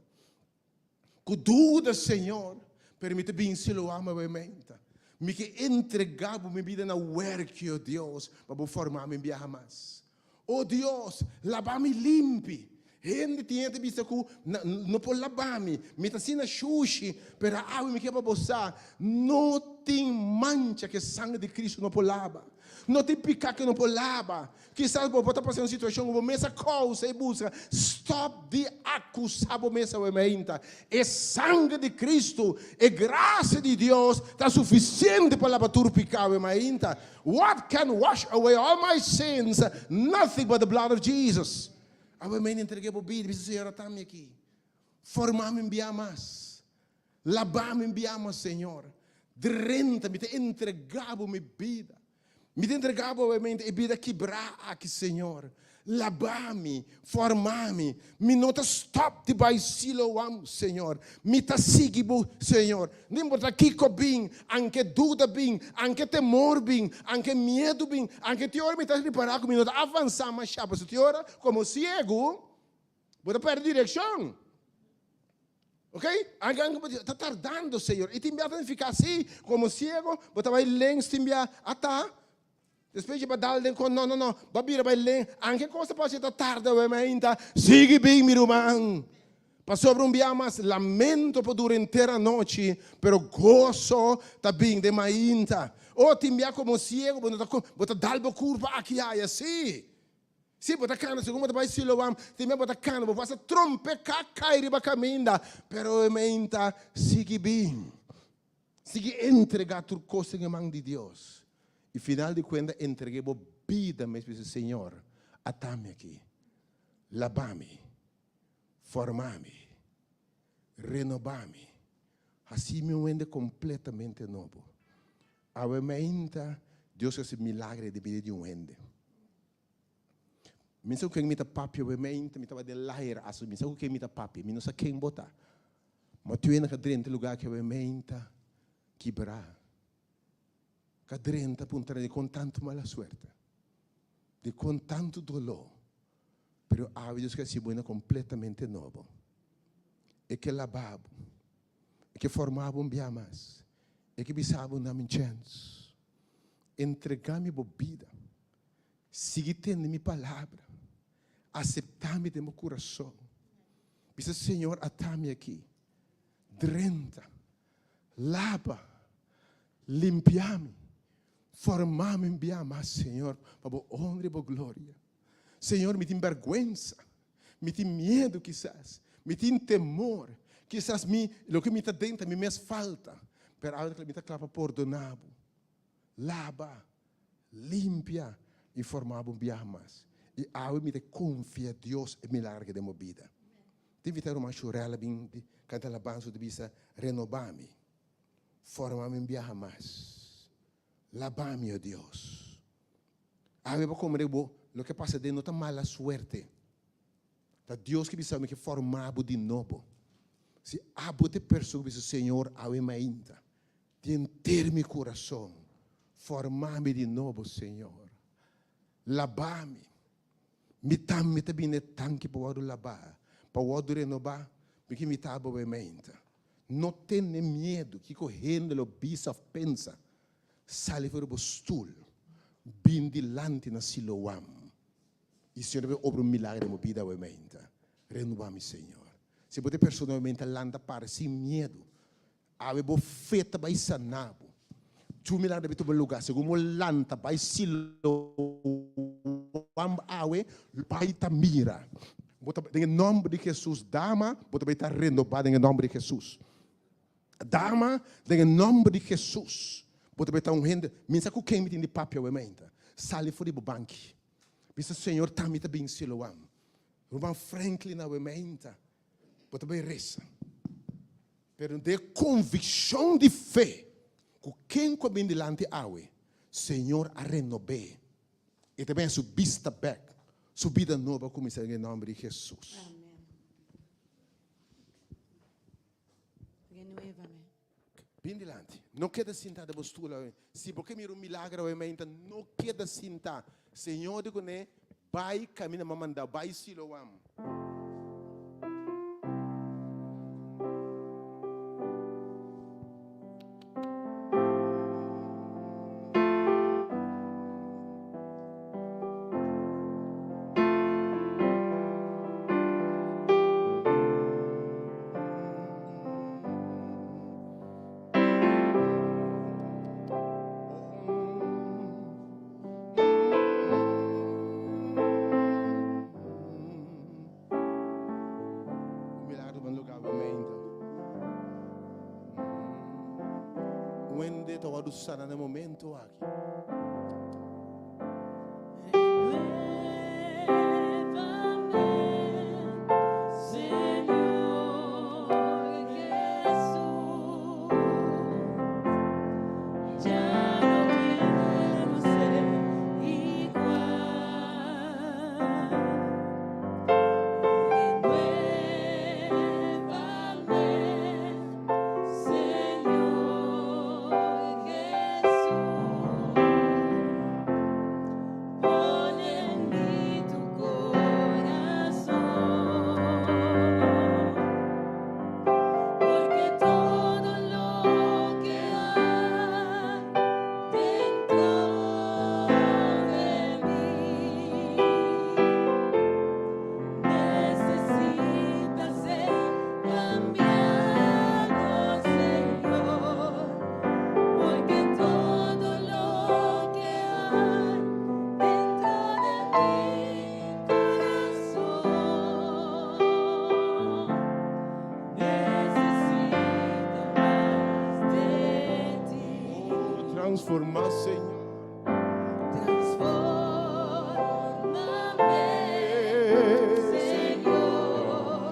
Ku duda, Señor, pero mi ta bin Siloam awe mainta. Mi ke entregá Bo mi bida na wèrki, o Dios, pa Bo forma mi biaha mas. O Dios, laba mi limpi. Hende tin hende ta bisa ku no por laba mi, mi ta asina shushi, pero awe mi ke pa bo sa, no tin mancha ku e sanger di Cristo no por laba. No tin piká ku no por laba. Kisas bo por ta pasa un situashon ku bo mes a kousa i buska. Stòp di akusá bo mes awe meinta. E sanger di Kristu, e grasia di Dios ta sufisiente pa laba tur piká awe mainta. What can wash away all my sins? Nothing but the blood of Jesus. Awe mainta entreg'é bo bida i bisa, Señor, ata mi aki. Forma mi un bia mas. Laba mi un bia mas, Señor. Drenta mi, ta entregá bo mi bida. Mi ta entregá bo obviamente e bida kibrá aki, Señor. Labá mi, formá mi. Mi no ta stòp di bai Siloam, Señor. Mi ta sigui bo, Señor. No importa kiko bin, anke duda bin, anke temor bin, anke miedu bin, anke tin ora mi ta ripará ku mi no ta avansá mashá, pasobra tin ora komo siegu bo ta pèrdè direkshon. Ok? Anke anke bo ta tardando, Señor. I tin bia ta nifiká si, komo siego, bo ta bai lens tin bia ata. Despues dje ba dal den kon, no, no, no, bo a bira bai len. Anke kos ta pasa ta tarda wei mainta. Sigui bin, mi ruman. Pasobra un bia mas, lamento por dura henter anochi, pero goso ta bin den mainta. Oh, tin bia komo siego, bo no ta bo ta dal bo kurpa aki aya, sí. Sí, bo ta kana, segun bo ta bai Siloam, tin bia bo ta kana, bo pasa trompeká kai riba kaminda, pero e meinta sigui bin. Sigui entregá tur kos den e man di Dios. I final di kuenta entreg'é bo bida mes, bisa, Señor, ata mi aki. Laba mi, forma mi, renoba mi, hasi mi un hende kompletamente nobo. Awe mainta Dios a hasi milagre den bida di un hende. Mi sa ku ken mi ta papia awe mainta, mi tabata den laer aso, mi sa ku ken mi ta papia, mi no sa ken bo ta. Ma tu hende ka drenta e lugar aki awe mainta kibrá, ka drenta puntra dikon tantu mala suerte, dikon tantu doló. Pero awe Dios ke hasi bo hende kompletamente nobo. E ke laba bo, e ke forma bo un bia mas, e ke bisa bo na mi chèns. Entrega mi bo bida, sigui tende mi palabra, asepta mi den bo kurason. Bisa, Señor, ata mi aki. Drenta, laba, limpia mi, forma mi un bia mas, Señor, pa bo honra i bo gloria. Señor, mi tin bèrgwensa, mi tin miedu kisas, mi tin temor, kisas mi, loke mi ta den ta mi mes falta, pero awe mi ta kla pa pordoná bo, laba, limpia i forma bo un biaha mas. I awe mi ta konfia Dios e milagro aki den bo bida. Te invitá ruman Shurella bin kanta alabansa di bisa, Renobá mi, forma mi un biaha mas, laba mi, o Dios. Awe bo komprende bo loke pasa den no ta mala suerte. Ta Dios ki bisa mi ke forma bo di nobo. Si abo ta e persona ku bisa Señor awe mainta di henter mi kurason forma mi di nobo Señor. Laba mi. Mi tambe ta bini e tanki pa wòrdu labá, pa wòrdu renobá. Mi ke invitá bo awe mainta. No tene miedu kiko hende lo bisa òf pensa. Sali for di bo stul, bin dilanti na Siloam, i Señor ta bin obra un milagro den bo bida awe mainta. Renoba mi, Señor. Si bo ta e persona awe mainta, lanta para sin miedu. Awe bo fe ta bai sana bo. Tur milagro ta bin tuma lugar. Segun bo lanta bai Siloam awe, bai ta mira. Bo ta, den e nomber di Jesus, dama, bo ta bai ta renoba den e nomber di Jesus. Dama, den e nomber di Jesus, bo ta beta un hende, mi sa ku ken mi tin di papia awe mainta, sali for di bo banki, bisa Señor ta mi ta bin Siloam, Ruman Franklin awe mainta, bo ta bai resa, pero den e konvikshon di fe ku ken ku a bin dilanti awe, Señor a renob'é, e ta bin haña su bista bek, su bida nobo a kuminsá den e nomber di Jesus. Renuévame. Bin dilanti. No keda sintá den bo stul awe. Si bo ke mira un milagro awe mainta, no keda sintá. Señor di kuné, Bai kaminda mi a mandá, bai Siloam. Un milagro tuma lugar awe mainta. Wende ta wòrdu sana na e momento aki. Transformá, Señor. Transfórmame, Señor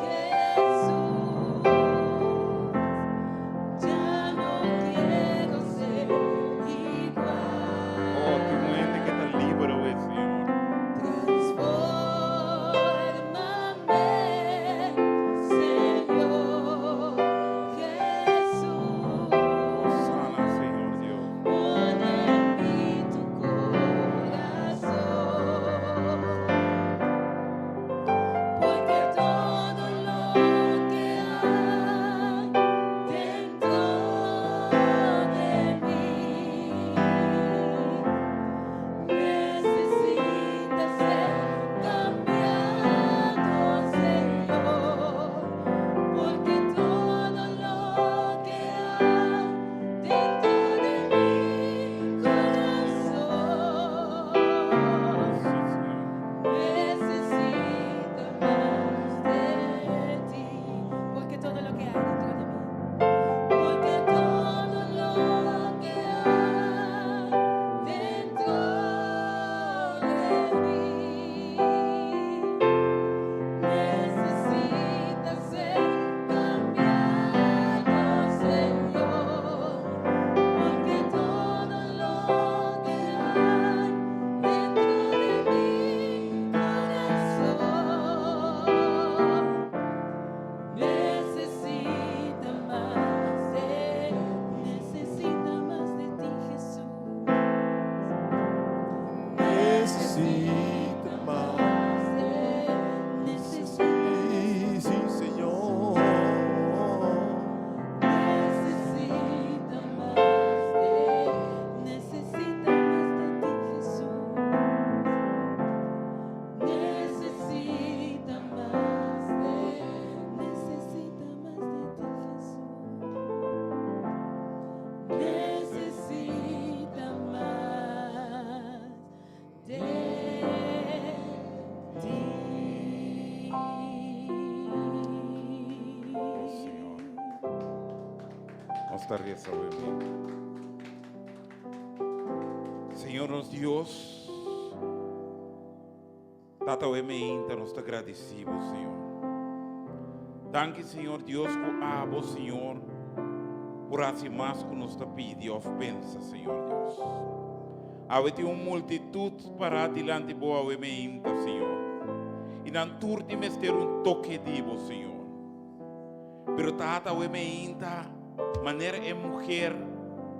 Jesús. Ya no quiero ser igual. Oh, tin un hende ku ta liber awe, Señor. Transfórmame, Señor Jesús. Oh, sana, Señor Dios. Pon en mí tu corazón, porque todo lo que hay dentro de mí necesita ser cambiado, Señor, porque todo lo que hay dentro de mi corazón Sí, Señor. necesita más de ti, Porque todo lo que hay dentro de mí. porque todo lo que hay dentro de mí necesita ser cambiado, Señor, porque todo lo que hay dentro de mi corazón necesita más de, Necesita más de ti, Jesús. Necesita más. de, Necesita Sí, sí, Señor. necesita más de, Necesita más de ti, Jesús. necesita más de, Necesita más de ti, Jesús. necesita más de ti. Oh, Señor. Nos ta resa, Señor, nos Dios. Tata, awe mainta nos ta gradesido, Señor. Danki, Señor Dios, ku abo, Señor, por hasi mas ku nos ta pidi òf pensa, Señor Dios. Awe tin un multitut pará dilanti bo awe mainta, Señor. I nan tur tin mester un toke di bo, Señor. Pero Tata, awe mainta, manera e muhé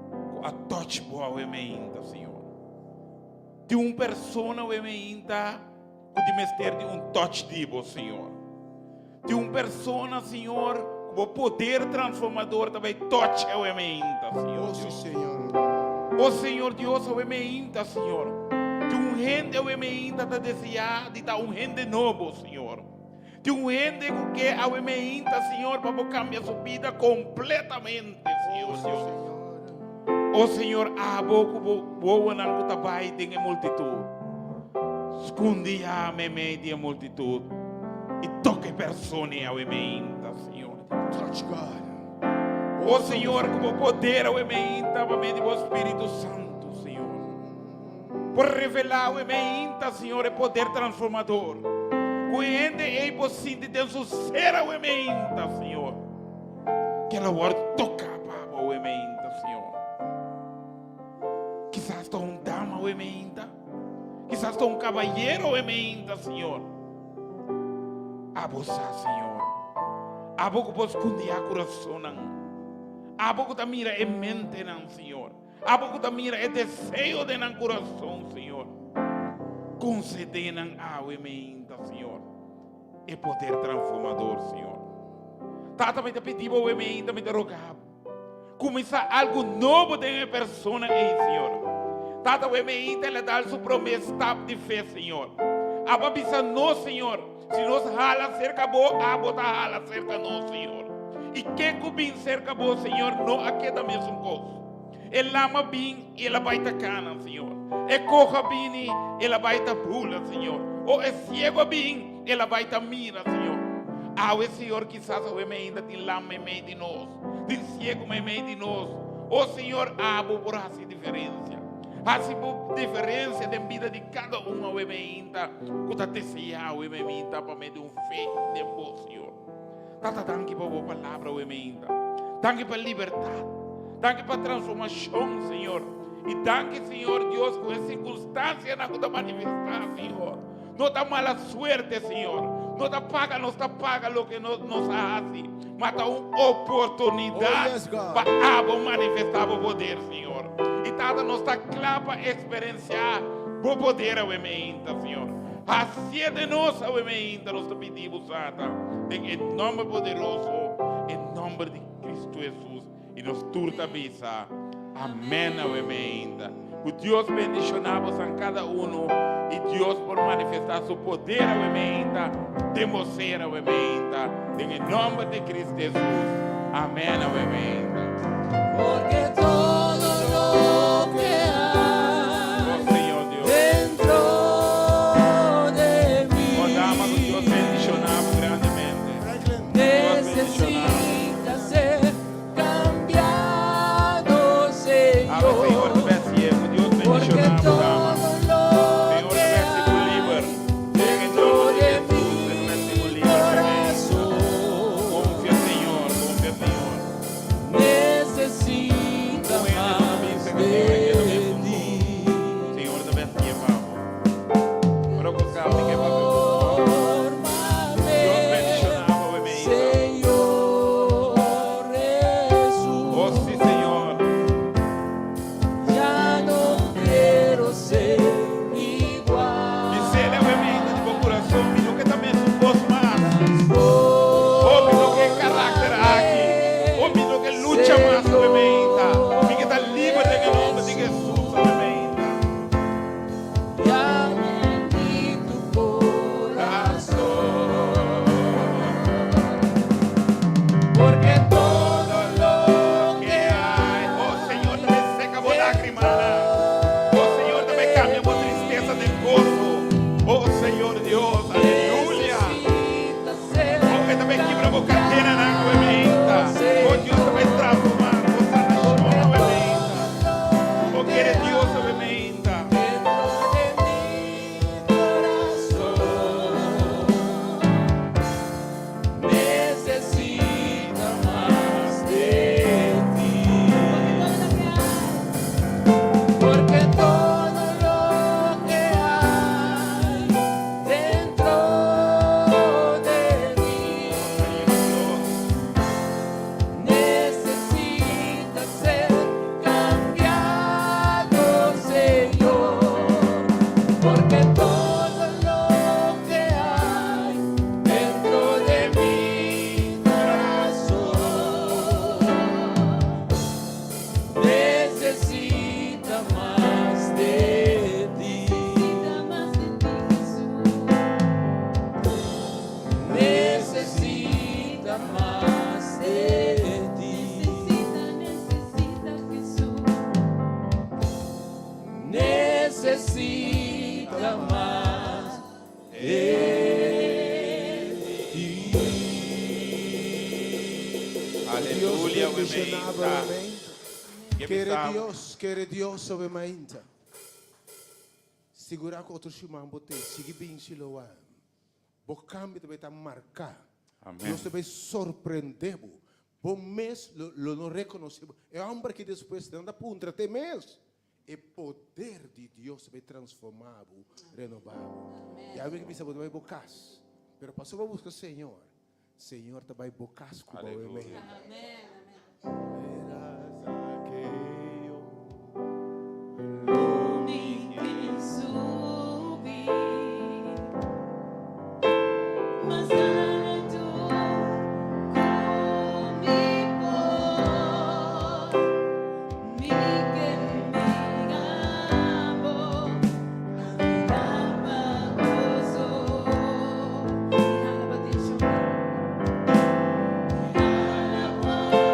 ku a touch bo awe mainta, Señor. Tin un persona awe mainta ku tin mester di un touch di bo, Señor. Tin un persona, Señor, ku poder transformador tambe touch awe mainta, Señor. Oh, sí, Dios. Señor. Oh Señor Dios, awe mainta, Señor. Tin un hende awe mainta ta deseá di ta un hende nobo, Señor. Tin un hende ku ke awe mainta, Señor, pa kambia su bida kompletamente, Señor Oh, sí, Dios. Señor. Oh Señor, abo ku wowonan ku ta bai den e multitut. Skonde meimei di e multitut. I toka e persona awe mainta, Señor. Touch God. Oh Señor, ku poder awe mainta, pa medio di Spiritu Santu, Señor. Por revelá awe mainta, Señor, e poder transformador. Ku hende ei por sinti den su ser awe mainta, Señor. Ku el a wòrdu toká pa awe mainta, Señor. Kisas ta un dama awe mainta. Kisas ta un kabayero awe mainta, Señor. Abo sa, Señor. Abo ku por skonde kurason. Abo ku ta mira e mentenan, Señor. Abo ku ta mira e deseo di nan kurason, Señor. Konsedé nan awe mainta, Señor. E poder transformador, Señor. Tata, mi ta pidi awe mainta, mi ta roga. Kuminsá algu nobo den e persona ei, Señor. Tata, awe mainta, el a dal su promé stap di fe, Señor. Abo a bisa nos, Señor. Si nos hala serka bo, abo ta hala serka nos, Señor. I ken ku bin serka bo, Señor, no a keda mesun kos. E lam a bin i el a bai ta kana, Señor. E koho a bini, el a bai ta bula, Señor. O e siegu a bin, el a bai ta mira, Señor. Awe, Señor, kisas awe ainda tin lam meimei di nos. Tin siegu meimei di nos. O Señor, abo por hasi diferensia. Hasi bo diferensia den bida di kada un awe meinta ku ta deseá awe meinta pa medio un fe den bo, Señor. Tata, danki pa bo palabra awe meinta. Danki pa libertat. Danki pa transformashon, Señor. I danki, Señor Dios, ku e sirkunstansianan ku ta manifestá, Señor, no ta mala suerte, Señor. No ta paga nos ta paga loke nos nos a hasi, ma ta un oportunidat Oh, yes, God. pa abo manifestá bo poder, Señor. I Tata, nos ta kla pa eksperensiá bo poder awe meinta, Señor. Hasié den nos awe meinta, nos ta pidi bo, Tata, den e nòmber poderoso, e nòmber di Kristu Hesus. I nos tur ta bisa, Amèn awe meinta. Ku Dios bendishoná bosan kada unu i Dios por manifestá su poder awe meinta den bo ser awe meinta, den e nòmber di Kristu Hesus. Amèn awe meinta. Porque todo lo que hay Oh, Señor Dios. dentro de mí Oh, dama, ku Dios bendishoná bo grandemente. Dios bendishoná bo. necesita ser cambiado, Awe Señor te Señor. bendicié, ku Dios Porque bendishoná bo, dama. todo lo Señor te que besti ku hay liber. Den e dentro nòmber di de Hesus, e mi besti ku liber, corazón Konfia Señor, konfia Señor. necesita Un hende no ta más bisa ku Señor e keda de mesun ti. kos. Señor ta bestié pa bo. Ora ku kaba mi ke papia ku bo. Transfórmame, Dios bendishoná bo, bebé. Señor Oh, Jesús. sí, Señor. Ya no quiero ser igual. Bisele bebé di bo kurason, mi no ke ta mesun kos mas. Oh, mi no ke karakter aki. Oh, mi no ke lucha mas, bebé. Mi ke ta liber den e nòmber di Hesus, bebé. Dame tu corazón, porque todo lo Que que hay. hay Oh, Señor, tambe seka bo lágrima. Oh, Señor, tambe kambia bo tristesa den goso. Oh, Señor Dios, aleluya. necesita ser Oh, ku tambe kibra bo kadena na bebé. Oh, Dios tambe transformá bo sanashon bebé. Oh, kere Dios bebé. dentro de mi corazón. Necesita más de ti. Porque todo lo que hay dentro de mí necesita ser cambiado, Señor. Porque todo lo que hay dentro de mi corazón necesita más de ti. Necesita más de ti, Jesús. Necesita más de ti. Necesita, necesita Jesús. Necesita más de ti. Aleluya, Dios bendishoná bo, bebé. amèn. Ke Kere bisa- Dios, kere Dios awe mainta. Sigurá ku otro siman bo t'ei, sigui bin Siloam. Bo kambio tambe ta marká. Amèn. Dios ta bai sorprendé bo. Bo mes lo no rekonosé. E hòmber ku despues no ta puntra te mes. E poder di Dios ta bai transformá bo, renobá bo. I ami ke bisa bo bai bo kas. Pero paso bo buska Señor. Señor ta bai bo kas ku bo Aleluya. Amèn. Eras aquello Mi ke subi mas altu ku mi por. Mi ke mira bo, pa goso. Hala atenshon. Hala.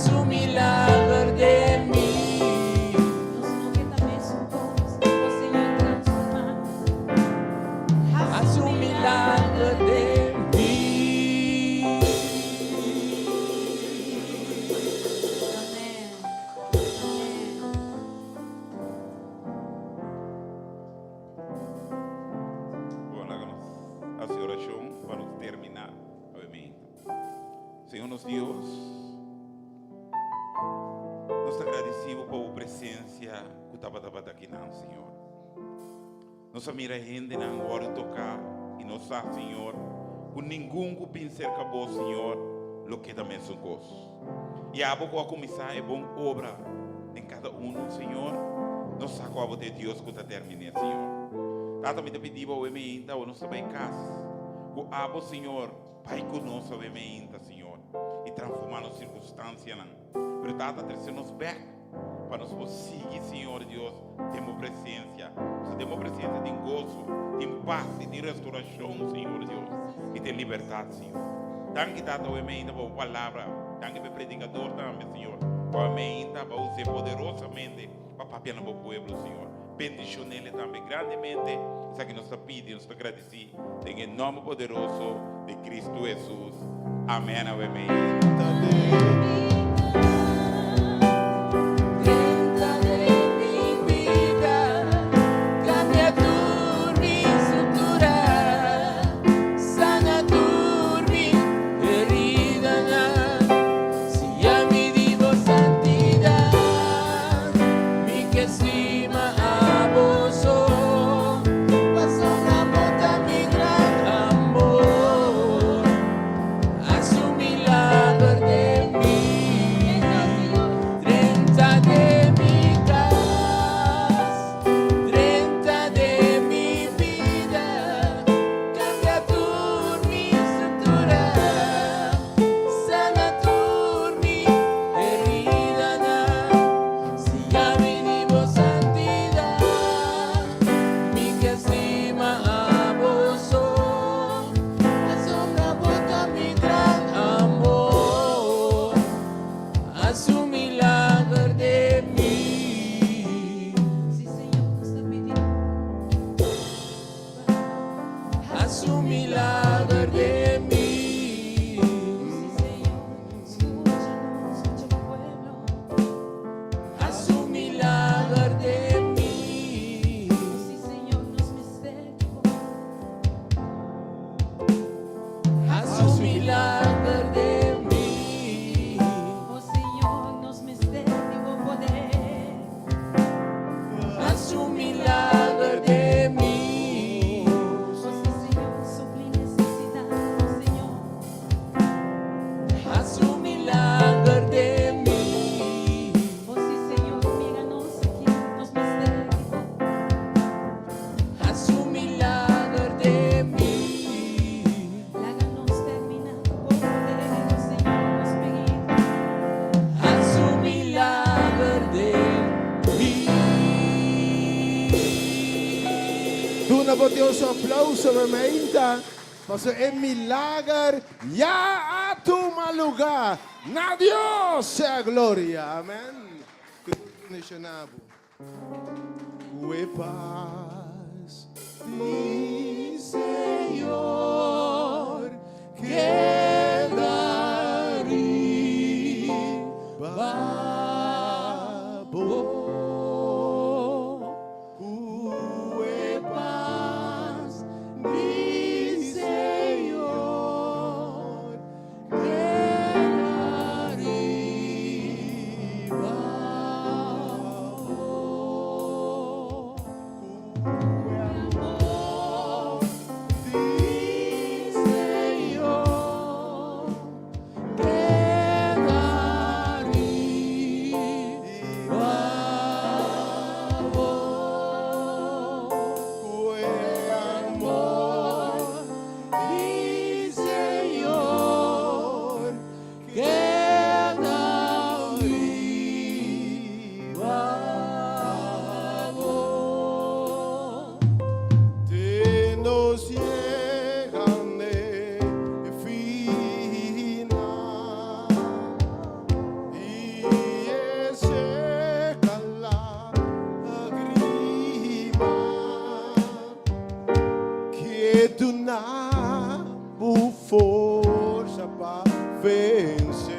Hasi un milager den mi. Nos no ke ta mesun kos, o Señor transformá. Hasi un milager den mi. Amèn. Amèn. Bon, laga nos hasi orashon pa nos terminá awe. Señor nos Dios, nos ta gradesido pa bo presensia ku tabata akinan, Señor. Nos a mira hendenan wòrdu toká i nos sa, Señor, ku ningun ku bin serka bo, Señor, lo keda mesun kos. I abo ku a kuminsá e bon obra den kada uno, Señor, nos sa ku abo ta e Dios ku ta termin'é, Señor. Tata, mi ta pidi bo awe mainta, ora nos ta bai kas, ku abo, Señor, bai ku nos awe mainta, Señor, i transformá nos sirkunstansianan. Pero Tata, trese nos bèk pa nos por sigui, Señor Dios, den bo presensia. Pasobra den bo presensia tin goso, tin pas i tin restaurashon, Señor Dios, i tin libertat, Señor. Danki, Tata, awe mainta pa bo palabra. Danki pa e predikador tambe, Señor, ku awe mainta bo a us'é poderosamente pa papia na bo pueblo, Señor. Bendishon'é tambe grandemente. Esaki nos ta pidi, nos ta gradisí den e nòmber poderoso di Kristu Hesus. Amèn. Awe mainta. Drenta den mi bida, kambia tur mi struktura, sana tur mi heridanan, siña mi di bo santidat, mi ke stima abo so, pasobra bo ta mi gran amor, hasi un milager den mi. Drenta den mi kas, drenta den mi bida, kambia tur mi struktura, sana tur mi heridanan, siña mi di bo santidat, mi ke stima abo so, pasobra bo ta mi gran amor. Hasi un milager den mi. Sí, Señor, nos ta pidi. Hasi un milager den mi. Sí, Señor, skúchanos, skucha bo pueblo. Hasi un milager den mi. Sí, Señor, nos mester. Hasi un milager den mi. Oh Señor, nos mester di bo poder. Hasi un milager den mi. Oh sí, Señor, supli nesesidat, oh Señor. Hasi un milager den mi. Oh sí, Señor, mira nos aki, nos mester di bo. Hasi un milager den mi. Laga nos terminá ku bo poder, oh Señor, nos pidi. Hasi un milager den mi. Duna bo Dios un aplouso, mainta. Paso e milager ya a tuma lugá. Na Dios sea gloria. Amèn. Ku Dios bendishoná bo. Ku e pas di Señor keda riba bo. Ku e pas di Señor keda riba bo. Ku e amor di Señor keda riba. Bo forsa pa vense.